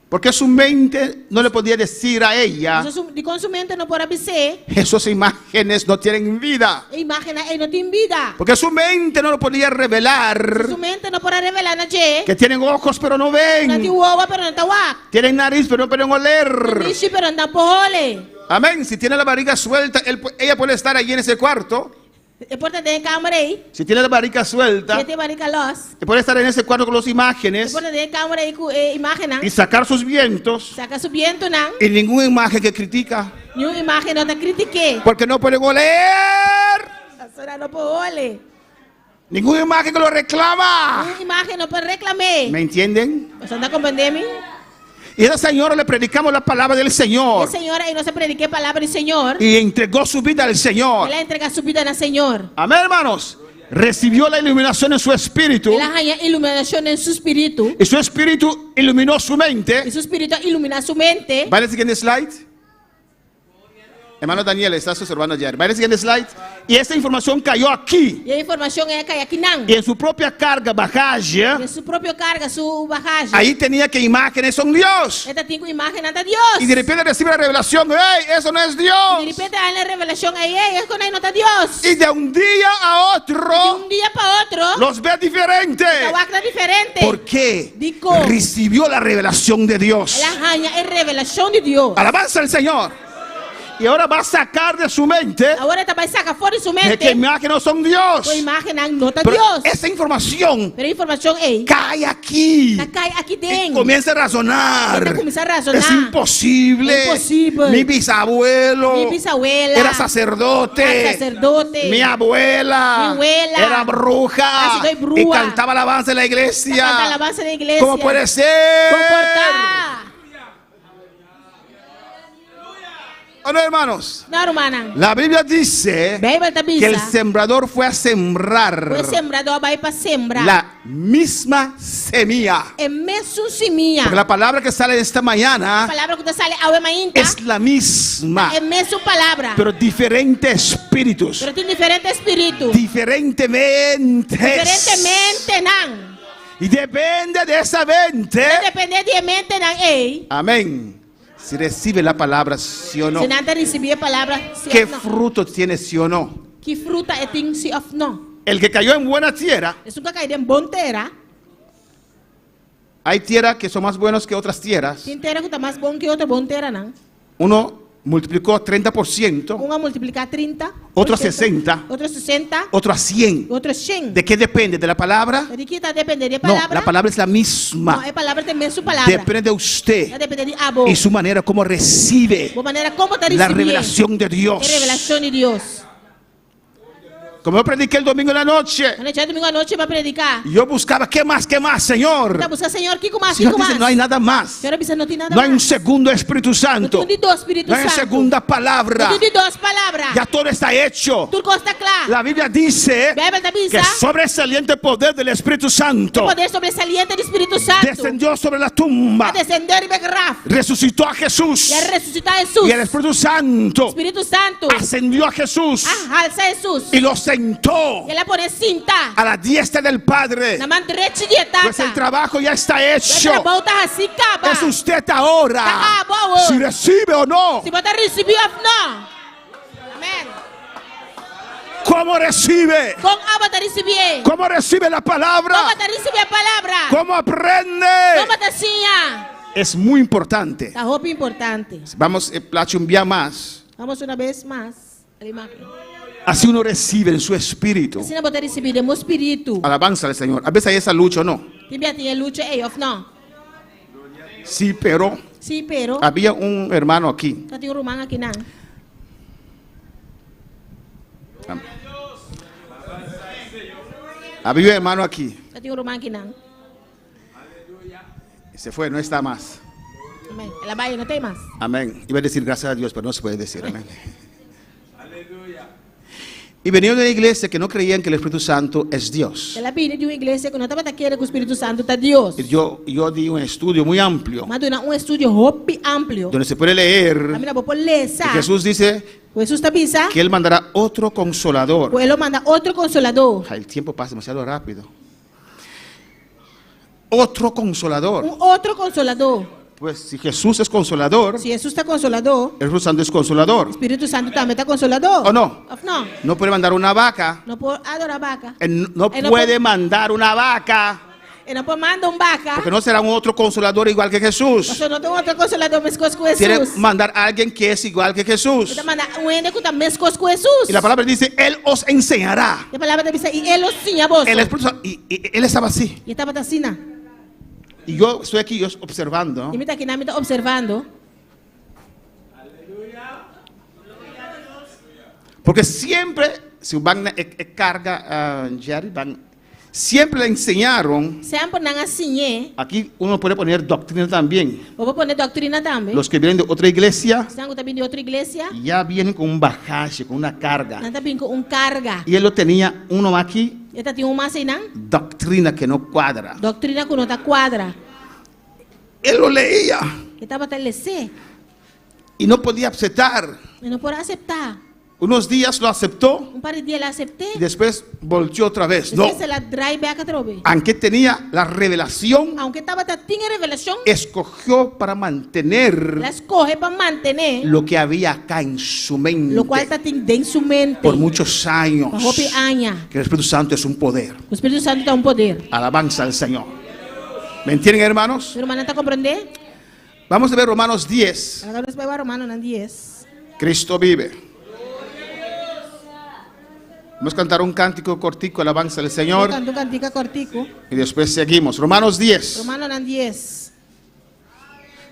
Porque su mente no le podía decir a ella,
Dikon su mente no por a bis'é,
esas imágenes no tienen vida.
e imágennan ei no tin bida.
Porque su mente no lo podía revelar.
Su mente no por a revelá na dje.
Que tienen ojos pero no
Nan tin
ven.
wowo pero nan ta wak.
Tienen nariz pero no pueden oler.
Nanishi pero nan por hole.
Amén. Si tiene la barriga suelta, él pu- ella puede estar allí en ese cuarto.
E por ta den e kamber ei.
Si tiene la barriga suelta,
Si e tin barika lòs.
puede estar en ese cuarto con las
E
imágenes
por ta den e kamber ei ku e imágennan.
y sacar sus vientos.
Saka su bientunan.
Y ninguna imagen que critica.
Niun imágen no ta kritik'é.
Porque no pueden oler.
Pasobra no por hole.
Ninguna imagen que lo reclama.
Niun imágen no por reklam'é.
¿Me entienden?
Boso ta komprendé mi?
Y a esa señora le predicamos la palabra del
E
Señor.
señora ei nos a predik'é palabra di Señor.
Y entregó su vida al Señor.
El a entregá su bida na Señor.
Amén, hermanos. Recibió la iluminación en su espíritu.
El a haña iluminashon den su spiritu.
Y su espíritu iluminó su
I
mente.
su spiritu a iluminá su mente.
¿Vale el siguiente slide? Hermano Daniel, estás observando ayer. ¿Vale el siguiente slide? Y esa información cayó aquí.
I e informashon ei a kai akinan.
Y en su propia carga, bagaje,
Den su propio karga, su bagahe.
ahí tenía que imágenes son Dios.
E tabatin ku imágennan ta Dios.
Y de repente recibe la revelación, ¡hey! Eso no es
I di
Dios.
repente a haña e revelashon, ei, ei, esei no ta Dios.
Y de un día a otro,
Di un dia pa otro,
los ve diferente.
ta wak nan diferente.
¿Por qué?
Dikon.
Recibió la revelación de Dios.
El a haña e revelashon di Dios.
Alabanza al Señor. Y ahora va a sacar de su mente
Awor e ta bai saka for di su
de que
mente.
imágenes no son Dios.
Ku imágennan no ta
Pero
Dios.
esa información
Pero e informashon ei
cae aquí.
ta kai aki
Y
den.
comienza a razonar.
E ta kuminsá rasoná.
Es imposible.
Imposibel.
Mi bisabuelo.
Mi bisabuela.
Era sacerdote.
Era sacerdote.
Mi abuela.
Mi abuela.
Era bruja.
A sirbi bruha.
Y cantaba alabanza en la iglesia.
Kanta alabansa den iglesia.
¿Cómo puede ser?
Kon por ta.
¿O no, hermanos?
No, rumannan.
La Biblia dice
Beibel ta
que el
bisa.
sembrador fue a sembrar
E sembradó a bai pa sembra.
la misma semilla.
E mesun simia.
Porque la palabra que sale esta mañana
Palabra ku ta sali awe mainta.
es la misma,
E mesun palabra.
pero diferentes espíritus,
Pero tin diferente spiritu.
diferentes mentes.
Diferente mentenan.
Y depende de esa mente.
Ta dependé di e mentenan ei.
Amén. Si recibe la palabra, sí o no.
Si nan ta risibí e palabra, sí
¿Qué
òf no.
fruto tiene, sí o no?
Ki fruta e tin, sí òf no.
El que cayó en buena tierra,
Esun ku a kai den bon tera.
hay tierras que son más buenas que otras tierras.
Tin tera ku ta mas bon ku otro bon teranan.
Uno multiplicó 30%,
Un a multipliká 30.
Otro 60.
Otro 60.
otro a 100.
Otro 100.
¿De qué depende? ¿De la palabra?
Di kiko ta dependé di
No,
palabra?
la palabra es la misma.
No, e palabra ta e mesun palabra.
Depende de usted
Ta dependé di abo.
y su manera como recibe
Bo manera kon ta
la
risibí.
revelación de Dios.
E revelashon di Dios.
Como yo prediqué el domingo en la noche,
Manera djadumingu anochi mi a prediká.
yo buscaba, ¿qué más, qué más, Señor?
Ta buska Señor, kiko mas,
Señor
kiko
dice,
mas.
no hay nada más.
Señor a bisa no tin nada
No hay un
mas.
segundo Espíritu
No
Santo.
tin un di dos Spiritu
No hay una
Santu.
segunda palabra.
No tin di dos palabra.
Ya todo está hecho.
Tur kos ta kla.
La Biblia dice
Beibel ta bisa.
que sobresaliente poder del Espíritu Santo
Poder sobresaliente di Spiritu Santu.
descendió sobre la tumba,
A desendé riba graf.
resucitó a Jesús
I a resusitá Hesus.
y el Espíritu Santo
Spiritu Santu.
ascendió a Jesús
A halsa Hesus.
y lo sentó
I el a pon'é sinta.
a la diestra del Padre.
Na man drechi di
Pues el
Tata.
trabajo ya está
E
hecho.
trabou ta hasí kaba.
Es usted ahora.
Ta abo awor.
Si recibe o no.
Si bo ta risibí òf no. Amèn.
¿Cómo recibe?
Kon abo ta risibí?
¿Cómo recibe la palabra?
Kon bo ta risibí e palabra?
¿Cómo aprende?
Kon bo ta siña?
Es muy importante.
Ta hopi importante.
Vamos, eh, plachi un bia mas.
Vamos una bes mas. La imágen.
Así uno recibe en su espíritu.
Asina bo ta risibí den bo spiritu.
Alabanza al Señor. A veces hay esa lucha o no.
Tin bia tin e lucha ei òf no?
Sí, pero
Sí, pero
había un hermano aquí.
tabatin un ruman akinan.
Había un hermano aquí.
Tabatin un ruman akinan.
Se fue, no está más.
Amèn. El a bai, no t'ei mas.
Amén. Iba a decir gracias a Dios, pero no se puede decir. Amén. Y venía de una iglesia que no creían que el Espíritu Santo es Dios.
El a bini di un iglesia ku no tabata kere ku Spiritu Santu ta Dios.
Y yo di un estudio muy amplio
M'a duna un estudio hopi amplio.
donde se puede leer
Kaminda bo por lesa.
que Jesús dice
Hesus ta bisa.
que Él mandará otro consolador.
Ku E lo manda otro konsoladó.
El tiempo pasa demasiado rápido. Otro consolador.
Un otro konsoladó.
Pues si Jesús es consolador,
Si Hesus ta konsoladó,
el Espíritu Santo es consolador.
Spiritu Santu tambe ta konsoladó.
¿O no?
Òf no?
No puede mandar una vaca.
No por adorá baka.
Él no
Él no
puede mandar una vaca.
E no por manda un baka.
Porque no será un otro consolador igual que Jesús.
Pasobra no tin un otro konsoladó meskos ku
Tiene
Hesus.
mandar a alguien que es igual que
E
Jesús.
ta manda un hende ku ta meskos ku Hesus.
Y la palabra dice, Él os enseñará.
E palabra ta bisa, i E lo siña boso.
El Espíritu Santo, y él estaba así.
I e tabata asina.
Y yo estoy aquí yo observando.
I mi ta akinan, mi ta opservando.
Porque siempre, si van a e, e carga, ah, Jerry, van, siempre le enseñaron,
Semper nan a siñ'é.
aquí uno puede poner doctrina también.
Bo por pone doktrina tambe.
Los que vienen de otra iglesia
Esnan ku ta bini di otro iglesia,
ya vienen con un bagaje, con una carga.
nan ta bini ku un karga.
Y él lo tenía uno aquí,
E tatin un mas einan,
doctrina que no cuadra.
doktrina ku no ta kuadra.
Él lo leía
E tabata les'é.
y no podía aceptar.
E no por a aseptá.
Unos días lo aceptó
Un par di dia el a asept'é.
y después volteó otra vez. No,
Despues el a drai bèk atrobe.
aunque tenía la revelación,
Aunke tabata tin e revelashon,
escogió para mantener
el a skohe pa mantené
lo que había acá en su mente
lokual tatin den su mente
por muchos años.
pa hopi aña.
Que el Espíritu Santo es un poder.
Ku Spiritu Santu ta un poder.
Alabanza al Señor. ¿Me entienden, hermanos?
Mi rumannan ta komprondé?
Vamos a ver Romanos 10.
Laga nos bai wak Romanonan dies.
Cristo vive. Vamos a cantar un cántico cortico, alabanza al Señor.
Kanta un kantika kòrtiku.
Y después seguimos. Romanos 10.
Romanonan dies.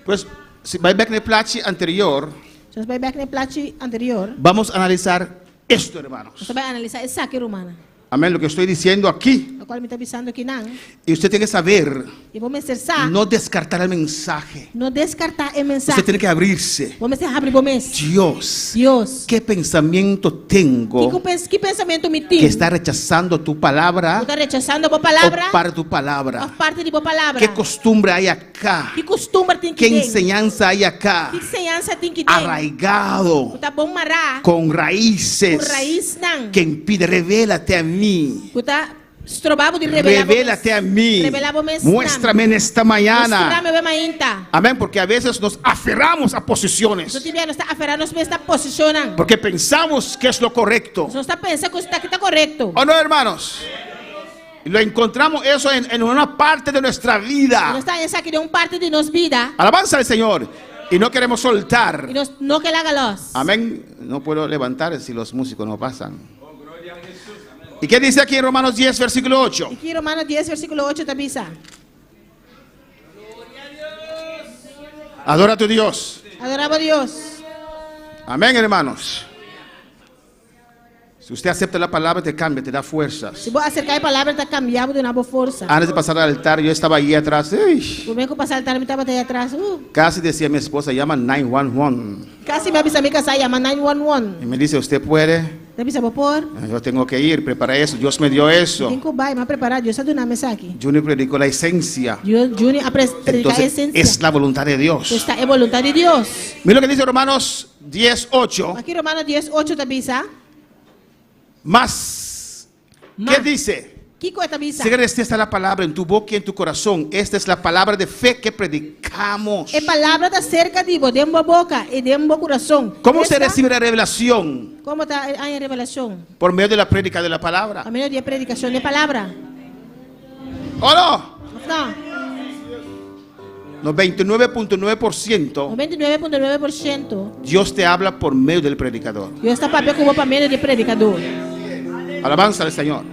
Pues, si bai bek na e plachi anterior,
Si nos bai bèk na e plachi anterior,
vamos a analizar esto, hermanos.
nos ta bai analisá esaki, rumannan.
Amén, lo que estoy diciendo aquí.
Lokual mi ta bisando akinan.
Y usted tiene que saber
I bo mester sa.
no descartar el mensaje.
No deskartá e mensahe.
Usted tiene que abrirse.
Bo mester habri bo mes.
Dios,
Dios.
¿qué pensamiento
Kiko
tengo
pens, ki pensamentu mi tin?
que está rechazando tu palabra
Ku ta rechasando bo palabra
o parte de tu palabra?
òf parti di bo palabra?
¿Qué costumbre hay acá?
Ki kustumber tin
¿Qué
ki den?
enseñanza hay acá?
Ki enseñansa tin ki den?
Arraigado
Ku ta bon mará
con
ku
raíces
raisnan.
que impide, revélate a mí.
Ku ta stroba bo di revelá bo mes.
Revélate a mí.
Revelá bo mes.
Muéstrame en esta mañana.
Mustrami awe mainta.
Amén, porque a veces nos aferramos a posiciones.
Nos tin bia nos ta aferá nos mes na posishonnan.
Porque pensamos que es lo correcto.
Nos ta pensa ku esaki ta korekto.
¿O no, hermanos? Lo encontramos eso en, en una parte de nuestra vida.
Nos ta haña esaki den un parti di nos bida.
Alabanza al Señor. Y no queremos soltar.
I nos no ke laga lòs.
Amén. No puedo levantar si los músicos no pasan. ¿Y qué dice aquí en Romanos 10, versículo 8?
I ki Romanos 10, versíkulo 8 ta bisa.
Adora a tu Dios.
Adorá bo Dios.
Amén, hermanos. Si usted acepta la palabra, te cambia, te da fuerzas.
Si bo aserká e palabra e ta kambia bo, duna bo forsa.
Antes de pasar al altar, yo estaba allí atrás. Uy,
Promé ku pasa altar mi tabata ei atras. Uh.
casi decía mi esposa, llama 911.
Kasi mi a bisa mi kasá yama 911.
Y me dice, ¿usted puede?
Ta bisa bo por.
Yo tengo que ir, prepara eso. Dios me dio eso.
Tin ku bai, m'a prepará, Dios a duna mi esaki.
Junior predicó la esencia.
Junior a prediká
Entonces,
esensia.
es la voluntad de Dios.
Pues ta e boluntat di Dios.
Mira lo que dice Romanos 10, 8.
Aki Romanos 10, 8 ta bisa.
Más.
Ma.
¿Qué dice?
Kiko e ta bisa?
Sigue esta la palabra en tu boca y en tu corazón. Esta es la palabra de fe que predicamos.
E palabra ta serka di bo, den bo boka i den bo kurason.
¿Cómo se
Esta-
recibe la revelación?
Kon ta haña revelashon?
Por medio de la prédica de la palabra.
Pa medio di e predikashon di e palabra.
¿O no?
Òf no?
99.9%
99.9%
Dios te habla por medio del predicador.
Dios ta papia ku bo pa medio di e predikadó.
Alabanza al Señor.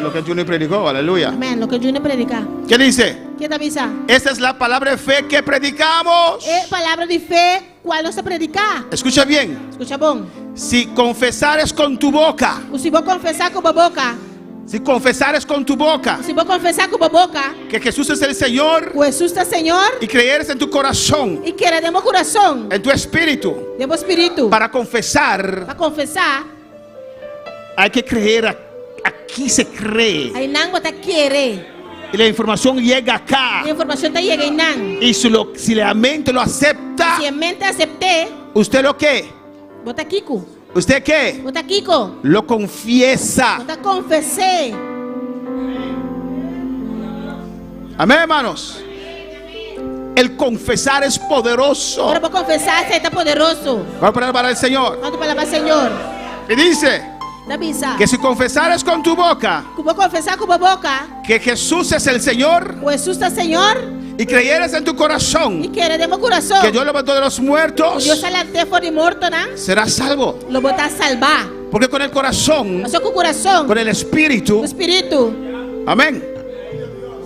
Lo que Junior predicó, aleluya.
Amèn. Loke Junior prediká.
¿Qué dice?
Ke ta bisa?
Esta es la palabra de fe que predicamos.
E palabra di fe kual nos ta prediká.
Escucha bien.
Skucha bon.
Si confesares con tu boca,
Ku si bo konfesá ku bo boka,
si confesares con tu boca
si bo konfesá ku bo boka
que Jesús es el Señor
ku Hesus ta Señor
y creeres en tu corazón,
i kere den bo kurason,
en tu espíritu,
den bo spiritu,
para confesar,
pa konfesá,
hay que creer. Aquí se cree.
Einan bo ta kere.
Y la información llega acá.
E informashon ta yega einan.
Y si, lo, si la mente lo acepta,
Si e mente asept'é,
¿usted lo qué?
bo ta kiko?
¿Usted qué?
Bo ta kiko?
Lo confiesa.
Bo ta konfes'é.
Amén, hermanos. El confesar es poderoso.
Ora bo konfesá, esei ta poderoso.
Vamos a poner para el Señor.
Kuantu pa alabá Señor?
Y dice,
Ta bisa.
Que si confesares con tu boca
Ku bo konfesá ku bo boka.
que Jesús es el Señor
Ku Hesus ta Señor.
y creyeres en tu corazón
I kere den bo kurason.
que Dios lo levantó de los muertos,
Dios a lant'é for di mortonan.
serás salvo.
Lo bo ta salbá.
Porque con el corazón,
Pasó ku kurason.
con el espíritu,
Ku spiritu.
amén.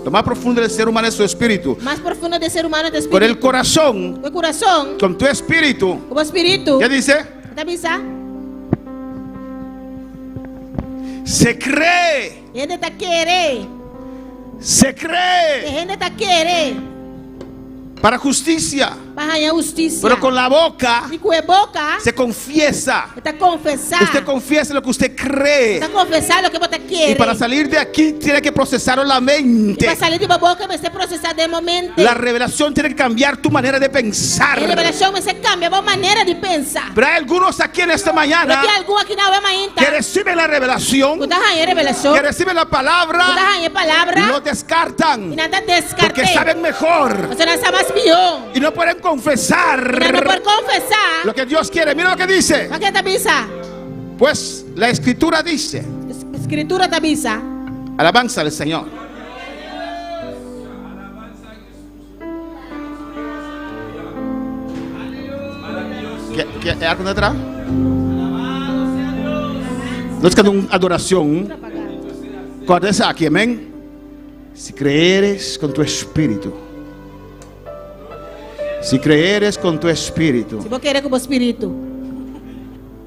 Lo más profundo del ser humano es su espíritu.
Mas profundo di ser humano ta
Con
spiritu.
el corazón,
Ku kurason.
con tu espíritu,
Ku bo spiritu.
¿qué dice?
Ta bisa.
Se cree,
Hende ta kere.
se cree
Hende ta kere.
para justicia.
Pa haña hustisia.
Pero con la boca
I ku e boka.
se confiesa.
Ta konfesá.
Usted confiesa lo que usted cree.
Ta konfesá loke bo ta kere.
Y para salir de aquí tiene que procesarlo la
I
mente.
pa sali di bo boka, mester prosesá den bo mente.
La revelación tiene que cambiar tu manera de pensar.
E revelashon mester kambia bo manera di pensa.
Pero hay algunos aquí en esta
Pero
mañana
tin algun aki awe mainta.
que reciben la revelación,
Ku ta haña revelashon.
que reciben la
Ku ta
palabra,
haña palabra.
lo descartan
I nan ta deskart'é.
porque saben mejor
Pasobra nan sa mas mihó.
y no pueden confesar
I nan no por konfesá.
lo que Dios quiere. Mira lo que dice.
Wak kiko e ta bisa?
Pues la escritura dice,
Skritura ta bisa.
alabanza al Señor. ¿Qué, qué, hay algo detrás? No es que una adoración. Acuérdese aquí, amén. Si creeres con tu espíritu, si creeres con tu espíritu,
Si bo kere ku bo spiritu.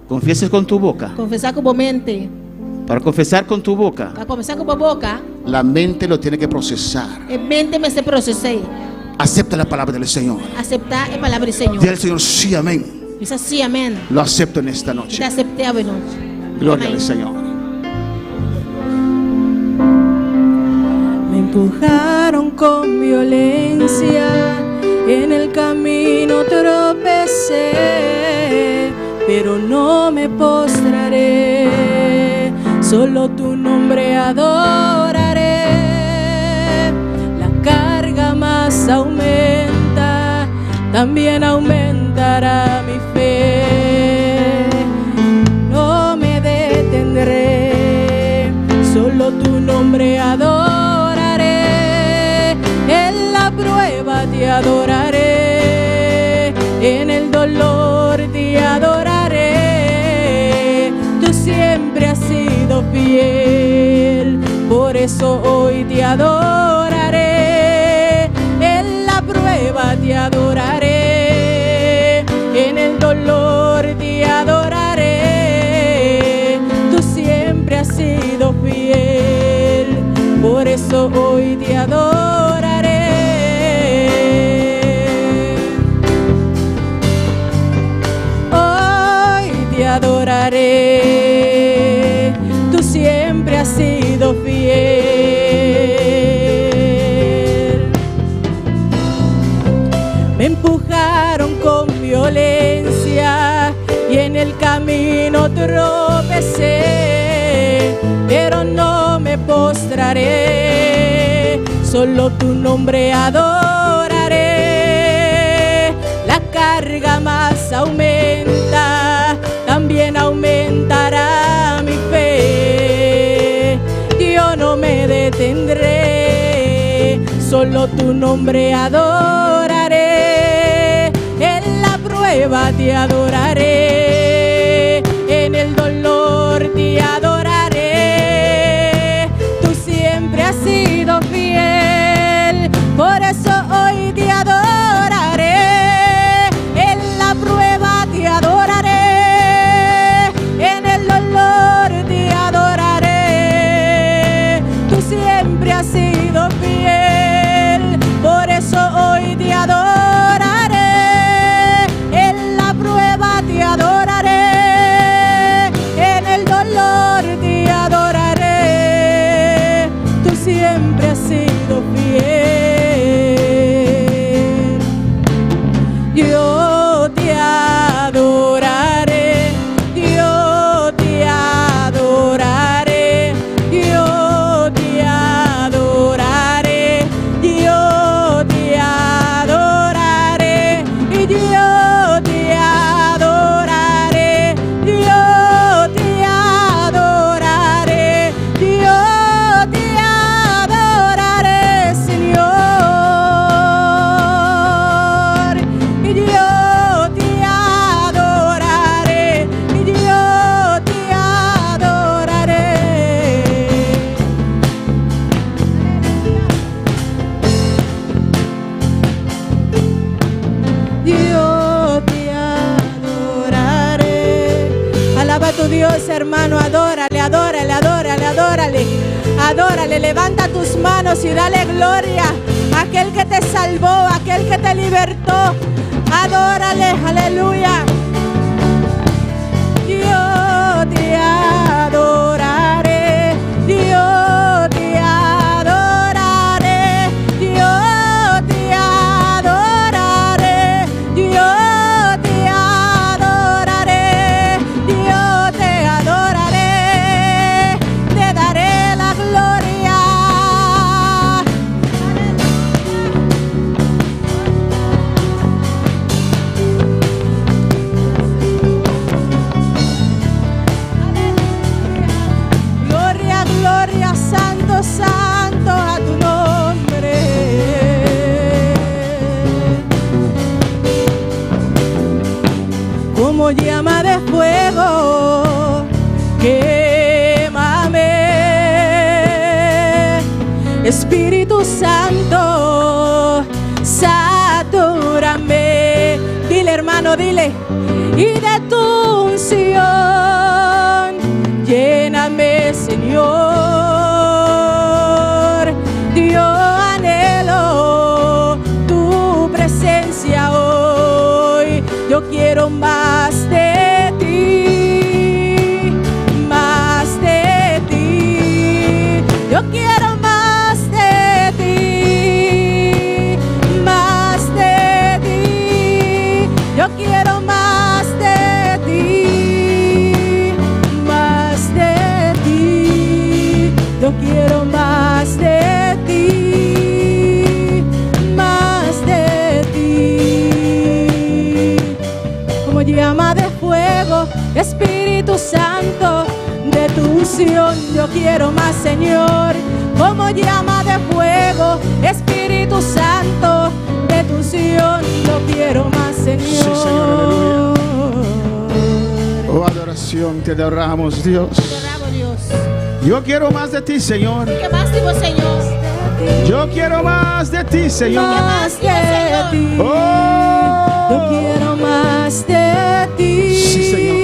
confieses con tu boca,
Konfesá ku bo mente.
para confesar con tu boca,
Pa konfesá ku bo boka.
la mente lo tiene que procesar.
E mente mester prosesá.
Acepta la palabra del Señor.
Aseptá e palabra di Señor.
Dile al Señor, sí, amén.
Bisa sí, amèn.
Lo acepto en esta noche.
Mi ta asept'é awe nochi.
Gloria
Amèn.
al Señor.
Me empujaron con violencia, en el camino tropecé, pero no me postraré, solo tu nombre adoraré. La carga más aumenta, también aumentará mi fe. No me detendré, solo tu nombre adoraré. En la prueba te adoraré, en el dolor te adoraré. Tú siempre has sido fiel, por eso hoy te adoraré. En la prueba te adoraré, en el dolor te adoraré. Tú siempre has sido fiel, por eso hoy te adoraré. Hoy te adoraré, tú siempre has sido fiel. Me empujaron con violencia y en el camino tropecé, pero no me postraré, solo tu nombre adoraré. La carga más aumenta, también aumentará mi fe. Yo no me detendré, solo tu nombre adoraré. En la prueba te adoraré, en el dolor te adoraré. Tú siempre has sido fiel, por eso hoy te adoraré. En la prueba te adoraré, en el dolor te adoraré. Tú siempre has sido fiel, por eso hoy te adoraré. En la prueba te adoraré, en el dolor adórale, adórale, adórale. Adórale, levanta tus manos y dale gloria a aquel que te salvó, a aquel que te libertó. Adórale, aleluya. Yo te adoraré, yo te adoraré, yo te adoraré, yo te adoraré, yo te adoraré, te daré la gloria. Gloria, gloria, santo, santo a tu nombre. Como llama de fuego, quémame. Espíritu Santo, satúrame. Dile, hermano, dile. Y de tu unción, lléname, Señor. Yo anhelo tu presencia hoy. Yo quiero más de ti, más de ti. Yo quiero más de ti, más de ti. Yo quiero más de ti, más de ti. Yo quiero más de ti, más de ti. Como llama de fuego, Espíritu Santo, de tu unción yo quiero más, Señor. Como llama de fuego, Espíritu Santo, de tu unción yo quiero más, Señor.
Sí, Señor, aleluya. Oh, adoración, te adoramos, Dios.
Adoramos, Dios.
Yo quiero más de ti, Señor.
Ke mas di bo, Señor?
Yo quiero más de ti, Señor.
Más de ti.
Oh.
Yo quiero más de ti.
Sí, Señor.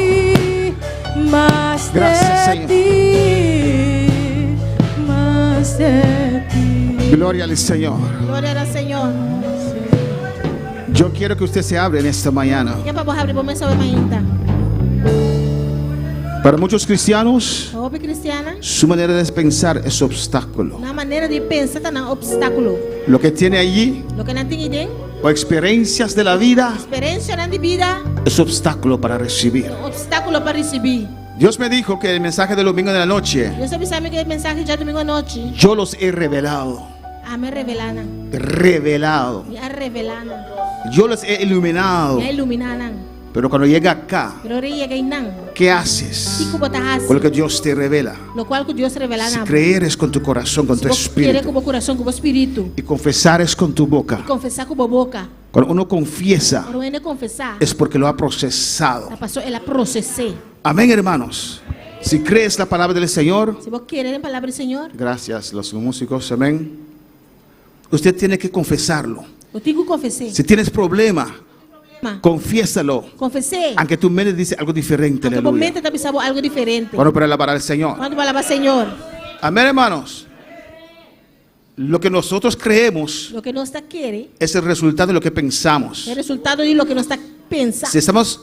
Más
Gracias,
de
Señor.
ti. Más de ti.
Gloria al Señor.
Gloria al Señor.
Yo quiero que usted se abra en esta mañana.
Ke pa bo habri bo mes awe mainta.
Para muchos cristianos,
Hopi kristian,
su manera de pensar es obstáculo.
Nan manera di pensa ta un opstákulo.
Lo que tiene allí
Loke nan tin eiden,
o experiencias de la vida
eksperensianan di bida,
es obstáculo para recibir.
opstákulo pa risibí.
Dios me dijo que el mensaje del domingo de la noche,
Dios a bisa mi ku e mensahe djadumingu anochi.
yo los he revelado,
Ami a revelá nan.
revelado.
Mi a revelá nan.
Yo los he iluminado.
Mi a iluminá nan.
Pero cuando llega acá,
Pero ora yega einan.
¿qué haces
Kiko bo ta hasi?
con lo que Dios te revela?
Lokual ku Dios revelá
Si
na.
creeres con tu corazón, con tu
Si bo kere
espíritu
ku bo kurason, ku bo spiritu.
y confesares con tu boca.
I konfesá ku bo boka.
Cuando uno confiesa,
Ora hende konfesá.
es porque lo ha procesado.
Ta paso el a proses'é.
Amén, hermanos. Si crees la palabra del Señor,
Si bo kere den palabra di Señor,
gracias los músicos, amén. Usted tiene que confesarlo.
bo tin ku konfes'é.
Si tienes problema, confiésalo.
Konfes'é.
Aunque tu mente dice algo diferente,
Aunke bo
aleluya.
mente ta bisa bo algu diferente.
Bueno, para alabar al Señor.
Kuantu pa alabá Señor?
Amén, hermanos. Lo que nosotros creemos
Loke nos ta kere
es el resultado de lo que pensamos.
e resultado di loke nos ta pensa.
Si estamos,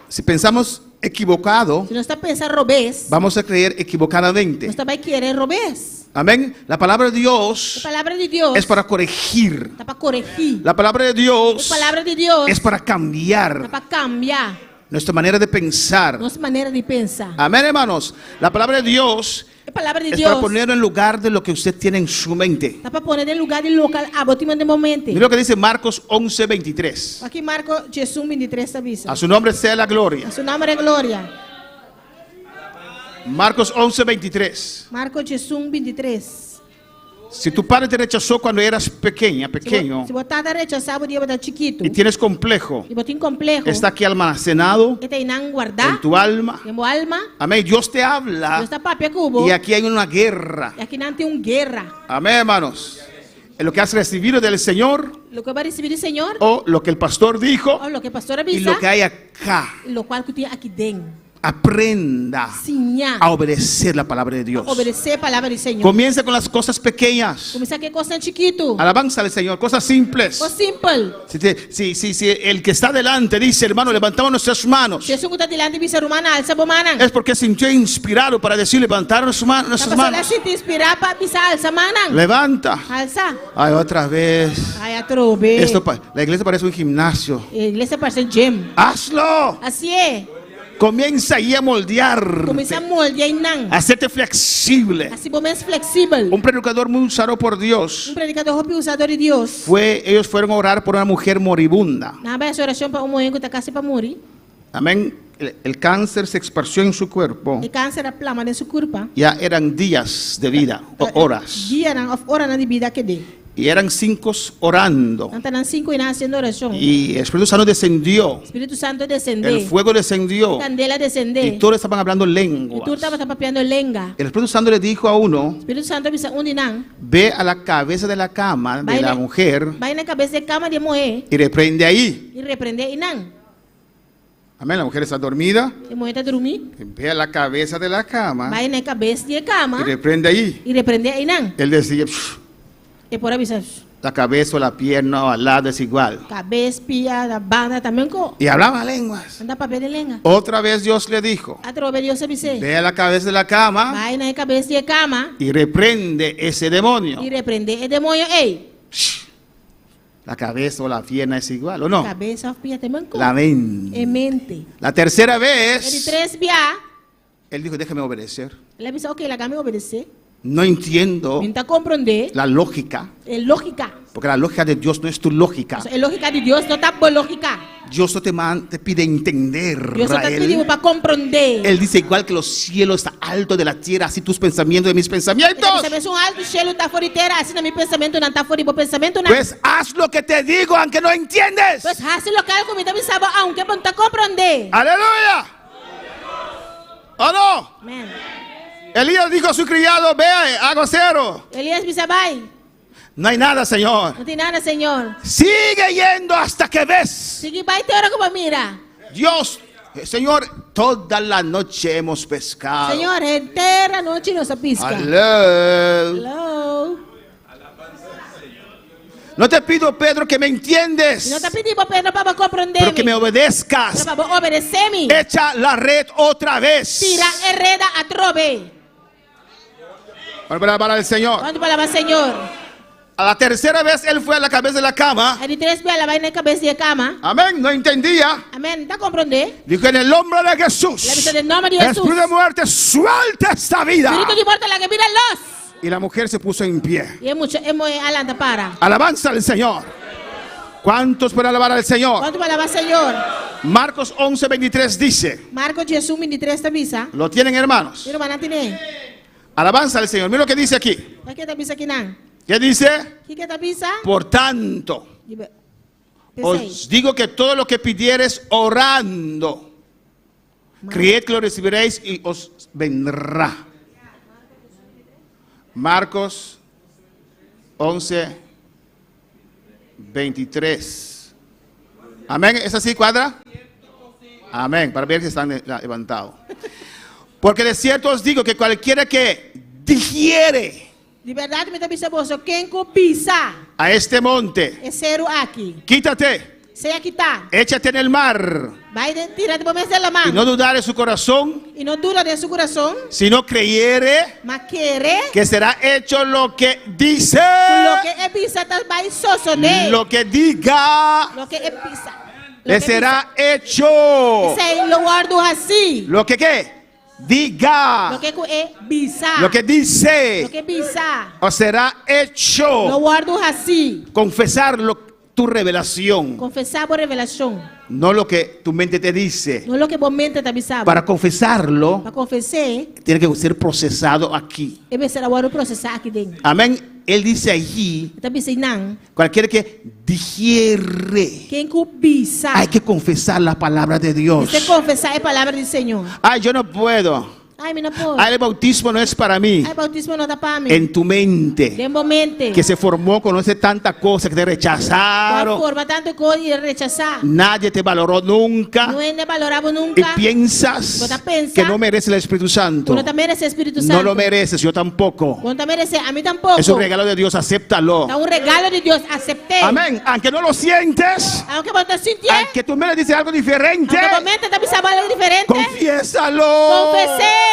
si pensamos equivocado,
Si nos ta pensa robes,
vamos a creer equivocadamente.
nos ta bai kere robes.
Amén. La palabra de
E
Dios
palabra di Dios
es para corregir.
ta pa koregí.
La palabra de Dios
E palabra di Dios
es para
ta
cambiar
pa kambia
nuestra manera de pensar.
nos manera di pensa.
Amén, hermanos. La palabra de Dios
E palabra di
es para
Dios
ponerlo en lugar de lo que usted tiene en su mente.
ta pa pone den lugá di loke abo tin den bo mente.
Mira lo que dice Marcos 11:23.
Aki Marko 11, 23 ta bisa.
A su nombre sea la gloria.
Na su nòmber gloria.
Marcos 11:23.
Marko 11, 23.
Si tu padre te rechazó cuando eras pequeña, pequeño,
Si bo tata a rechasá bo dia bo ta chikitu.
y tienes complejo,
I bo tin kompleho.
está aquí almacenado
E ta einan wardá.
en tu alma.
Den bo alma.
Amén. Dios te habla
Dios ta papia ku bo.
y aquí hay una guerra.
I akinan tin un guera.
Amén, hermanos. En Lo que has recibido del Señor
Loke bo a risibí di Señor.
o lo que el pastor dijo
O loke pastor
y
a bisa.
lo que hay acá.
I lokual ku tin aki den.
Aprenda
Siña.
a obedecer la palabra de Dios.
Pa obedesé e palabra di Señor.
Comienza con las cosas pequeñas.
Kuminsá ku e kosnan chikitu.
Alabanza al Señor, cosas simples.
Kos simpel.
Si, te- si, si, si el que está delante dice, hermano, levantamos nuestras manos,
Si esun ku ta dilanti bisa, Rumannan, alsa bo mannan.
es porque sintió inspirado para decir, levantar
Ta
nuestras
pasobra el a
manos.
sinti inspirá pa bisa alsa mannan.
Levanta.
Alsa.
Ay, otra vez.
Ay, atrobe.
Esto pa- la iglesia parece un gimnasio.
E iglesia parse un gym.
Hazlo.
Hasié.
Comienza ahí a moldear.
Kuminsá moldia einan.
Hacerte flexible.
Hasi bo mes fleksibel.
Un predicador muy usado por Dios.
Un predikadó hopi usá dor di Dios.
Fue, ellos fueron a orar por una mujer moribunda.
Nan a bai hasi orashon pa un muhé ku ta kasi pa muri.
Amén. El, el cáncer se esparció en su cuerpo.
E kanser a plama den su kurpa.
Ya eran días de vida o horas.
Dianan òf oranan di bida a ked'é.
Y eran cinco orando.
Nan ta nan sinku i nan hasiendo orashon.
Y el Espíritu Santo descendió.
Spiritu Santu a desendé.
El fuego descendió.
Kandela a desendé.
Y todos estaban hablando
I
lenguas.
tur tabata papiando lenga.
El Espíritu Santo le dijo a uno,
Spiritu Santu a bisa un di nan,
ve a la cabeza de la cama de
Bai
la
na,
mujer
bai na kabes di e kama di e muhé
y reprende ahí.
i reprendé einan.
Amén, la mujer está dormida.
E muhé ta drumí.
Ve a la cabeza de la cama
Bai na e kabes di e kama
y reprende ahí.
i reprendé einan.
Él decía, "Psh,
E por a bisa,
la cabeza o la pierna o al lado es igual.
Kabes, pia, na banda ta men ko.
Y hablaba lenguas.
Nan ta papia den lenga.
Otra vez Dios le dijo,
Atrobe Dios a bis'é,
ve a la cabeza de la cama
Bai na e kabes di e kama
y reprende ese demonio.
i reprendé e demonio ei.
Psh, La cabeza o la pierna es igual, ¿o no?
Kabes òf pia ta men ko.
La mente.
E mente.
La tercera
E di
vez,
tres bia,
él dijo, déjame obedecer.
el a bisa, ok, laga mi obedesé.
No entiendo
Mi no ta komprondé
la lógica,
e lógika.
porque la lógica de Dios no es tu lógica.
Pasobra e lógika di Dios no ta bo lógika.
Dios no te, man, te pide entender
Dios no
a
ta
él.
pidi bo pa komprondé.
Él dice, igual que los cielos está alto de la tierra, así tus pensamientos de mis
E ta
pensamientos.
bisa, mesun altu shelu ta for di tera, asina mi pensamentunan ta for di bo pensamentunan.
Pues haz lo que te digo, aunque no entiendes.
Pues hasi lokal ku mi ta bisa bo, aunke bo no ta komprondé.
Aleluya. ¿O no?
Amén.
Elías dijo a su criado, ve, aguacero.
Elías bisa bai.
No hay nada, Señor.
No tin nada, Señor.
Sigue yendo hasta que ves.
Sigui bai te ora ku bo mira.
Dios, Señor, toda la noche hemos pescado.
Señor, henter anochi nos a pisca.
Hello.
Hello.
No te pido, Pedro, que me entiendes.
Mi no ta pidi bo, Pedro, pa bo comprende
Pero que
mi.
me obedezcas.
Pero pa bo obedece mi.
Echa la red otra vez.
Tira e reda atrobe.
Para alabar al Señor.
Cuanto pa alaba Señor.
A la tercera vez él fue a la cabeza de la cama.
E di tres bia el a bai na e kabes di e kama.
Amén. No entendía.
Amén. Ta comprende.
Dijo en el nombre de Jesús.
El a bisa den nomber di Jesús.
Espíritu de muerte, suelta esta vida.
Spiritu di morto laga e bida los.
Y la mujer se puso en pie.
Y e mucha e muhé a lanta para.
Alabanza al Señor. ¿Cuántos pueden alabar al Señor?
¿Cuántos pueden alabar al Señor?
Marcos 11, 23 dice.
Marcos 11, 23 ta bisa.
Lo tienen, hermanos.
Mi rumannan tin'é.
Alabanza al Señor. Mira lo que dice aquí.
Kiko ta bisa akinan?
¿Qué dice?
Kiko ta bisa?
Por tanto, os digo que todo lo que pidieres orando, creed que lo recibiréis y os vendrá. Marcos 11, 23. Amén. ¿Es así, cuadra? Amén. Para ver si están levantados. Porque de cierto os digo que cualquiera que digiere
Di bèrdat mi ta bisa boso, ken ku bisa
a este monte,
e seru aki,
quítate,
sea kitá,
échate en el mar,
bai den, tira bo mes den laman,
y no dudare en su corazón,
i no duda den su kurason,
sino creyere
ma kere
que será hecho lo que dice,
ku loke e bisa ta bai sosodé.
Lo que diga,
Loke e bisa.
le será hecho.
Esei lo wòrdu hasí.
Lo que qué? Diga.
Loke ku e bisa.
Lo que dice.
Loke bisa.
O será hecho.
Lo wòrdu hasí.
Confesar lo, tu revelación.
Konfesá bo revelashon.
No lo que tu mente te dice.
No loke bo mente ta bisa bo.
Para confesarlo.
Pa konfes'é.
Tiene que ser procesado aquí.
E mester a wòrdu prosesá aki den.
Amén. Él dice allí.
E ta bisa einan.
Cualquiera que dijere.
Ken ku bisa.
Hay que confesar la palabra de Dios.
Mester konfesá e palabra di Señor.
Ay, yo no puedo.
Ai, mi no por.
Ay, el bautismo no es para mí.
Ai, boutismo no ta pa mi.
En tu mente,
Den bo mente.
que se formó con ese tanta cosa que te
Bo a
rechazaron.
forma tantu kos i rechasá.
Nadie te valoró nunca.
No hende a balorá bo
Y
nunka.
piensas
Bo ta pensa
que no merece el Espíritu Santo.
Ku no ta meresé Spiritu Santu.
No lo mereces, yo tampoco.
Bo no ta meresé, ami tampoko.
Es un regalo de Dios, acéptalo.
Ta un regalo di Dios, asept'é.
Amén. Aunque no lo sientes,
Aunke bo no ta sintié,
aunque tu mente dice algo diferente,
aunke bo mente ta bisa algu diferente,
confiésalo.
konfes'é.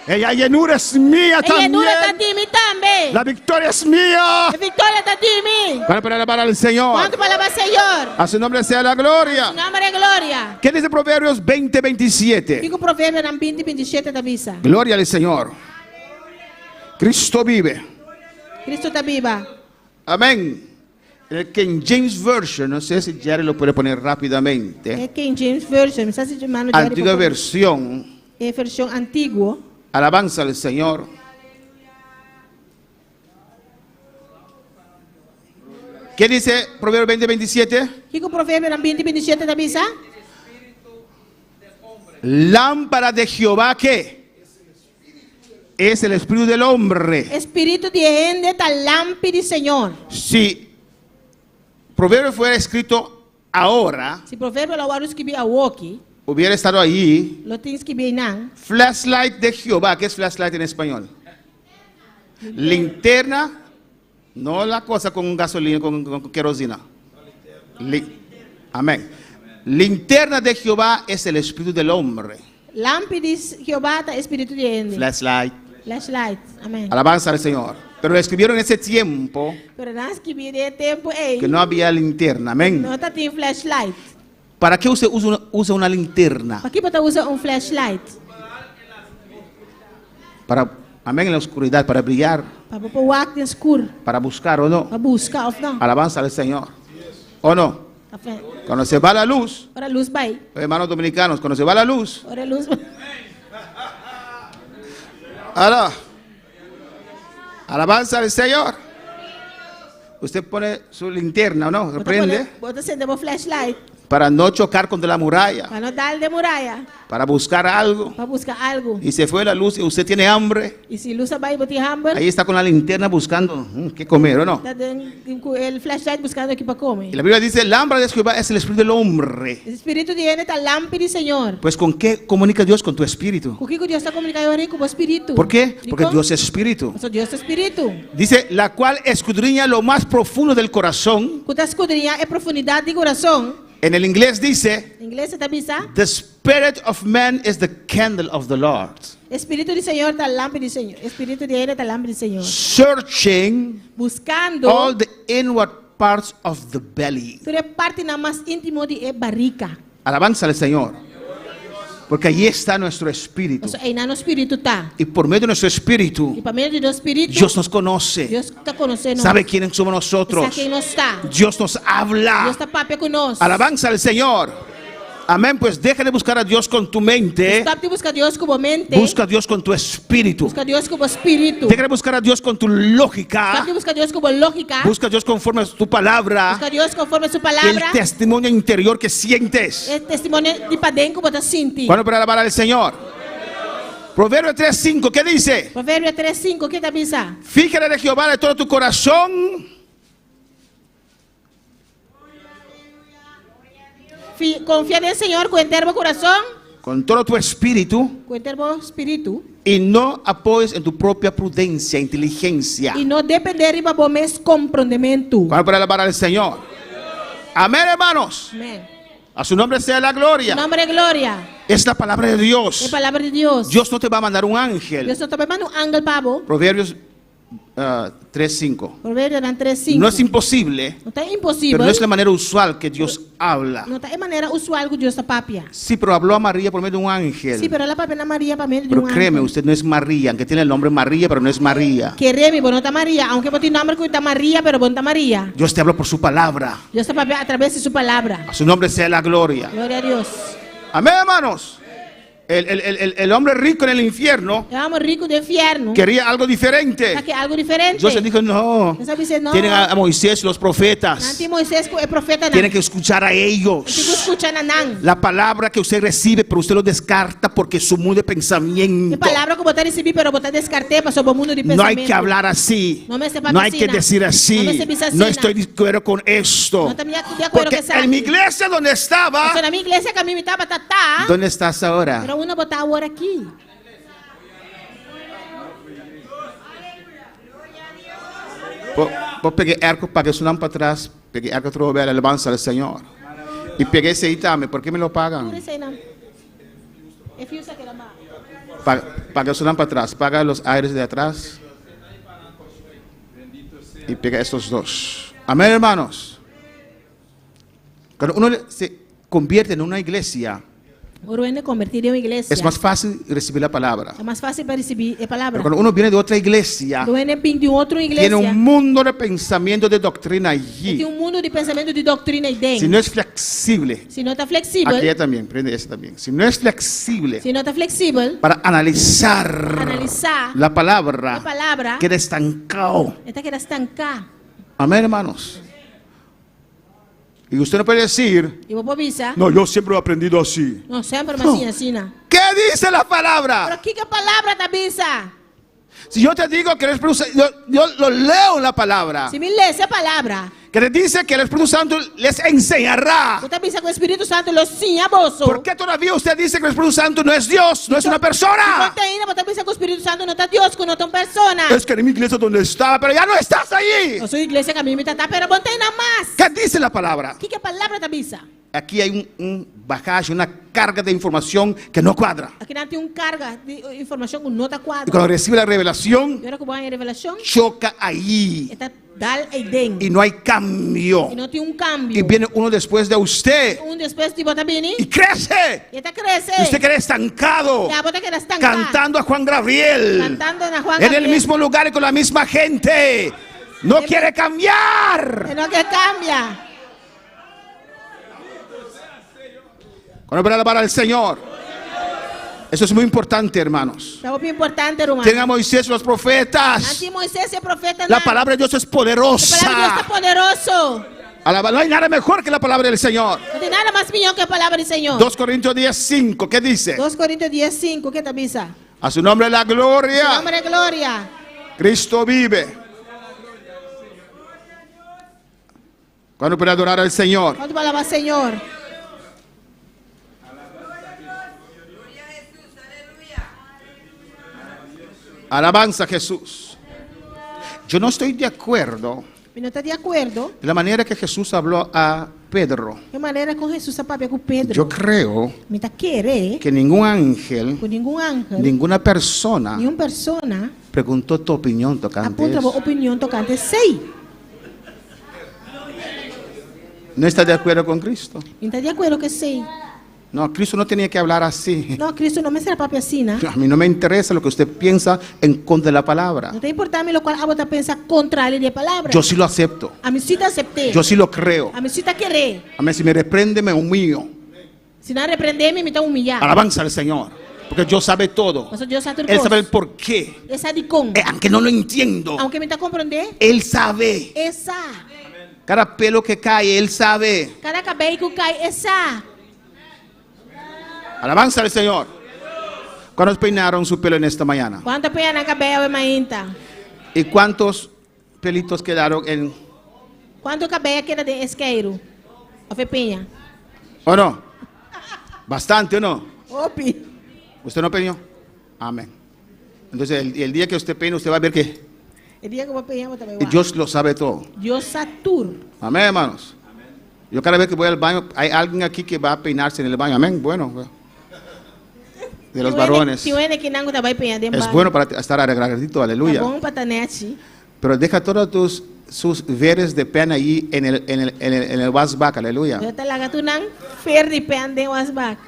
La llenura es mía
E yenura ta
también.
di mi tambe.
La victoria es mía.
E viktoria ta di mi.
Para para alabar al Señor.
Kuantu pa alabá Señor?
A su nombre sea la gloria.
Su nòmber e gloria.
¿Qué dice Proverbios 20, 27?
Kiko Proverbionan 20, 27 ta bisa?
Gloria al Señor. Cristo vive.
Cristo ta biba.
Amén. En el King James Version, no sé si Jerry lo puede poner rápidamente.
E King James Version, mi sa si hermano Jerry
Antigua
por
versión.
E versión antiguo.
Alabanza al Señor. ¿Qué dice Proverbio 20, 27?
Kiko Proverbionan 20, 27 ta bisa?
Lámpara de Jehová, ¿qué? Es el espíritu del hombre.
Espíritu di hende ta lampi di Señor.
Si Proverbio fuera escrito ahora,
Si Proverbio lo wòrdu skibí awoki,
hubiera estado allí.
Lo tin skibí einan.
Flashlight de Jehová. ¿Qué es flashlight en español? Linterna. No la cosa con gasolina, con, con querosina. Li- Amén. Linterna de Jehová es el espíritu del hombre.
Lampi di Jehová ta espíritu di hende.
Flashlight.
Flashlight. Amén.
Alabanza al Señor. Pero lo escribieron en ese tiempo
Pero nan a skibí den e tempu ei.
que no había linterna. Amén.
No tatin flashlight.
¿Para qué usted usa una, usa una linterna?
Pakiko bo ta usa un flashlight?
Para, amén, en la oscuridad, para brillar.
Pa bo por wak den skur.
Para buscar o no.
Pa buska òf no.
Alabanza al Señor. ¿O no? Cuando se va la luz.
Ora lus bai.
Hermanos dominicanos, cuando se va la luz.
Ora lus bai.
Ahora, alabanza al Señor. Usted pone su linterna, ¿o no? Se prende.
Bo ta sende bo flashlight.
Para no chocar contra la muralla.
Pa no dal den muraya.
Para buscar algo.
Pa buska algu.
Y se fue la luz y usted tiene hambre.
I si lus a bai bo tin hamber.
Ahí está con la linterna buscando qué comer, ¿o no?
Ta den ku el flashlight buskando ki pa kome.
Y la Biblia dice, lámpara de Jehová es el espíritu del hombre.
Espíritu di hende ta lampi di Señor.
Pues ¿con qué comunica Dios? Con tu espíritu.
Ku kiko Dios ta komuniká ora ei? Ku bo spiritu.
¿Por qué? Porque
Dikon?
Dios es espíritu.
Pasobra Dios ta spiritu.
Dice, la cual escudriña lo más profundo del corazón.
Ku ta skudriñá e profundidat di kurason.
En el inglés dice,
Ingles e ta bisa.
The spirit of man is the candle of the Lord.
E spiritu di Señor ta lampi di Señor. E spiritu di hende ta lampi di Señor.
Searching
Buskando.
all the inward parts of the belly.
Tur e partinan mas íntimo di e barika.
Alabanza al Señor. Porque allí está nuestro espíritu.
Pasobra einan nos spiritu ta.
Y por medio de nuestro espíritu,
I pa medio di nos spiritu,
Dios nos conoce.
Dios ta konosé nos.
Sabe quiénes somos nosotros.
Sa ken nos ta.
Dios nos habla.
Dios ta papia ku nos.
Alabanza al Señor. Amén. Pues deja de buscar a Dios con tu mente.
Stòp di buska Dios ku bo mente.
Busca a Dios con tu espíritu.
Buska Dios ku bo spiritu.
Deja de buscar a Dios con tu lógica.
Stòp di buska Dios ku bo lógika.
Busca a Dios conforme a tu palabra.
Buska Dios konforme su
El
palabra.
testimonio interior que sientes.
E testimonio di paden ku bo ta sinti.
Bueno, para alabar al Señor. Proverbio 3.5, ¿qué dice?
Proverbio 3.5, ke ta bisa?
Fíjate de Jehová de todo tu corazón.
Fi, konfia den Señor ku henter bo kurason.
Con todo tu espíritu.
Ku henter bo spiritu.
Y no apoyes en tu propia prudencia, inteligencia.
I no dependé riba bo mes komprondementu.
¿Cuál para alabar al Señor? Amén, hermanos.
Amén.
A su nombre sea la gloria.
Su nombre gloria.
Es la palabra de Dios.
E palabra di Dios.
Dios no te va a mandar un ángel.
Dios no ta bai manda un angel pa bo.
Proverbios 3, 5.
Proverbionan 3, 5.
No es imposible.
No ta imposibel.
Pero no es la manera usual que Dios habla.
No ta e manera usual ku Dios ta papia.
Sí, pero habló a María por medio de un ángel.
Sí, pero el a papia na Maria pa medio di
Pero
un
créeme,
ángel.
usted no es María, aunque tiene el nombre María, pero no es María.
Kere mi, bo no ta Maria, aunke bo tin nomber ku ta Maria, pero bo no ta Maria.
Dios te habló por su palabra.
Dios ta papia a traves di su palabra.
A su nombre sea la gloria.
Gloria a Dios.
Amén, hermanos. El, el- el- el- el hombre rico en el infierno
E hòmber riku den fièrnu
quería algo diferente.
ta ke algu diferente.
Dios le dijo, no.
Dios a bis'é, no.
Tienen a Moisés y los
Nan
profetas.
tin Moisés ku e profetanan.
Tienen que escuchar a
Tin ku
ellos.
skucha na nan.
La palabra que usted recibe, pero usted lo descarta porque su mundo de
E
pensamiento.
palabra ku bo ta risibí, pero bo ta deskart'é pasobra bo mundu di
No hay
pensamentu.
que hablar así.
No mester papia
No hay que
asina.
decir
No
así.
mester bisa
No
asina.
estoy de acuerdo con esto.
No ta di akuerdo
Porque
ku esaki.
en mi iglesia donde estaba,
Pasobra na mi iglesia kaminda mi tabata ta.
¿dónde estás ahora?
Pero unda bo ta awor aki?
Bo, bo pega airco, paga su pa atrás, pega airco otro vez, alabanza al Señor. Y pegué ese ahí también, ¿por qué me lo pagan? Paga, paga su para atrás, paga los aires de atrás. Y pega estos dos. Amén, hermanos. Cuando uno se convierte en una iglesia,
Ora un hende konvertí den un iglesia.
es más fácil recibir la palabra.
Ta mas fásil pa risibí e palabra.
Pero cuando uno viene de otra iglesia,
Ora un hende bin di un otro iglesia.
tiene un mundo de pensamiento, de doctrina allí.
Tin un mundu di pensamentu di doktrina ei den.
Si no es flexible,
Si no ta fleksibel.
aquí también, prende ese también. Si no es flexible
Si no ta fleksibel.
para analizar
Analisá
la palabra,
e palabra.
queda estancado.
E ta keda stanká.
Amén, hermanos. Y usted no puede decir,
I bo no por bisa.
no, yo siempre he aprendido así.
No, semper
No.
mi a siña asina.
¿Qué dice la palabra?
Pero kiko e palabra ta bisa?
Si yo te digo que el Espíritu Santo, yo, yo lo leo en la palabra,
Si mi lesa e palabra.
que les dice que el Espíritu Santo les enseñará.
Ku ta bisa ku Spiritu Santu lo siña boso.
¿Por qué todavía usted dice que el Espíritu Santo no es Dios, no es una persona?
Dikon te ainda bo ta bisa ku Spiritu Santu no ta Dios, ku no ta un persona.
Es que en mi iglesia donde estaba, pero ya no estás allí.
No, su iglesia kaminda mi tabata, pero bo n' t'einan mas.
¿Qué dice la palabra?
Kiko e palabra ta bisa?
Aquí hay un, un bagaje, una carga de información que no cuadra.
Akinan tin un karga di informashon ku no ta
Y
kuadra.
cuando recibe la revelación,
I ora ku bo haña revelashon,
choca ahí.
e ta dal eiden.
Y no hay cambio.
I no tin un kambio.
Y viene uno después de usted
Un despues di bo ta bini.
y crece.
I e ta krese.
Y usted queda estancado.
I abo ta keda stanká.
Cantando a Juan Gabriel.
Kantando na Juan
En el
Gabriel.
mismo lugar y con la misma gente. No quiere cambiar.
E no ke kambia.
Cuando van a alabar al Señor. Eso es muy importante, hermanos.
Ta hopi importante, ruman.
Tienen a Moisés y los profetas.
Nan tin Moisés i e profetanan.
La palabra de Dios es poderosa.
E palabra di Dios ta poderoso.
Alaba, no hay nada mejor que la palabra del Señor.
No tin nada mas mihó ku e palabra di Señor.
2 Corintios 10, 5. ¿Qué dice?
2 Korintionan 10, 5, kiko e ta bisa?
A su nombre la gloria.
Su nòmber gloria.
Cristo vive. Cuando puede adorar al Señor.
Kuantu por alabá Señor?
Alabanza a Jesús. Yo no estoy de acuerdo
Mi no ta di akuerdo.
de la manera que Jesús habló a Pedro.
E manera kon Hesus a papia ku Pedro.
Yo creo
Mi ta kere
que ningún ángel,
ku ningun angel,
ninguna persona
ningun persona
preguntó tu opinión tocante
a puntra bo
eso.
opinion tokante esei.
No está de acuerdo con Cristo.
Mi n' ta di akuerdo ku esei.
No, Cristo no tenía que hablar así.
No, Kristu no mester a papia asina.
A mí no me interesa lo que usted piensa en contra de la palabra.
No ta importá mi lokual abo ta pensa kontra di e palabra.
Yo sí lo acepto.
Ami sí ta asept'é.
Yo sí lo creo.
Ami sí ta kere.
Amén. Si me reprende, me humillo.
Si nan reprendé mi, mi ta humiyá.
Alabanza al Señor. Porque Dios sabe todo.
Pasobra Dios sa tur
Él
kos.
sabe el por qué.
E sa dikon.
Aunque no lo entiendo.
Aunke mi n' ta komprondé.
Él sabe.
E sa.
Cada pelo que cae, Él sabe.
Kada kabei ku kai, e sa.
Alabanza al Señor. ¿Cuántos peinaron su pelo en esta mañana?
Kuantu a peña nan kabei awe mainta?
¿Y cuántos pelitos quedaron en...
Kuantu kabei a keda den e skeiru? Òf e peña?
¿O no? Bastante, ¿o no?
Hopi.
¿Usted no peinó? Amén. Entonces, el, el día que usted peine, usted va a ver que
E dia ku bo peña, bo ta bai
Dios lo sabe todo.
Dios sa tur.
Amén, hermanos. Yo cada vez que voy al baño, hay alguien aquí que va a peinarse en el baño. Amén. Bueno, de los varones. Es bueno para estar arregladito, aleluya. Pero deja todos tus sus veres de pena allí en el, en el, en el, en el wasbak, aleluya.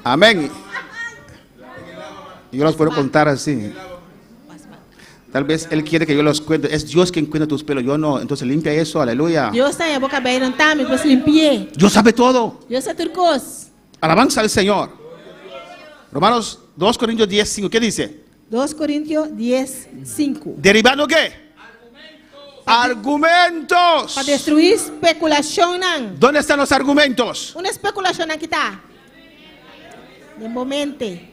Amén. Yo los puedo contar así. Tal vez Él quiere que yo los cuente. Es Dios quien cuenta tus pelos, yo no. Entonces limpia eso, aleluya. Dios sabe todo. Alabanza al Señor. Romanos 2 Corintios 10, 5. ¿Qué dice?
2 Korintio 10, 5.
¿Derribando qué? Argumentos.
Pa destruí spekulashonnan.
¿Dónde están los argumentos?
Unda spekulashonnan aki ta? Den bo mente.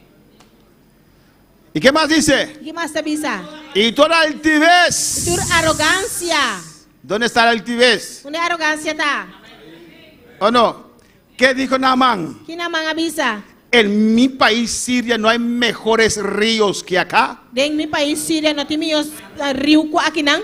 ¿Y qué más dice?
Kiko mas ta bisa?
Y toda altivez.
Tur arogansia.
¿Dónde está la altivez?
Unda arogansia ta?
¿O no? ¿Qué dijo Naamán?
Ki Naamán a bisa?
En mi país Siria no hay mejores ríos que acá.
Den mi pais Siria no tin mihó riu ku akinan.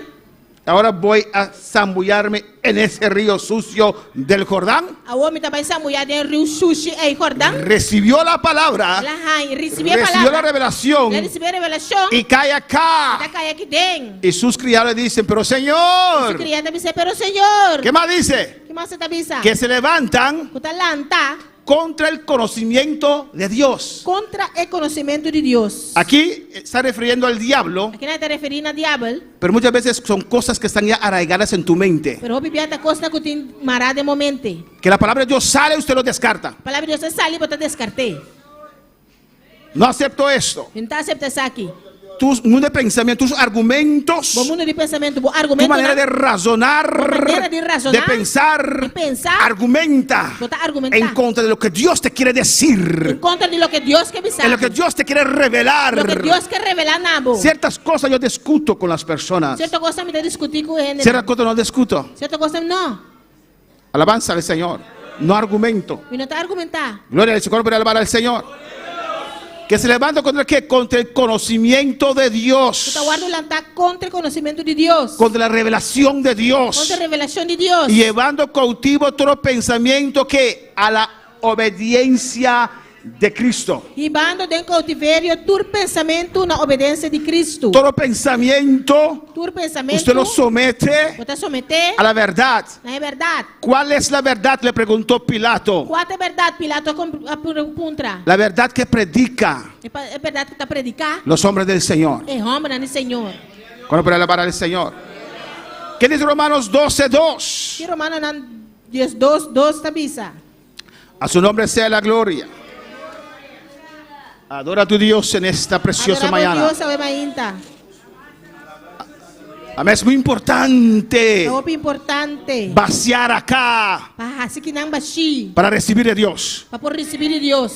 Ahora voy a zambullarme en ese río sucio del Jordán.
Awor mi ta bai sambuyá den riu sushi ei Jordán.
Recibió la palabra.
El a haña, risibí e
Recibió
palabra.
la revelación.
El a risibí e revelashon.
Y cae acá.
I ta kai aki den.
Y sus criados le dicen, pero Señor.
Su kriá ta bisa, pero Señor.
¿Qué más dice?
Ki mas e ta bisa?
Que se levantan.
Ku ta lanta.
Contra el conocimiento de Dios.
Kontra e konosementu di Dios.
Aquí está refiriendo al diablo.
Akinan e ta referí na diabel.
Pero muchas veces son cosas que están ya arraigadas en tu mente.
Pero hopi bia ta kosnan ku tin mará den bo mente.
Que la palabra de Dios sale y usted lo descarta.
Palabra di Dios ta sali bo ta deskart'é.
No acepto esto.
Mi no ta asepta esaki.
Tus mundo de pensamiento, tus argumentos.
Bo mundo di pensamentu, bo
Tu
argumentonan.
manera de razonar,
Bo manera di razoná,
de pensar,
di pensa,
argumenta
bo ta argumentá.
en contra de lo que Dios te quiere decir.
En kontra di loke Dios ke bisa
En lo que
bo.
Dios te quiere revelar.
Loke Dios ke revelá na bo.
Ciertas cosas yo discuto con las personas.
Sierto kosnan mi ta diskutí ku e hendenan.
Ciertas cosas no discuto.
Sierto kosnan no.
Alabanza al Señor. No argumento.
Mi no ta argumentá.
Gloria al Señor, para alabar al Señor. Que se levanta contra qué? Contra el conocimiento de Dios.
Ku ta wòrdu lantá kontra e konosementu di Dios.
Contra la revelación de Dios.
Kontra e revelashon di Dios.
Y llevando cautivo todo pensamiento que a la obediencia de Cristo.
Hibando den koutiverio tur pensamentu na obedensia di Kristu.
Todo pensamiento,
Tur pensamentu,
usted lo somete
bo ta someté
a la verdad.
na e bèrdat.
¿Cuál es la verdad? Le preguntó Pilato.
Kua ta e bèrdat? Pilato a puntra.
La verdad que predica
E bèrdat ku ta prediká
los hombres del Señor.
e hòmbernan di Señor.
¿Cuándo puede alabar al Señor? ¿Qué dice Romanos 12, 2?
Ki Romanonan 12, 2 ta bisa?
A su nombre sea la gloria. Adora a tu Dios en esta preciosa
Adorá bo
mañana.
Dios awe mainta.
Amén. Es muy importante
Ta hopi importante.
vaciar acá
Pa hasi kinan bashí.
para recibir de Dios.
Pa por risibí di Dios.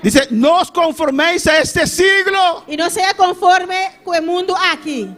Dice, no os conforméis a este siglo.
I no sea konforme ku e mundu aki.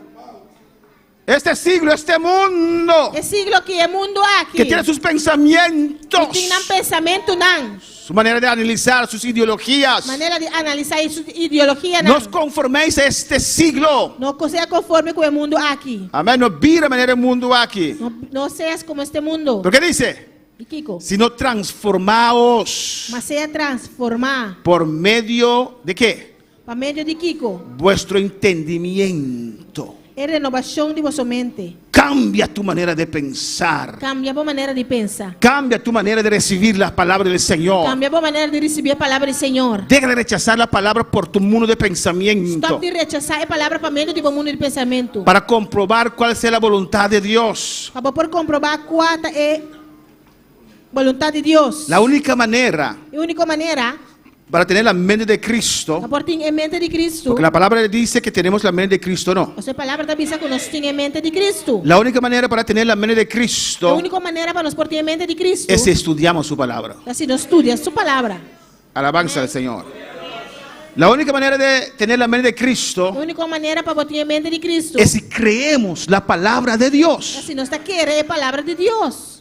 Este siglo, este mundo.
E siglo aki, e mundu aki.
Que tiene sus pensamientos.
Ku tin nan pensamentunan.
Su manera de analizar, sus ideologías.
Manera di analisá i su ideologianan.
No os conforméis a este siglo.
No sea konforme ku e mundu aki.
Amén. No bira manera e mundu aki.
No, no seas como este mundo.
¿Pero qué dice?
I kiko?
Sino transformaos.
Ma sea transformá.
Por medio de qué?
Pa medio di kiko?
Vuestro entendimiento.
E renobashon di boso mente.
Cambia tu manera de pensar.
Kambia bo manera di pensa.
Cambia tu manera de recibir la palabra del Señor.
Kambia bo manera di risibí e palabra di Señor.
Deja de rechazar la palabra por tu mundo de pensamiento.
Stòp di rechasá e palabra pa medio di bo mundu di pensamentu.
Para comprobar cuál sea la voluntad de Dios.
Pa bo por komprobá kua ta e boluntat di Dios.
La única manera
E úniko manera
para tener la mente de Cristo.
Pa por tin e mente di Cristo.
Porque la palabra le dice que tenemos la mente de Cristo, no.
Pasobra e palabra ta bisa ku nos tin e mente di Cristo.
La única manera para tener la mente de Cristo.
E úniko manera pa nos por tin e mente di Cristo.
Es si estudiamos su palabra.
Ta si nos studia su palabra.
Alabanza al Señor. La única manera de tener la mente de Cristo.
E úniko manera pa bo tin e mente di Cristo.
Es si creemos la palabra de Dios.
Ta si nos ta kere e palabra di Dios.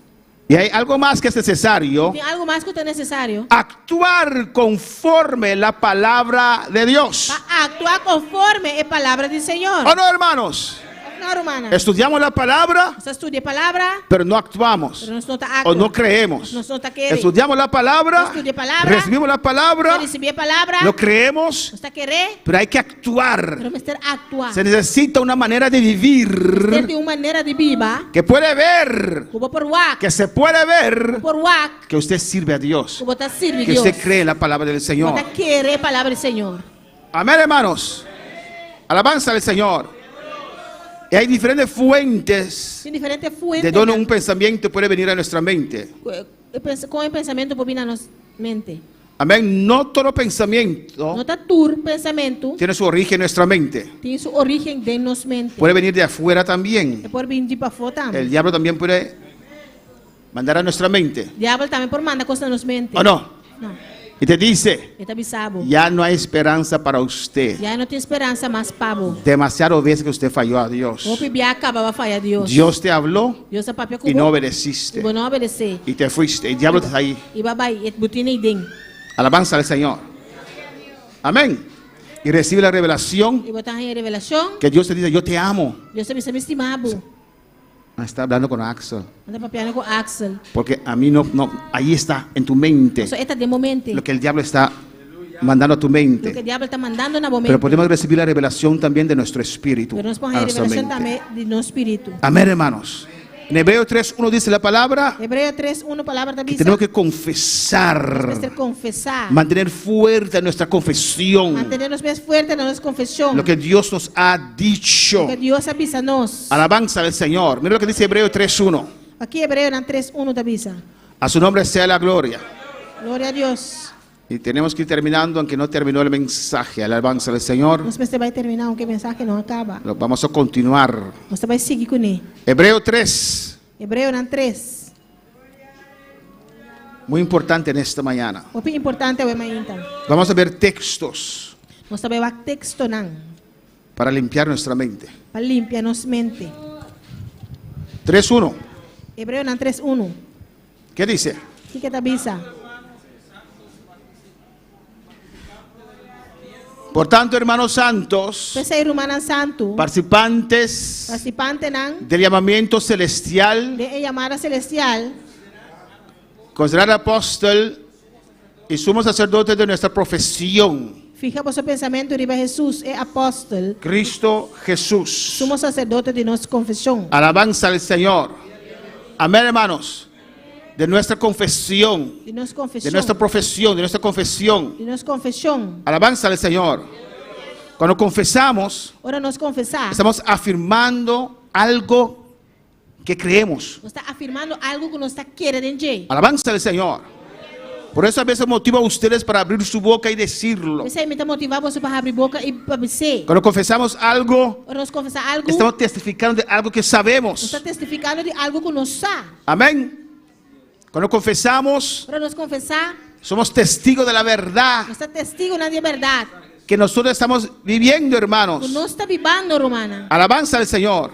Y hay algo más que es necesario.
Tin algu mas ku ta nesesario.
Actuar conforme la palabra de Dios.
Pa aktua konforme e palabra di Señor.
¿O no, hermanos?
Òf no, rumannan?
Estudiamos la palabra,
Nos ta studia e palabra,
pero no actuamos.
pero nos no ta aktua.
O no creemos.
Nos no ta kere.
Estudiamos la palabra,
Nos studia e palabra,
recibimos la palabra,
Nos risibí e palabra,
lo creemos,
nos ta kere,
pero hay que actuar.
pero mester aktua.
Se necesita una manera de vivir.
Mester tin un manera di biba.
Que puede ver.
Ku bo por wak.
Que se puede ver.
Por wak.
Que usted sirve a Dios.
Ku bo ta sirbi
Que
Dios.
usted cree la palabra del Señor.
Ku bo ta kere e palabra di Señor.
Amén, hermanos. Alabanza al Señor. Y hay diferentes fuentes
Tin diferente fuente
de donde un pensamiento puede venir a nuestra mente.
Kon e pensamentu por bini na nos mente.
Amén. No todo pensamiento
No ta tur pensamentu
tiene su origen en nuestra mente.
tin su orígen den nos mente.
Puede venir de afuera también.
E por bin di pafó tambe.
El diablo también puede mandar a nuestra mente.
Diabel tambe por manda kos na nos mente.
¿O no?
No.
Y te dice,
E ta bisa bo.
ya no hay esperanza para usted.
Ya no tin speransa mas pa bo.
Demasiado veces que usted falló a Dios.
Hopi bia kaba bo a faya Dios.
Dios te habló
Dios a papia ku
y no
bo.
obedeciste.
I bo no a obedesé.
Y te fuiste. El diablo está ahí.
I bo a bai, e bo tin eiden.
Alabanza al Señor. Amén. Y recibe la revelación
I bo ta haña revelashon.
que Dios te dice, yo te amo.
Dios ta bisa mi stima bo.
Ah, está hablando con Axel.
Mi ta papiando ku Axel.
Porque a mí no, no, ahí está en tu mente.
Paso e ta den bo mente.
Lo que el diablo está mandando a tu mente.
Loke diabel ta mandando na bo mente.
Pero podemos recibir la revelación también de nuestro espíritu.
Pero nos por
a
haña
nuestra
revelashon
mente.
tambe di nos spiritu.
Amén, hermanos. En Hebreo 3.1 dice la palabra
Hebreo 3.1 palabra ta
que
bisa.
tenemos que confesar.
Mester konfesá.
Mantener fuerte nuestra confesión.
Mantené nos mes fuerte na nos konfeshon.
Lo que Dios nos ha dicho.
Loke Dios a bisa nos.
Alabanza al Señor. Mira lo que dice Hebreo 3.1.
Aki Hebreonan 3.1 ta bisa.
A su nombre sea la gloria.
Gloria a Dios.
Y tenemos que ir terminando, aunque no terminó el mensaje. Alabanza al Señor.
Nos mester bai terminá, aunke mensahe no a kaba.
Lo vamos a continuar.
Nos ta bai sigui kuné.
Hebreo 3.
Hebreonan 3.
Muy importante en esta mañana.
Hopi importante awe mainta.
Vamos a ver textos.
Nos ta bai wak tekstonan.
Para limpiar nuestra mente.
Pa limpia nos mente.
3.1.
Hebreonan 3.1.
¿Qué dice?
Kiko e ta bisa?
Por tanto, hermanos santos,
P'esei rumannan santu,
participantes
partisipantenan
del llamamiento celestial,
den e yamada celestial,
considerad apóstol y sumo sacerdote de nuestra profesión,
Fiha boso pensamentu riba Hesus, e apòstel,
Cristo Jesús.
sumo saserdote di nos konfeshon.
Alabanza al Señor. Amén, hermanos. De nuestra confesión.
Di nos konfeshon.
De nuestra profesión, de nuestra confesión.
Di nos konfeshon.
Alabanza al Señor. Cuando confesamos,
Ora nos konfesá,
estamos afirmando algo que creemos.
Nos ta afirmando algu ku nos ta kere den dje.
Alabanza al Señor. Por eso a veces motivo a ustedes para abrir su boca y decirlo.
P'esei mi ta motivá boso pa habri boka i pa bis'é.
Cuando confesamos algo,
Ora nos konfesá algu,
estamos testificando de algo que sabemos.
Nos ta testifikando di algu ku nos sa.
Amén. Cuando confesamos,
Ora nos konfesá,
somos testigos de la verdad.
Nos ta testigunan di e bèrdat.
Que nosotros estamos viviendo, hermanos.
Ku nos ta bibando, rumannan.
Alabanza al Señor.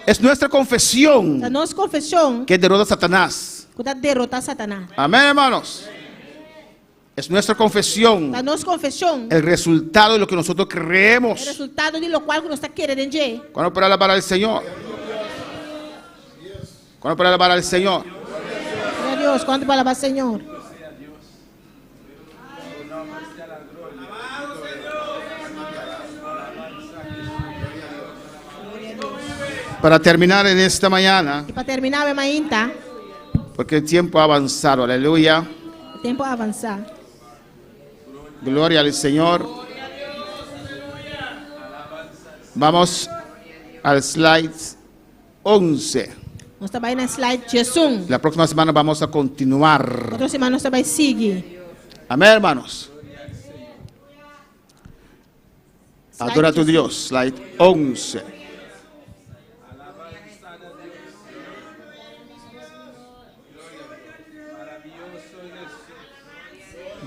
Es nuestra confesión.
Ta nos konfeshon.
Que derrota a Satanás.
Ku ta derotá Satanas.
Amén, hermanos. Es nuestra confesión.
Ta nos konfeshon.
El resultado de lo que nosotros creemos.
E resultado di lokual ku nos ta kere den dje.
Cuando para alabar al Señor? Cuando para alabar al Señor?
Gloria a Dios. Cuanto pa alabá Señor?
Para terminar en esta mañana.
I pa terminá awe mainta.
Porque el tiempo ha avanzado, aleluya.
E tempu a avansá.
Gloria al Señor. Vamos al slide 11.
Nos ta bai na slide diesun.
La próxima semana vamos a continuar.
Otro siman nos ta bai sigui.
Amén, hermanos. Adora a tu Dios. Slide 11.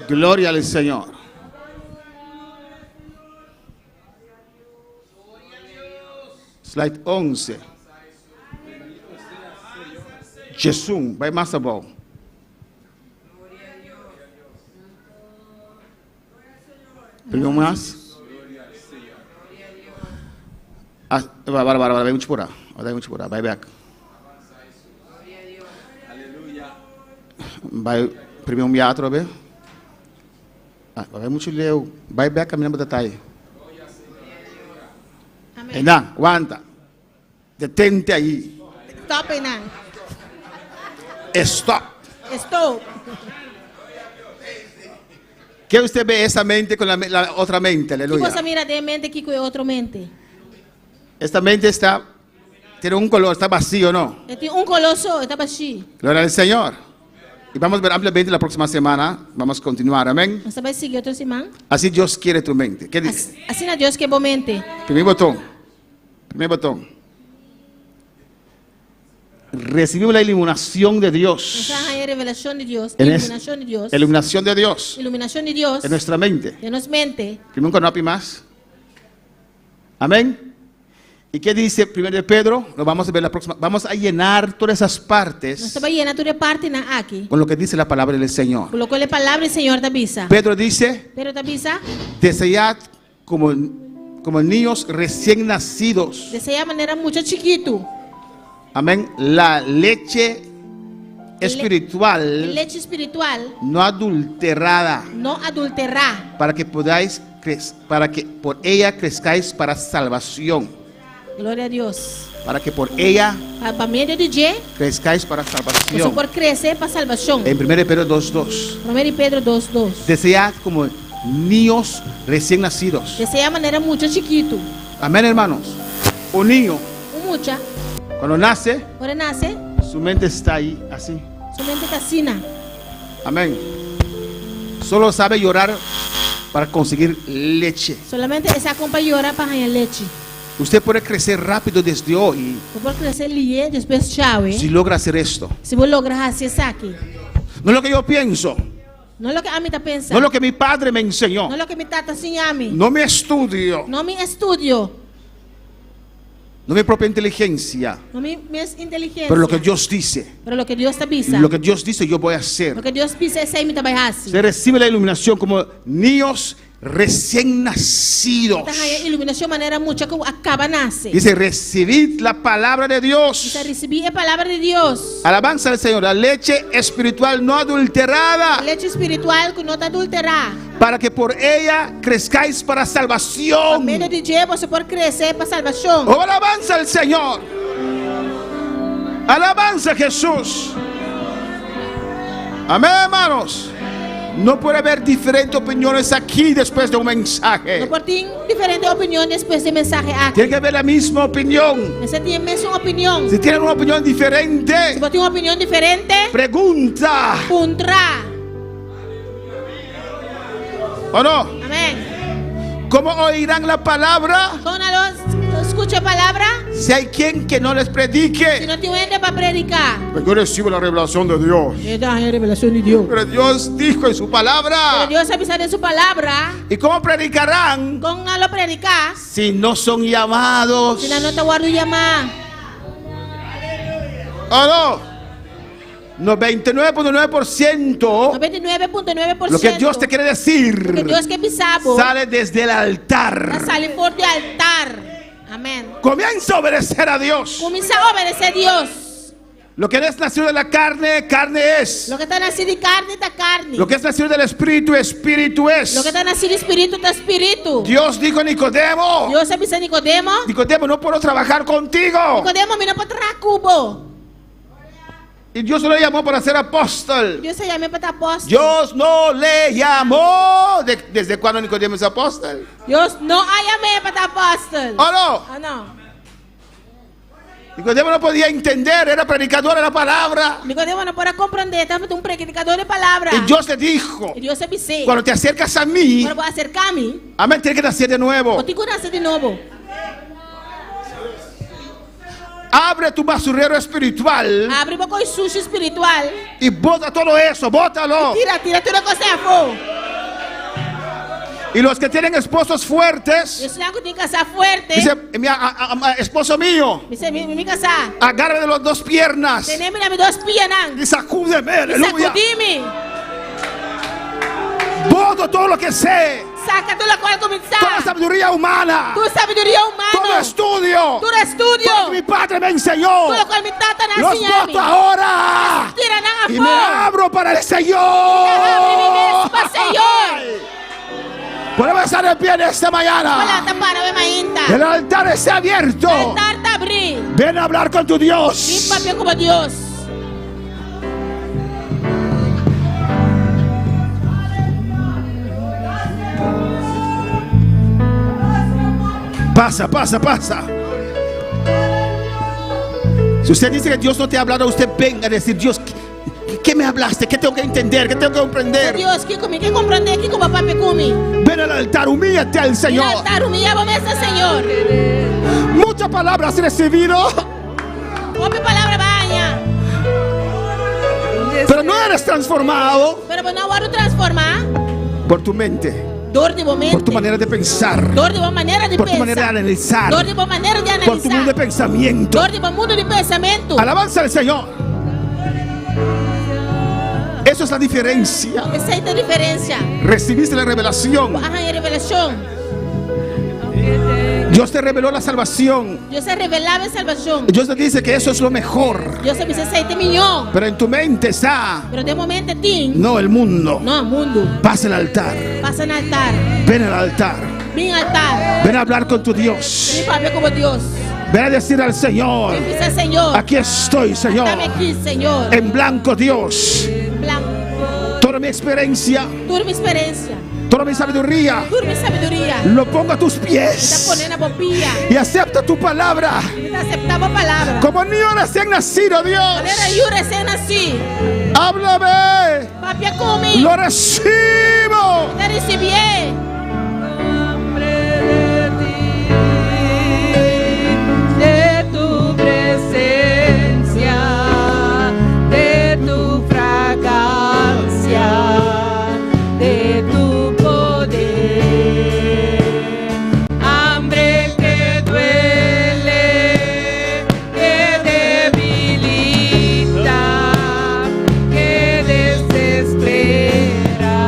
Gloria al Señor. Slide 11. Jesum, bai mas abou. Primo mas. Ah, bara, bara, bara, bai mucho pura. Bai mucho pura, bai back. Bai primi un bia atrobe. Ah, bai mucho leu. Bai back caminda bo ta tai. Einan, wanta. Detente ahí.
Stop einan.
Stop.
Stop.
¿Qué usted ve esa mente con la, la otra mente? Aleluya.
Ki bo ta mira den e mente aki ku e otro mente?
Esta mente está, tiene un color, está vacío, ¿no?
E tin un koló so, e ta bashí.
Gloria al Señor. Y vamos a ver ampliamente la próxima semana. Vamos a continuar. Amén.
Nos ta bai sigui otro siman.
Así Dios quiere tu mente. ¿Qué dice?
Asina Dios ke bo mente.
Primer botón. Primer botón. Recibimos la iluminación de Dios.
Nos a haña revelashon di Dios,
En es-
iluminashon di Dios.
Iluminación de Dios
Iluminashon di Dios
en nuestra mente.
den nos mente.
Primer conopi más. Amén. ¿Y qué dice primero de Pedro? Lo vamos a ver la próxima. Vamos a llenar todas esas
Nos
partes
ta bai yena tur e partinan aki.
con lo que dice la palabra del Señor.
Ku loke e palabra di Señor ta bisa.
Pedro dice,
Pedro ta bisa,
desead como, como niños recién nacidos.
Deseá manera mucha chikitu.
Amén. La leche espiritual
Leche espiritual
no adulterada
no adulterá.
para que podáis para que por ella crezcáis para salvación.
Gloria a Dios.
Para que por ella
Pa, pa medio di dje,
crezcáis para
boso
salvación.
por krese pa salbashon.
En 1 Pedro 2.2.
Promé di Pedro 2, 2.
Desead como niños recién nacidos.
Deseá manera mucha chikitu.
Amén, hermanos. Un niño,
Un mucha,
cuando nace,
ora e nase,
su mente está ahí, así.
su mente ta asina.
Amén. Solo sabe llorar para conseguir leche.
Solamente e sa kon pa yora pa haña lechi.
Usted puede crecer rápido desde hoy
Bo por krese lihé despues djawe
si logra hacer esto.
si bo logra hasi esaki.
No es lo que yo pienso,
No loke ami ta pensa.
no es lo que mi padre me enseñó,
No loke mi tata a siña mi.
no mi estudio,
No mi estudio.
no mi propia inteligencia,
No mi mes inteligensia.
pero lo que Dios dice.
Pero loke Dios ta bisa.
Lo que Dios dice yo voy a hacer.
Loke Dios bisa esei mi ta bai hasi.
Se recibe la iluminación como niños recién nacidos.
Ta haña iluminashon manera mucha ku a kaba nase.
Dice, recibid la palabra de Dios.
Dice, risibí e palabra di Dios.
Alabanza al Señor, la leche espiritual no adulterada.
Leche espiritual ku no ta adulterá.
Para que por ella crezcáis para salvación.
Pa medio di dje boso por krese pa salbashon.
Oh, alabanza al Señor. Alabanza a Jesús. Amén, hermanos. No puede haber diferentes opiniones aquí después de un mensaje.
No por tin diferente opinion despues di e mensahe aki.
Tiene que haber la misma opinión.
Mester tin e mesun opinion.
Si tienen una opinión diferente,
Si bo tin un opinion diferente,
pregunta.
Puntra.
¿O no?
Amén.
¿Cómo oirán la palabra?
Kon nan lo skucha e palabra?
Si hay quien que no les predique.
Si no tin un hende pa prediká.
Porque yo recibo la revelación de Dios.
Mi ta haña revelashon di Dios.
Pero Dios dijo en su palabra.
Pero Dios a bisa den su palabra.
¿Y cómo predicarán?
Kon nan lo prediká?
Si no son llamados.
Si nan no ta wòrdu yamá.
¿O no? 99.9%
99.9%
lo que Dios te quiere decir
Loke Dios ke bisa bo
sale desde el altar.
Ta sali for di altar. Amén.
Comienza a obedecer a Dios.
Kuminsá obedesé Dios.
Lo que es nacido de la carne, carne es.
Loke ta nasí di karni ta karni.
Lo que es nacido del espíritu, espíritu es.
Loke ta nasí di spiritu ta spiritu.
Dios dijo a Nicodemo.
Dios a bisa Nicodemo.
Nicodemo, no puedo trabajar contigo.
Nicodemo, mi no por traha ku bo.
Y Dios no le llamó para ser apóstol.
Dios a yam'é pa ta apóstol.
Dios no le llamó. De, ¿desde cuándo Nicodemo es apóstol?
Dios no a yam'é pa ta apóstol.
¿O no?
¿O no?
Nicodemo no podía entender, era predicador de la palabra.
Nicodemo no por a komprondé, tabata un predikadó di palabra.
Y Dios le dijo,
I Dios a bis'é,
cuando te acercas a mí,
Ora bo aserká mi,
amén, tienes que nacer de nuevo.
Bo tin ku nase di nobo.
Abre tu basurero espiritual.
Abri bo koi sushi espiritual.
Y bota todo eso, bótalo.
Y tira, tira tur e kos afó.
Y los que tienen esposos fuertes.
Y esnan ku tin kasá fuerte.
Dice, mi, a, a, a, esposo mío.
Dice, mi, mi kasá.
Agárrame de las dos piernas.
Tene mi na mi dos pianan.
Y sacúdeme,
Y
aleluya.
sacudimi.
Boto todo lo que sé.
Saca tur lokual ku mi sa.
Toda sabiduría humana.
Tur sabiduria humano.
Todo estudio.
Tur estudio.
Todo lo que mi padre me enseñó.
Tur lokual mi tata a
Los
siña mi.
boto ahora.
Tira nan afó.
Y me abro para el Señor.
Mi ta habri mi mes pa Señor.
Podemos estar de pie en esta mañana.
Hola, ta para awe mainta.
El altar está abierto.
Altar ta abrí.
Ven a hablar con tu Dios.
Bin papia ku bo Dios.
Pasa, pasa, pasa. Si usted dice que Dios no te ha hablado, usted venga a decir, Dios, ¿Qué me hablaste? ¿Qué tengo que entender? ¿Qué tengo que comprender?
Dios, kiko mi ke komprondé, kiko Bo a papia ku mi.
Ven al altar, humíllate al
Bin
Señor.
altar, humiliá bo mes na Señor.
Muchas palabras has recibido,
Hopi palabra bo a haña,
pero no eres transformado
pero bo no a wòrdu transformá
por tu mente,
dor di bo
por tu
mente,
manera de pensar,
dor di bo manera di
por tu manera de
pensa,
analizar,
dor di bo manera di
por tu mundo de
analisá,
pensamiento.
dor di bo mundu di pensamentu.
Alabanza al Señor. Eso es la diferencia.
Esei ta e diferensia.
Recibiste la revelación.
Bo a haña revelashon.
Dios te reveló la salvación.
Dios a revelá bo e salbashon.
Dios te dice que eso es lo mejor.
Dios a bisa esei ta e mihó.
Pero en tu mente está,
Pero den bo mente tin.
no el mundo.
No, mundu.
Pasa al altar.
Pasa na altar.
Ven al altar.
Bin altar.
Ven a hablar con tu Dios.
Bin papia ku bo Dios.
Ven a decir al Señor,
Bin bisa Señor.
aquí estoy, Señor.
Ata mi aki, Señor.
En blanco, Dios.
Blanku.
Toda mi experiencia,
Tur mi eksperensia.
toda mi sabiduría,
Tur mi sabiduria.
lo pongo a tus
Mi ta
pies.
pone na bo pia.
Y acepta tu palabra.
Mi ta aseptá bo palabra.
Como niño recién nacido, Dios.
Manera yu resien nasí.
Háblame.
Papia ku mi.
Lo recibo.
Mi ta risibié.
De tu presencia, de tu fragancia, de tu poder. Hambre que duele, que debilita, que desespera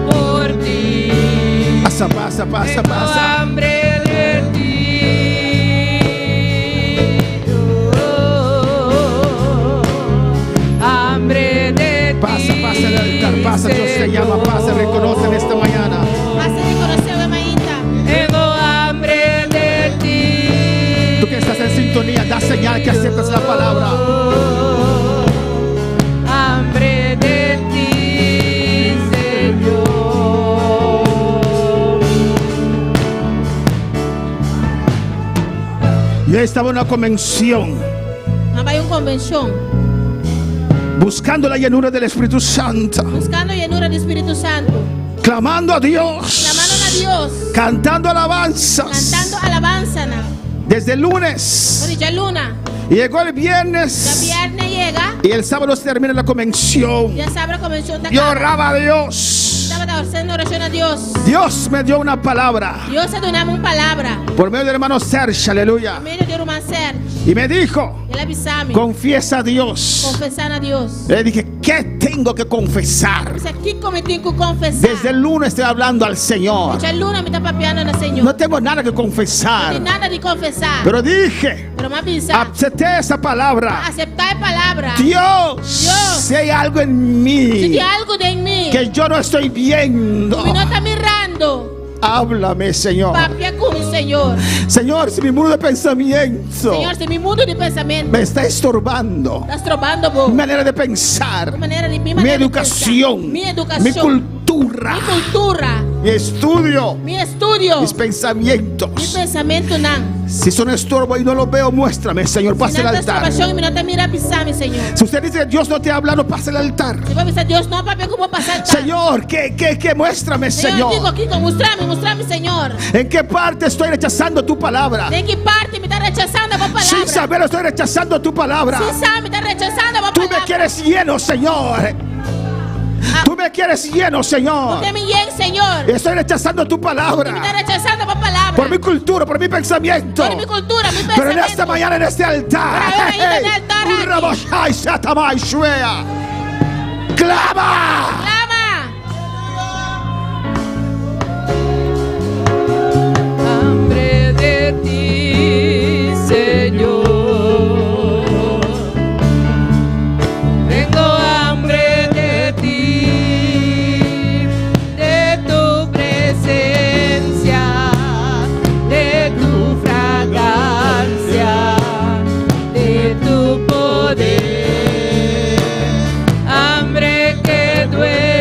por ti.
Pasa, pasa, pasa,
Tengo
pasa.
hambre de ti. Oh, hambre de
Pasa,
ti.
pasa al altar, pasa. Dios te llama, pasa, reconoce en esta mañana.
Pasa rekonosé awe mainta.
Tengo hambre de ti.
Tú que estás en sintonía, da señal que aceptas la palabra.
Hambre de ti, Señor.
Yo estaba en una convención
Mi a bai un konvenshon.
buscando la llenura del Espíritu Santo,
Buskando yenura di Spiritu Santu.
clamando a Dios,
Klamando na Dios.
cantando alabanzas.
Kantando alabansanan.
Desde el lunes
For di djaluna.
llegó el viernes
Djabièrnè yega.
y el sábado se termina la convención.
Djasabra konvenshon ta
Yo
kaba.
oraba a Dios.
Tabata hasiendo orashon na Dios.
Dios me dio una palabra
Dios a duna mi un palabra.
por medio del hermano Sergio, aleluya.
Medio di ruman Serge.
Y me dijo,
El a bisa mi.
confiesa a Dios.
Konfesá na Dios.
Le dije, ¿qué tengo que confesar?
Bisa kiko mi tin ku konfesá.
Desde el lunes estoy hablando al Señor.
Djaluna mi ta papiando na Señor.
No tengo nada que confesar.
No tin nada di konfesá.
Pero dije,
Pero m'a bisa.
acepté esa palabra.
Aseptá e palabra.
Dios,
Dios.
si hay algo en
Si
mí
tin algu den mi.
que yo no estoy viendo,
Mi no ta mirando.
háblame, Señor.
Papia ku mi, Señor.
Señor, si mi mundo de pensamiento
Señor, si mi mundu di pensamentu
me está estorbando,
ta strobando bo.
mi manera de pensar,
Mi manera di mi
mi
manera di
educación,
pensa. Mi edukashon.
mi cultura,
Mi kultura.
mi estudio,
Mi estudio.
mis pensamientos.
Mi pensamentunan.
Si son estorbo y no lo veo, muéstrame, Señor, pase al
Si nan ta
altar.
strobashon i mi no ta mira, bisa mi, Señor.
Si usted dice que Dios no te ha hablado, pase al altar.
Si bo bisa Dios no a papia ku bo, pasa altar.
Señor, ¿qué, qué, qué? Muéstrame,
Señor,
Señor.
kiko, kiko, mustra mi, mustra mi, Señor.
¿En qué parte estoy rechazando tu palabra?
Den ki parti mi ta rechasando bo palabra?
Sin saber, estoy rechazando tu palabra.
Sin sa, mi ta rechasando bo
Tú me
palabra.
quieres lleno, Señor. Tú me quieres lleno, Señor.
Bo ke mi yen, Señor.
Estoy rechazando tu
Mi ta
palabra.
rechasando bo palabra.
Por mi cultura, por mi pensamiento.
Por mi kultura, mi
Pero en esta
pensamentu.
mañana, en este altar,
Pero ahora ahí en el altar
un
aquí.
raboshai, satamai, shuea. Clama.
Clama.
Hambre de ti, Señor. Tengo hambre de ti, de tu presencia, de tu fragancia, de tu poder. Hambre que duele.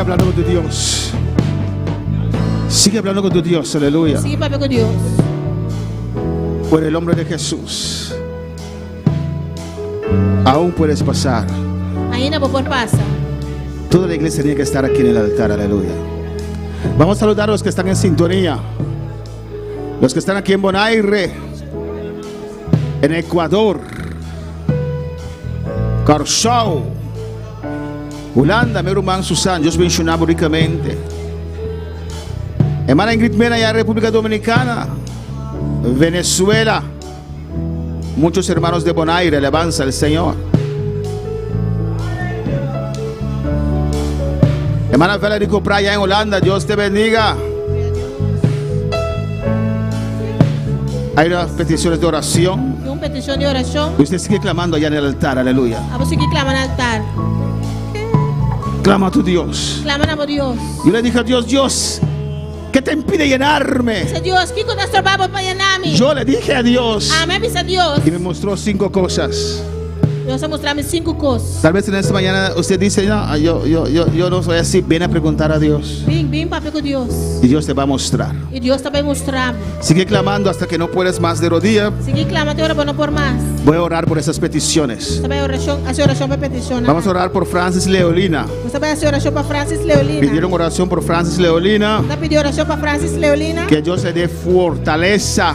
hablando con tu Dios. Sigue hablando con tu Dios, aleluya.
Sigui papia ku Dios.
Por el nombre de Jesús. Aún puedes pasar.
Ainda bo por pasa.
Toda la iglesia tiene que estar aquí en el altar, aleluya. Vamos a saludar a los que están en sintonía. Los que están aquí en Bonaire, en Ecuador, Kòrsou, Hulanda, mi ruman Susan, Dios bendiciona bo ricamente. Hermana Ingrid Mena allá en República Dominicana, Venezuela. Muchos hermanos de Bonaire, alabanza al Señor. Hermana Valerie Copra allá en Holanda, Dios te bendiga. Hay unas peticiones de oración.
Un petishon di orashon.
Usted sigue clamando allá en el altar, aleluya.
Abo sigui klama na altar.
Clama a tu Dios.
Klama na bo Dios.
Yo le dije a Dios, Dios, ¿qué te impide llenarme?
Bisa Dios, kiko ta stroba bo pa yena mi?
Yo le dije a Dios
Ami a bisa Dios.
y me mostró cinco cosas.
Dios a mustra mi sinku kos.
Tal vez en esta mañana usted dice, no, yo, yo, yo, yo no soy así. Ven a preguntar a Dios
Bin, bin papia ku Dios.
y Dios te va a mostrar.
I Dios ta bai mustra bo.
Sigue clamando hasta que no puedes más de rodilla.
Sigui klama te ora bo no por mas.
Voy a orar por esas peticiones.
Ta bai orashon, hasi orashon pa e petishonnan.
Vamos a orar por Francis Leolina.
Nos ta bai hasi orashon pa Francis Leolina.
Pidieron oración por Francis Leolina.
Ta pidi orashon pa Francis Leolina.
Que Dios le dé fortaleza.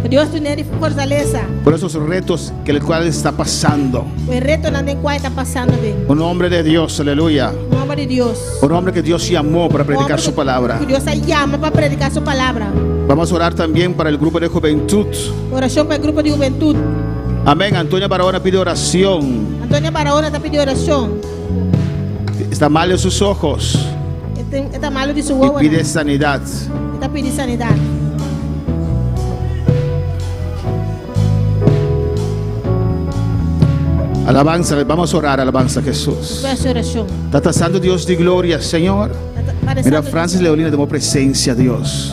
Ku Dios dun'é di fortalesa.
Por esos retos que el cual está pasando.
Ku e retonan den kua e ta pasando den.
Un hombre de Dios, aleluya.
Un homber di Dios.
Un hombre que Dios llamó para
Un
predicar
homber
su
ku-
palabra.
Ku Dios a yama pa prediká su palabra.
Vamos a orar también para el grupo de juventud.
Orashon pa e grupo di hubentut.
Amén. Antonia Barahona pide oración.
Antonia Barahona ta pidi orashon.
Está mal de sus ojos
E tin- e ta malu di su
y
wowonan.
pide sanidad.
E ta pidi sanidat.
Alabanza, vamos a orar, alabanza a Jesús.
Bai hasi orashon.
Tata Santo Dios de gloria, Señor.
Padre
Mira,
Santo,
Francis Leolina tomó presencia, Dios.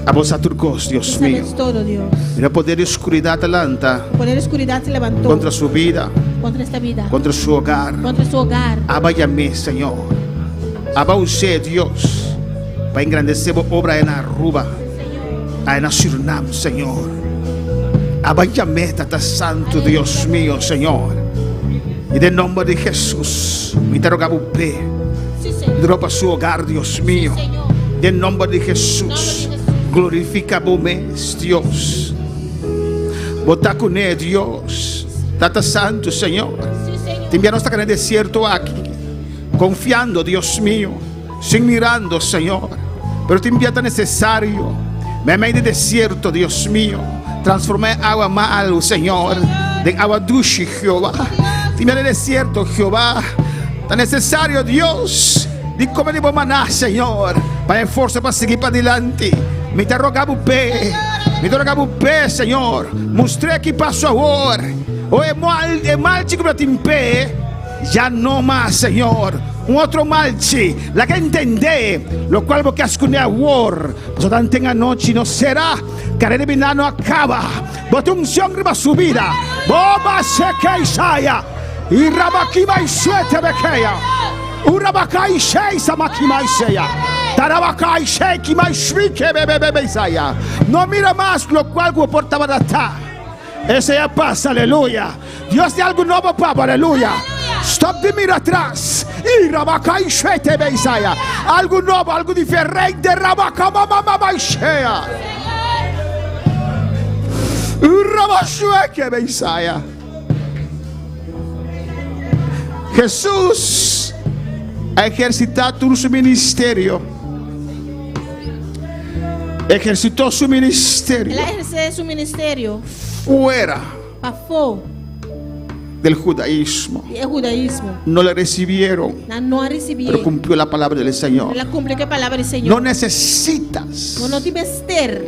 A vos a turcos, Dios
Tú
mío.
sabes todo, Dios.
Mira, poder de oscuridad adelanta
Poder de oscuridad se levantó
contra su vida,
contra esta vida,
contra su hogar.
contra su hogar.
Abba llamé, Señor. Abba usted, Dios, para engrandecer obra en Aruba, en Surinam, Señor. Abba llamé, Tata Santo, Dios mío, Señor. Y en nombre de Jesús, me te rogaba un
Sí, Señor.
Dropa su hogar, Dios mío.
Señor.
En nombre de Jesús. Glorifica bo mes, Dios. Bota con él, Dios. Tata Santo, Señor.
Sí, Señor.
Te enviaron hasta acá en el desierto aquí. Confiando, Dios mío. Sin mirando, Señor. Pero te envía tan necesario. Me medio desierto, Dios mío. Transformé agua mal, Señor. De agua dulce, Jehová. Te envía el desierto, Jehová. Tan necesario, Dios. Di come di maná, Señor. Para esfuerzo para seguir para adelante. Me te rogaba pé. Me te rogaba pé, Señor. Mostré que paso ahora. O é mal, é mal chico para pé. Ya no más, Señor. Un otro malchi, la que entendé, lo cual porque ascune a war, pues tanto en anoche no será, que el no acaba. Bote unción riba su vida. Boba se Isaya. Y rabakima y suete bekeya. Urabakai shei samakima iseya. Tarabakai shei kima ishrike bebebe Isaya. No mira más lo cual portaba de Ese ya pasa, aleluya. Dios de algo nuevo, papá, aleluya. Stop de mirar atrás. Y rabakai shete beisaya. Algo nuevo, algo diferente. Rabaka mamá mamá ishea. Rabashueke beisaya. Jesús a ejercitar todo su ministerio. Ejercitó su ministerio
El a ehersé su ministerio
fuera
pafó
del judaísmo.
di e hudaismo.
No le recibieron,
Nan no a risibié.
pero cumplió la palabra del Señor.
El a kumpli ku e palabra di Señor.
No necesitas
Bo no tin mester.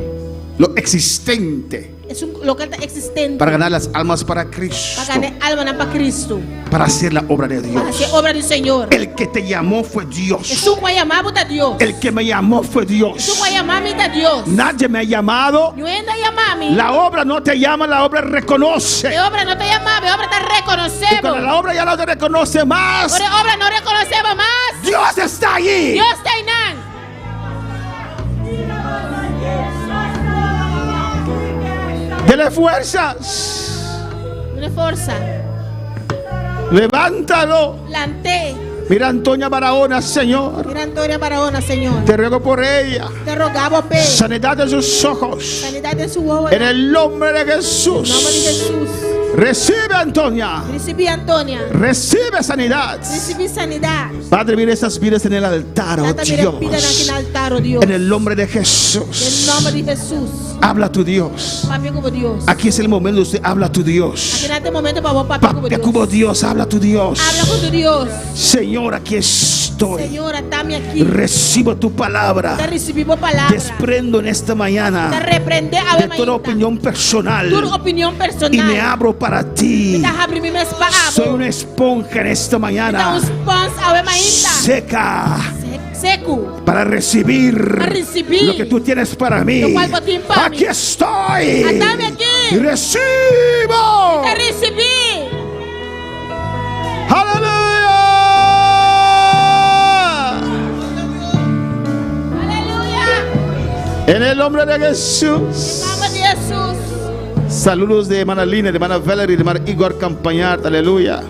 Lo existente.
Esun loke ta existente.
Para ganar las almas para Cristo.
Pa gana e almanan pa Cristo.
Para hacer la obra de Dios.
Pa haci e obra di Señor.
El que te llamó fue Dios.
Esun ku a yama bo ta Dios.
El que me llamó fue Dios.
Esun ku a yama mi ta Dios.
Nadie me ha llamado.
Niun hende a yama mi.
La obra no te llama, la obra reconoce.
E obra no ta yama bo, e obra ta reconoce bo.
Y cuando la obra ya no te reconoce más.
Ora e obra no reconoce bo mas.
Dios está allí.
Dios ta einan.
Dele fuerzas.
Dele forsa.
Levántalo.
Lant'é.
Mira Antonia Barahona, Señor.
Mira Antonia Barahona, Señor.
Te ruego por ella.
Te roga bo p'e.
Sanidad de sus ojos.
Sanidad den su wowo.
En el nombre de Jesús.
En nomber di Jesús.
Recibe Antonia.
Ricibi Antonia.
Recibe sanidad.
Ricibi sanidad.
Padre, mira esas vidas en el altar, oh
Tata, mira e bidanan aki
Dios.
na altar, oh Dios.
En el nombre de
Den
Jesús.
nomber di Jesús.
Habla a tu Dios.
Papia ku bo Dios.
Aquí es el momento usted habla a tu Dios.
Aki nan ta e momento pa bo papia ku bo
Papia
Dios.
ku bo Dios, habla a tu Dios.
Habla ku tu Dios.
Señor, aquí estoy.
Señor, ata mi aki.
Recibo tu palabra.
Ta ricibi bo palabra.
Desprendo en esta mañana.
Ta reprende awe
De toda
mainta.
opinión personal.
Tur opinión personal.
Y me abro para ti.
Mi ta habri mi mes pa abo.
Soy una esponja en esta mañana.
Mi ta un spons awe mainta.
Seca.
Seku.
Para recibir,
Pa recibí.
lo que tú tienes para mí.
Lo cual bo tin pa mi.
Aquí estoy.
Ata mi aki.
Y recibo.
Mi ta recibí.
Aleluya.
Aleluya.
En el nombre de Jesús.
En nombre de Jesús.
Saludos de hermana Lina, de hermana Valerie, de hermana Igor Campañar. Aleluya.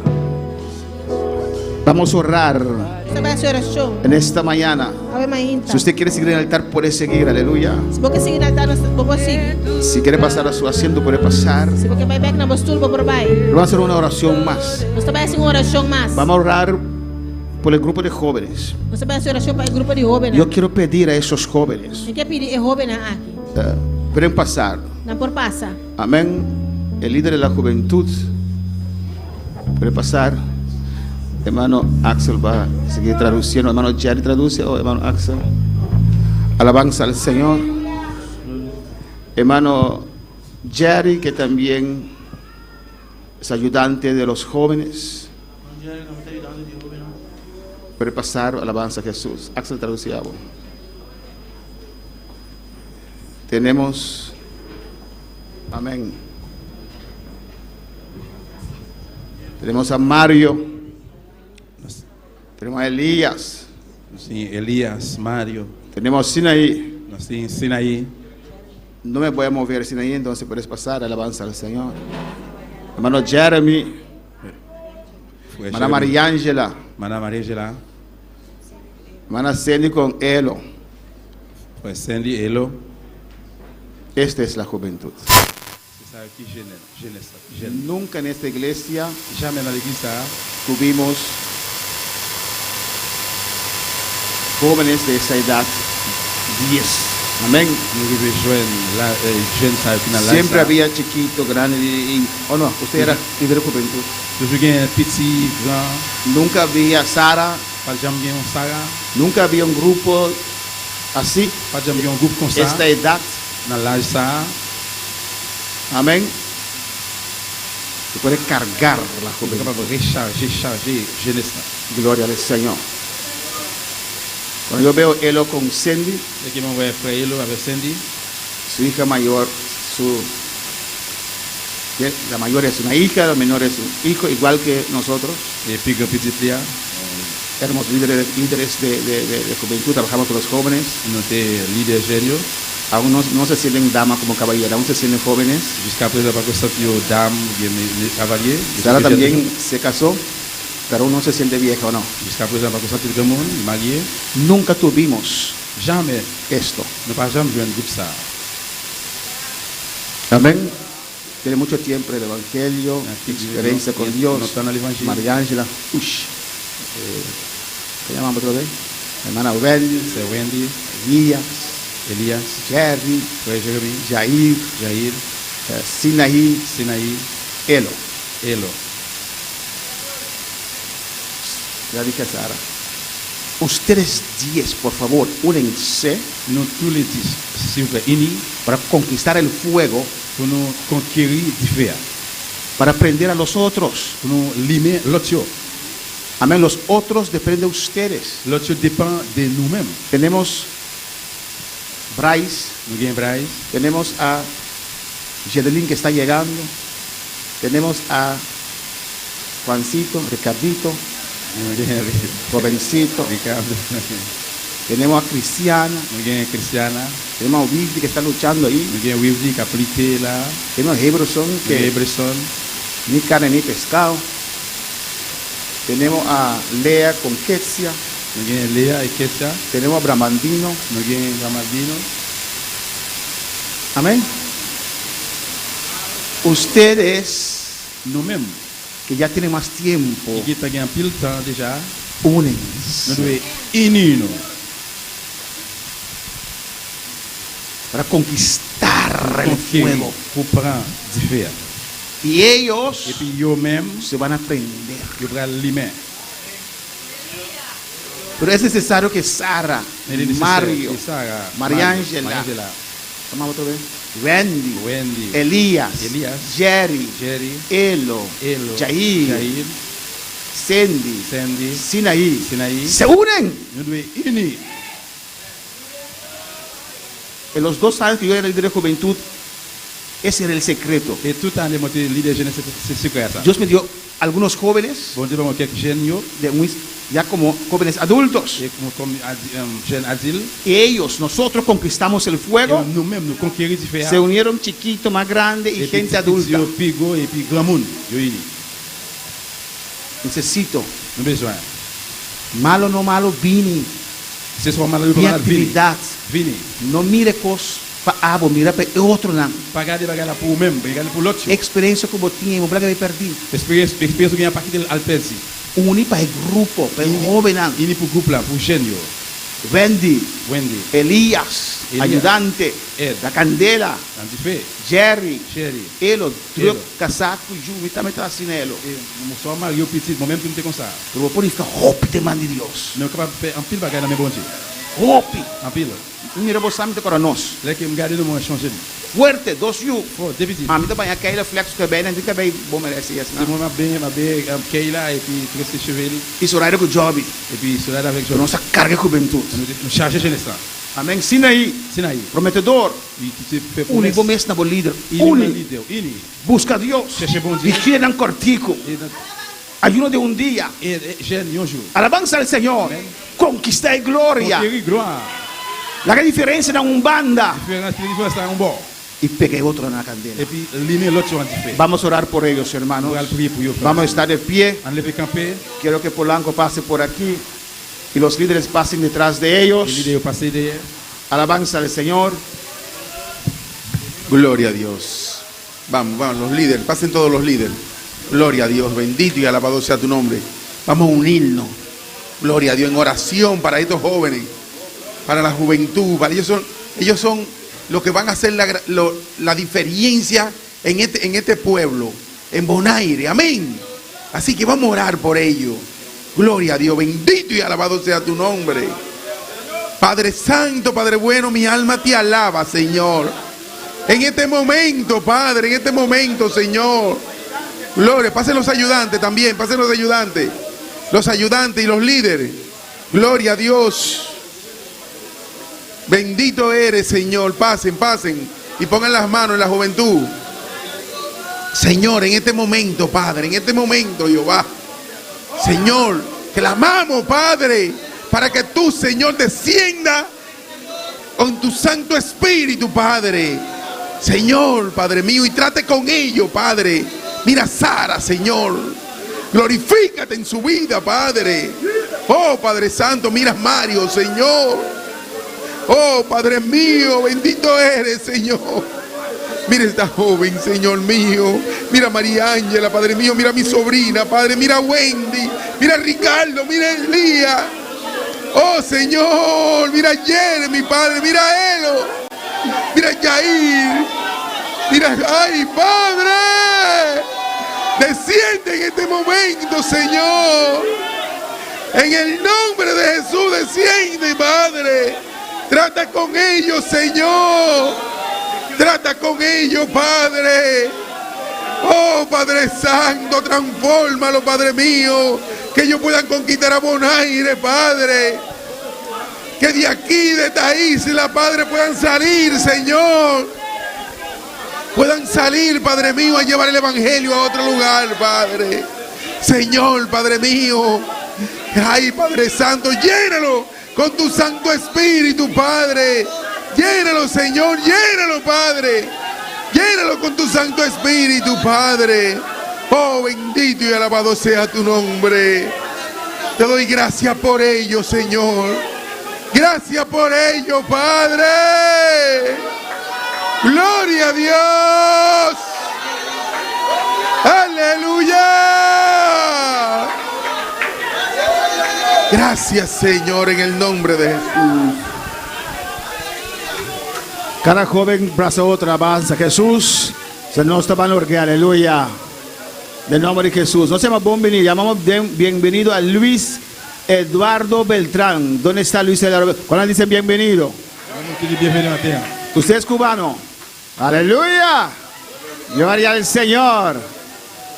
Vamos a orar
Nos ta bai hasi orashon.
en esta mañana.
Awe mainta.
Si usted quiere seguir en el altar, puede seguir. Aleluya.
Si bo ke sigui na altar, nos bo por sigui.
Si quiere pasar a su asiento, puede pasar.
Si bo ke bai bek na bo stul, bo por bai.
Vamos a hacer una oración más.
Nos ta bai hasi un orashon mas.
Vamos a orar por el grupo de jóvenes.
Nos ta bai hasi orashon pa e grupo di hóbennan.
Yo quiero pedir a esos jóvenes.
Mi ke pidi e hóbennan aki.
Eh, pueden pasar.
Nan por pasa.
Amén. El líder de la juventud puede pasar. Hermano Axel va a seguir traduciendo. Hermano Jerry traduce o hermano Axel. Alabanza al Señor. Hermano Jerry, que también es ayudante de los jóvenes. Puede pasar, alabanza a Jesús. Axel traducía. Tenemos, amén. Tenemos a Mario. Tenemos a Elías.
Nos tin Elías, Mario.
Tenemos a Sinaí.
Nos tin Sinaí.
No me voy a mover, Sinaí, entonces puedes pasar. Alabanza al Señor. Hermano Jeremy. Hermana María Ángela.
Hermana María Ángela.
Hermana Sandy con Elo.
Pues Sandy, Elo.
Esta es la juventud. Nunca en esta iglesia tuvimos jóvenes de esa edad 10. Amén. Siempre había chiquito, grande y, oh no, usted era líder de juventud. Nunca había Sara. Nunca había un grupo así. Esta edad. Amén. Se puede cargar la juventud. Gloria al Señor. Cuando yo veo Elo con Sandy, su hija mayor, su, la mayor es una hija, la menor es un hijo, igual que nosotros. Éramos líderes, líderes de, de, de, juventud, trabajamos con los jóvenes. Aún no, no se sienten damas como caballero, aún se sienten jóvenes. Sara también se casó, pero aún no se siente vieja o no. Nunca tuvimos esto. Amén. Tiene mucho tiempo el Evangelio, experiencia con Dios. María Ángela, ush. Eh, ¿Qué llamamos otra vez? Hermana Wendy,
Wendy,
Elías,
Elías,
Jerry,
Jeremy,
Jair,
Jair,
eh, Sinaí,
Sinaí,
Elo.
Elo.
Ya dije a Sara. Ustedes dies, por favor, únense.
Nou tou le 10, silvouplè, ini.
Para conquistar el fuego.
Pou nou konkeri dife a.
Para prender a los otros.
Pou nou limen lòt yo.
Amén, los otros dependen de ustedes.
Lòt yo depan de nou menm.
Tenemos Bryce.
Nou gen Bryce.
Tenemos a Jedelyn que está llegando. Tenemos a Juancito, Ricardito.
Nou gen
Jovencito.
Ricardo.
Tenemos a Cristiana.
Nou gen Cristiana.
Tenemos a Wivdi que está luchando ahí.
Nou gen Wivdi k ap lite la.
Tenemos a Heberson
Nou
que
gen Heberson.
ni carne ni pescado. Tenemos a Lea con Ketsia.
Nou gen Lea e Ketsia.
Tenemos a Bramandino.
Nou gen Bramandino.
Amén. Ustedes
Nou menm.
que ya tienen más tiempo,
Ki gentan gen anpil tan deja.
únense.
Nou dwe ini nou.
Para conquistar el
Konkeri
fuego.
pou pran dife a.
Y ellos
Epi yo menm.
se van a prender.
Yo pral limen.
Pero es necesario que Sara,
Men li nesesè
Mario,
ke Sara,
María
Mario,
Ángela,
María Ángela,
¿cómo otra vez? Wendy,
Wendy,
Elías,
Elías,
Jerry,
Jerry,
Elo,
Elo,
Jair,
Jair,
Sandy,
Sandy,
Sinaí,
Sinaí.
se unen.
Nou dwe ini.
En los dos años que yo era líder de juventud, ese era el secreto.
E tout ane mwen te lidè jenès se se sekrè a sa.
Dios me dio algunos jóvenes,
Bondye ban mwen kèk jèn yo,
de muy, ya como jóvenes adultos.
e kòm kòm adi, um, jèn adil,
Y ellos, nosotros conquistamos el
e
fuego.
nou menm nou konkeri dife a.
Se unieron chiquito, más grande y
Epi
gente
ti piti
adulta.
yo pi gwo epi granmoun yo ini.
Necesito,
Nou bezwen.
malo o no malo, vini.
Se swa malad ou pa
Mi
malad, vini.
actividad.
Vini.
No mire cos pa abo, mira pa otro nan.
Pa gade bagay la pou ou menm, men gade pou lòt yo.
Experiencia como tiene, bla que perdí.
Esperyans, eksperyans ou genyen pa kite l al pèdi.
Uni pa el grupo, pa el joven nan.
Ini pou gwoup la, pou jèn yo.
Wendy,
Wendy,
Elías,
Elías,
ayudante,
Ed,
la candela,
nan dife,
Jerry,
Jerry,
Elo,
Elo.
druk, casaco, yu, mi también estaba sin elo.
E mwen swa marye ou pitit, mwen menm tou m te konsa.
Pero por ifka hopi te mandi Dios.
Men ou kapab fè anpil bagay nan men Bondye.
Hopi.
Anpil.
Mira vos samte para nos.
Lè ke m gade nou mwen chanje m.
Fuerte, dos yu.
Fò, de pitit.
A mí te baña Keila Flex que ven, que ven, bom merece yes,
Se mwen m ap benyen, m ap benyen um, Keila epi trese cheve li.
Y Zoraida con Joby.
Epi Zoraida avèk
Pero
Joby.
nos carga juventud.
Nou te- nou chaje jenès la.
Amén. Sinaí,
Sinayi.
prometedor.
Li ki te fè
Uni,
pwomès.
vos mes na bo líder.
Ini nan
Uni.
lidè ou. Ini.
Busca a Dios.
Chèche Bondye.
Vigilan cortico.
E nan-
Ayuno de un día.
e, e, jèn yon jou.
Alabanza al Señor.
Amén.
Conquista y gloria.
Konkeri glwa.
La gran diferencia era un banda.
Diferans, ki diferans la yon bò.
Y pegué otro en la candela.
Epi limen lòt yo an dife.
Vamos a orar por ellos, hermanos.
Nou al priye pou yo. frè.
Vamos a estar de pie.
An leve kanpe.
Quiero que Polanco pase por aquí y los líderes pasen detrás de
E
ellos.
lidè yo pase dèyè.
Alabanza al Señor.
Gloria a Dios. Vamos, vamos, los líderes, pasen todos los líderes. Gloria a Dios, bendito y alabado sea tu nombre. Vamos a unirnos. Gloria a Dios en oración para estos jóvenes, para la juventud. Para ellos son, ellos son los que van a hacer la, gra- lo- la diferencia en este pueblo, en Bonaire. Amén. Así que vamos a orar por ellos. Gloria a Dios, bendito y alabado sea tu nombre. Padre Santo, Padre bueno, mi alma te alaba, Señor. En este momento, Padre, en este momento, Señor. Gloria, pasen los ayudantes también, pasen los ayudantes. Los ayudantes y los líderes. Gloria a Dios. Bendito eres, Señor. Pasen, pasen. Y pongan las manos en la juventud. Señor, en este momento, Padre, en este momento, Jehová. Señor, clamamos, Padre, para que tú, Señor, descienda con tu Santo Espíritu, Padre. Señor, Padre mío, y trate con ellos, Padre. Mira a Sara, Señor. Glorifícate en su vida, Padre. Oh, Padre Santo, mira a Mario, Señor. Oh, Padre mío, bendito eres, Señor. Mira esta joven, Señor mío. Mira a María Ángela, Padre mío. Mira a mi sobrina, Padre. Mira a Wendy. Mira a Ricardo. Mira a Elías. Oh, Señor. Mira a Jeremy, Padre. Mira a Elo. Mira a Jair. Mira, ay, Padre. Desciende en este momento, Señor. En el nombre de Jesús desciende, Padre. Trata con ellos, Señor. Trata con ellos, Padre. Oh, Padre Santo, transfórmalo, Padre mío. Que ellos puedan conquistar a Bonaire, Padre. Que de aquí, de esta isla, Padre, puedan salir, Señor. Puedan salir, Padre mío, a llevar el Evangelio a otro lugar, Padre. Señor, Padre mío. Ay, Padre Santo, llénalo con tu Santo Espíritu, Padre. Llénalo, Señor, llénalo, Padre. Llénalo con tu Santo Espíritu, Padre. Oh, bendito y alabado sea tu nombre. Te doy gracias por ello, Señor. Gracias por ello, Padre. Gloria a Dios. Aleluya. Gracias, Señor, en el nombre de Jesús.
Cada joven brasa otro, alabanza. Jesús, se nos está aleluya. Del nombre de Jesús. Nos llama bienvenido, llamamos bienvenido a Luis Eduardo Beltrán. ¿Dónde está Luis Eduardo? ¿Cuándo dicen bienvenido? Usted es cubano. Aleluya. Gloria al Señor.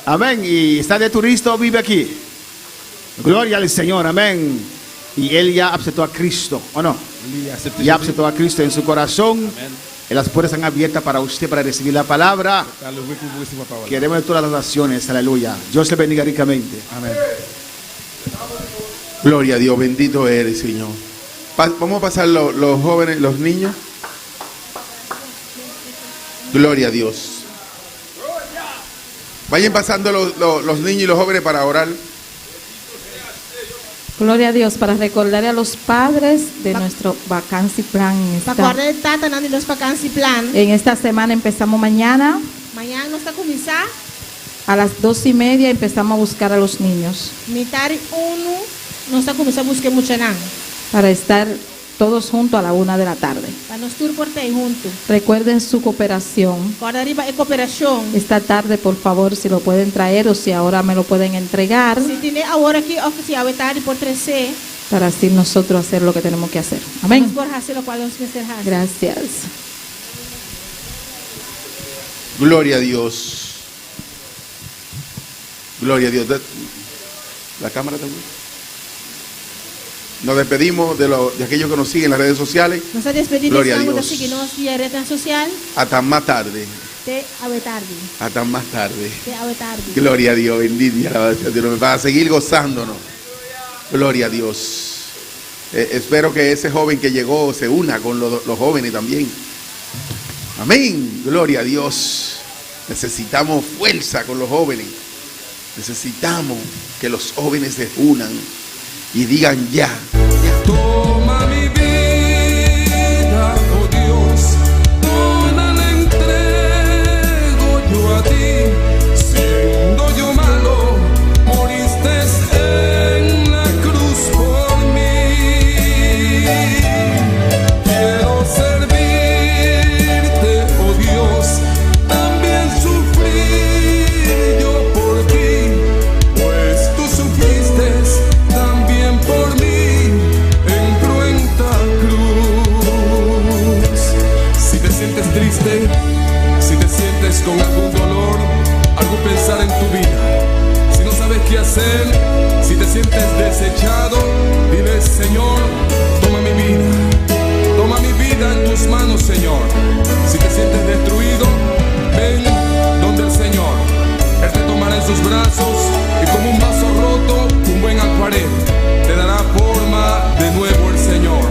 Amén. Y está de turista o vive aquí. Gloria al Señor. Amén. Y él ya aceptó a Cristo, ¿o no? Ya aceptó a Cristo en su corazón. Y las puertas están abiertas para usted para recibir la palabra. Queremos de todas las naciones. Aleluya. Dios le bendiga ricamente.
Amén. Gloria a Dios, bendito eres, Señor. Vamos a pasar los jóvenes, los niños. Gloria a Dios. Vayan pasando los niños y los jóvenes para orar.
Gloria a Dios, para recordarle a los padres de nuestro vacancy plan.
Vakantieplan.
En esta semana empezamos mañana.
Mañan nos ta kuminsá.
A las 2:30 empezamos a buscar a los niños.
Mitar 1, nos ta kuminsá buska muchanan.
Para estar todos juntos a la 1 de la tarde.
Pa nos tur por ta huntu.
Recuerden su cooperación.
Kòrda riba e kooperashon.
Esta tarde, por favor, si lo pueden traer o si ahora me lo pueden entregar.
Si tin awor aki òf si awe tardi por trese.
Para así nosotros hacer lo que tenemos que hacer. Amén.
Nos por hasi loke nos mester hasi.
Gracias.
Gloria a Dios. Gloria a Dios. La cámara también. Nos despedimos de aquellos que nos siguen en las redes sociales.
Nos ta despedí
Gloria a
di
Dios.
sigui nos via ret sosial.
Hasta más tarde.
Te awe tardi.
Hasta más tarde.
Te awe tardi.
Gloria a Dios, bendito y alabado sea Dios. Para seguir gozándonos. Gloria a Dios. Espero que ese joven que llegó se una con los jóvenes también. Amén. Gloria a Dios. Necesitamos fuerza con los jóvenes. Necesitamos que los jóvenes se unan y digan ya. Ya.
Toma mi vida, oh Dios, toda la entrego yo a ti. Siendo yo malo, moriste en la cruz por mí. Quiero servirte, oh Dios, también sufrir yo por ti, pues tú sufriste también por mí en cruenta cruz. Si te sientes triste, si te sientes con algún dolor, algún pensar en tu vida, si no sabes qué hacer, si te sientes desechado, dile: Señor, toma mi vida, toma mi vida en tus manos, Señor. Si te sientes destruido, ven donde el Señor. Él te tomará en sus brazos y como un vaso roto, un buen alfarero, te dará forma de nuevo el Señor.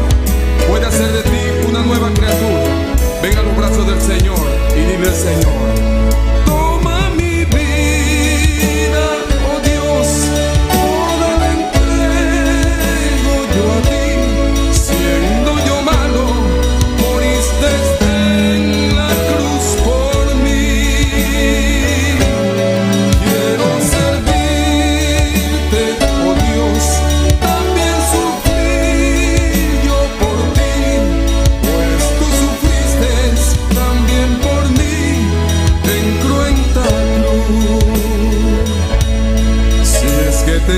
Puede hacer de ti una nueva criatura. Ven a los brazos del Señor y dile al Señor: toma mi vida, oh Dios, toda la entrego yo a ti. Siendo yo malo, moriste en la cruz por mí. Quiero servirte, oh Dios, también sufrir yo por ti, pues tú sufriste también por mí en cruenta cruz. Si es que te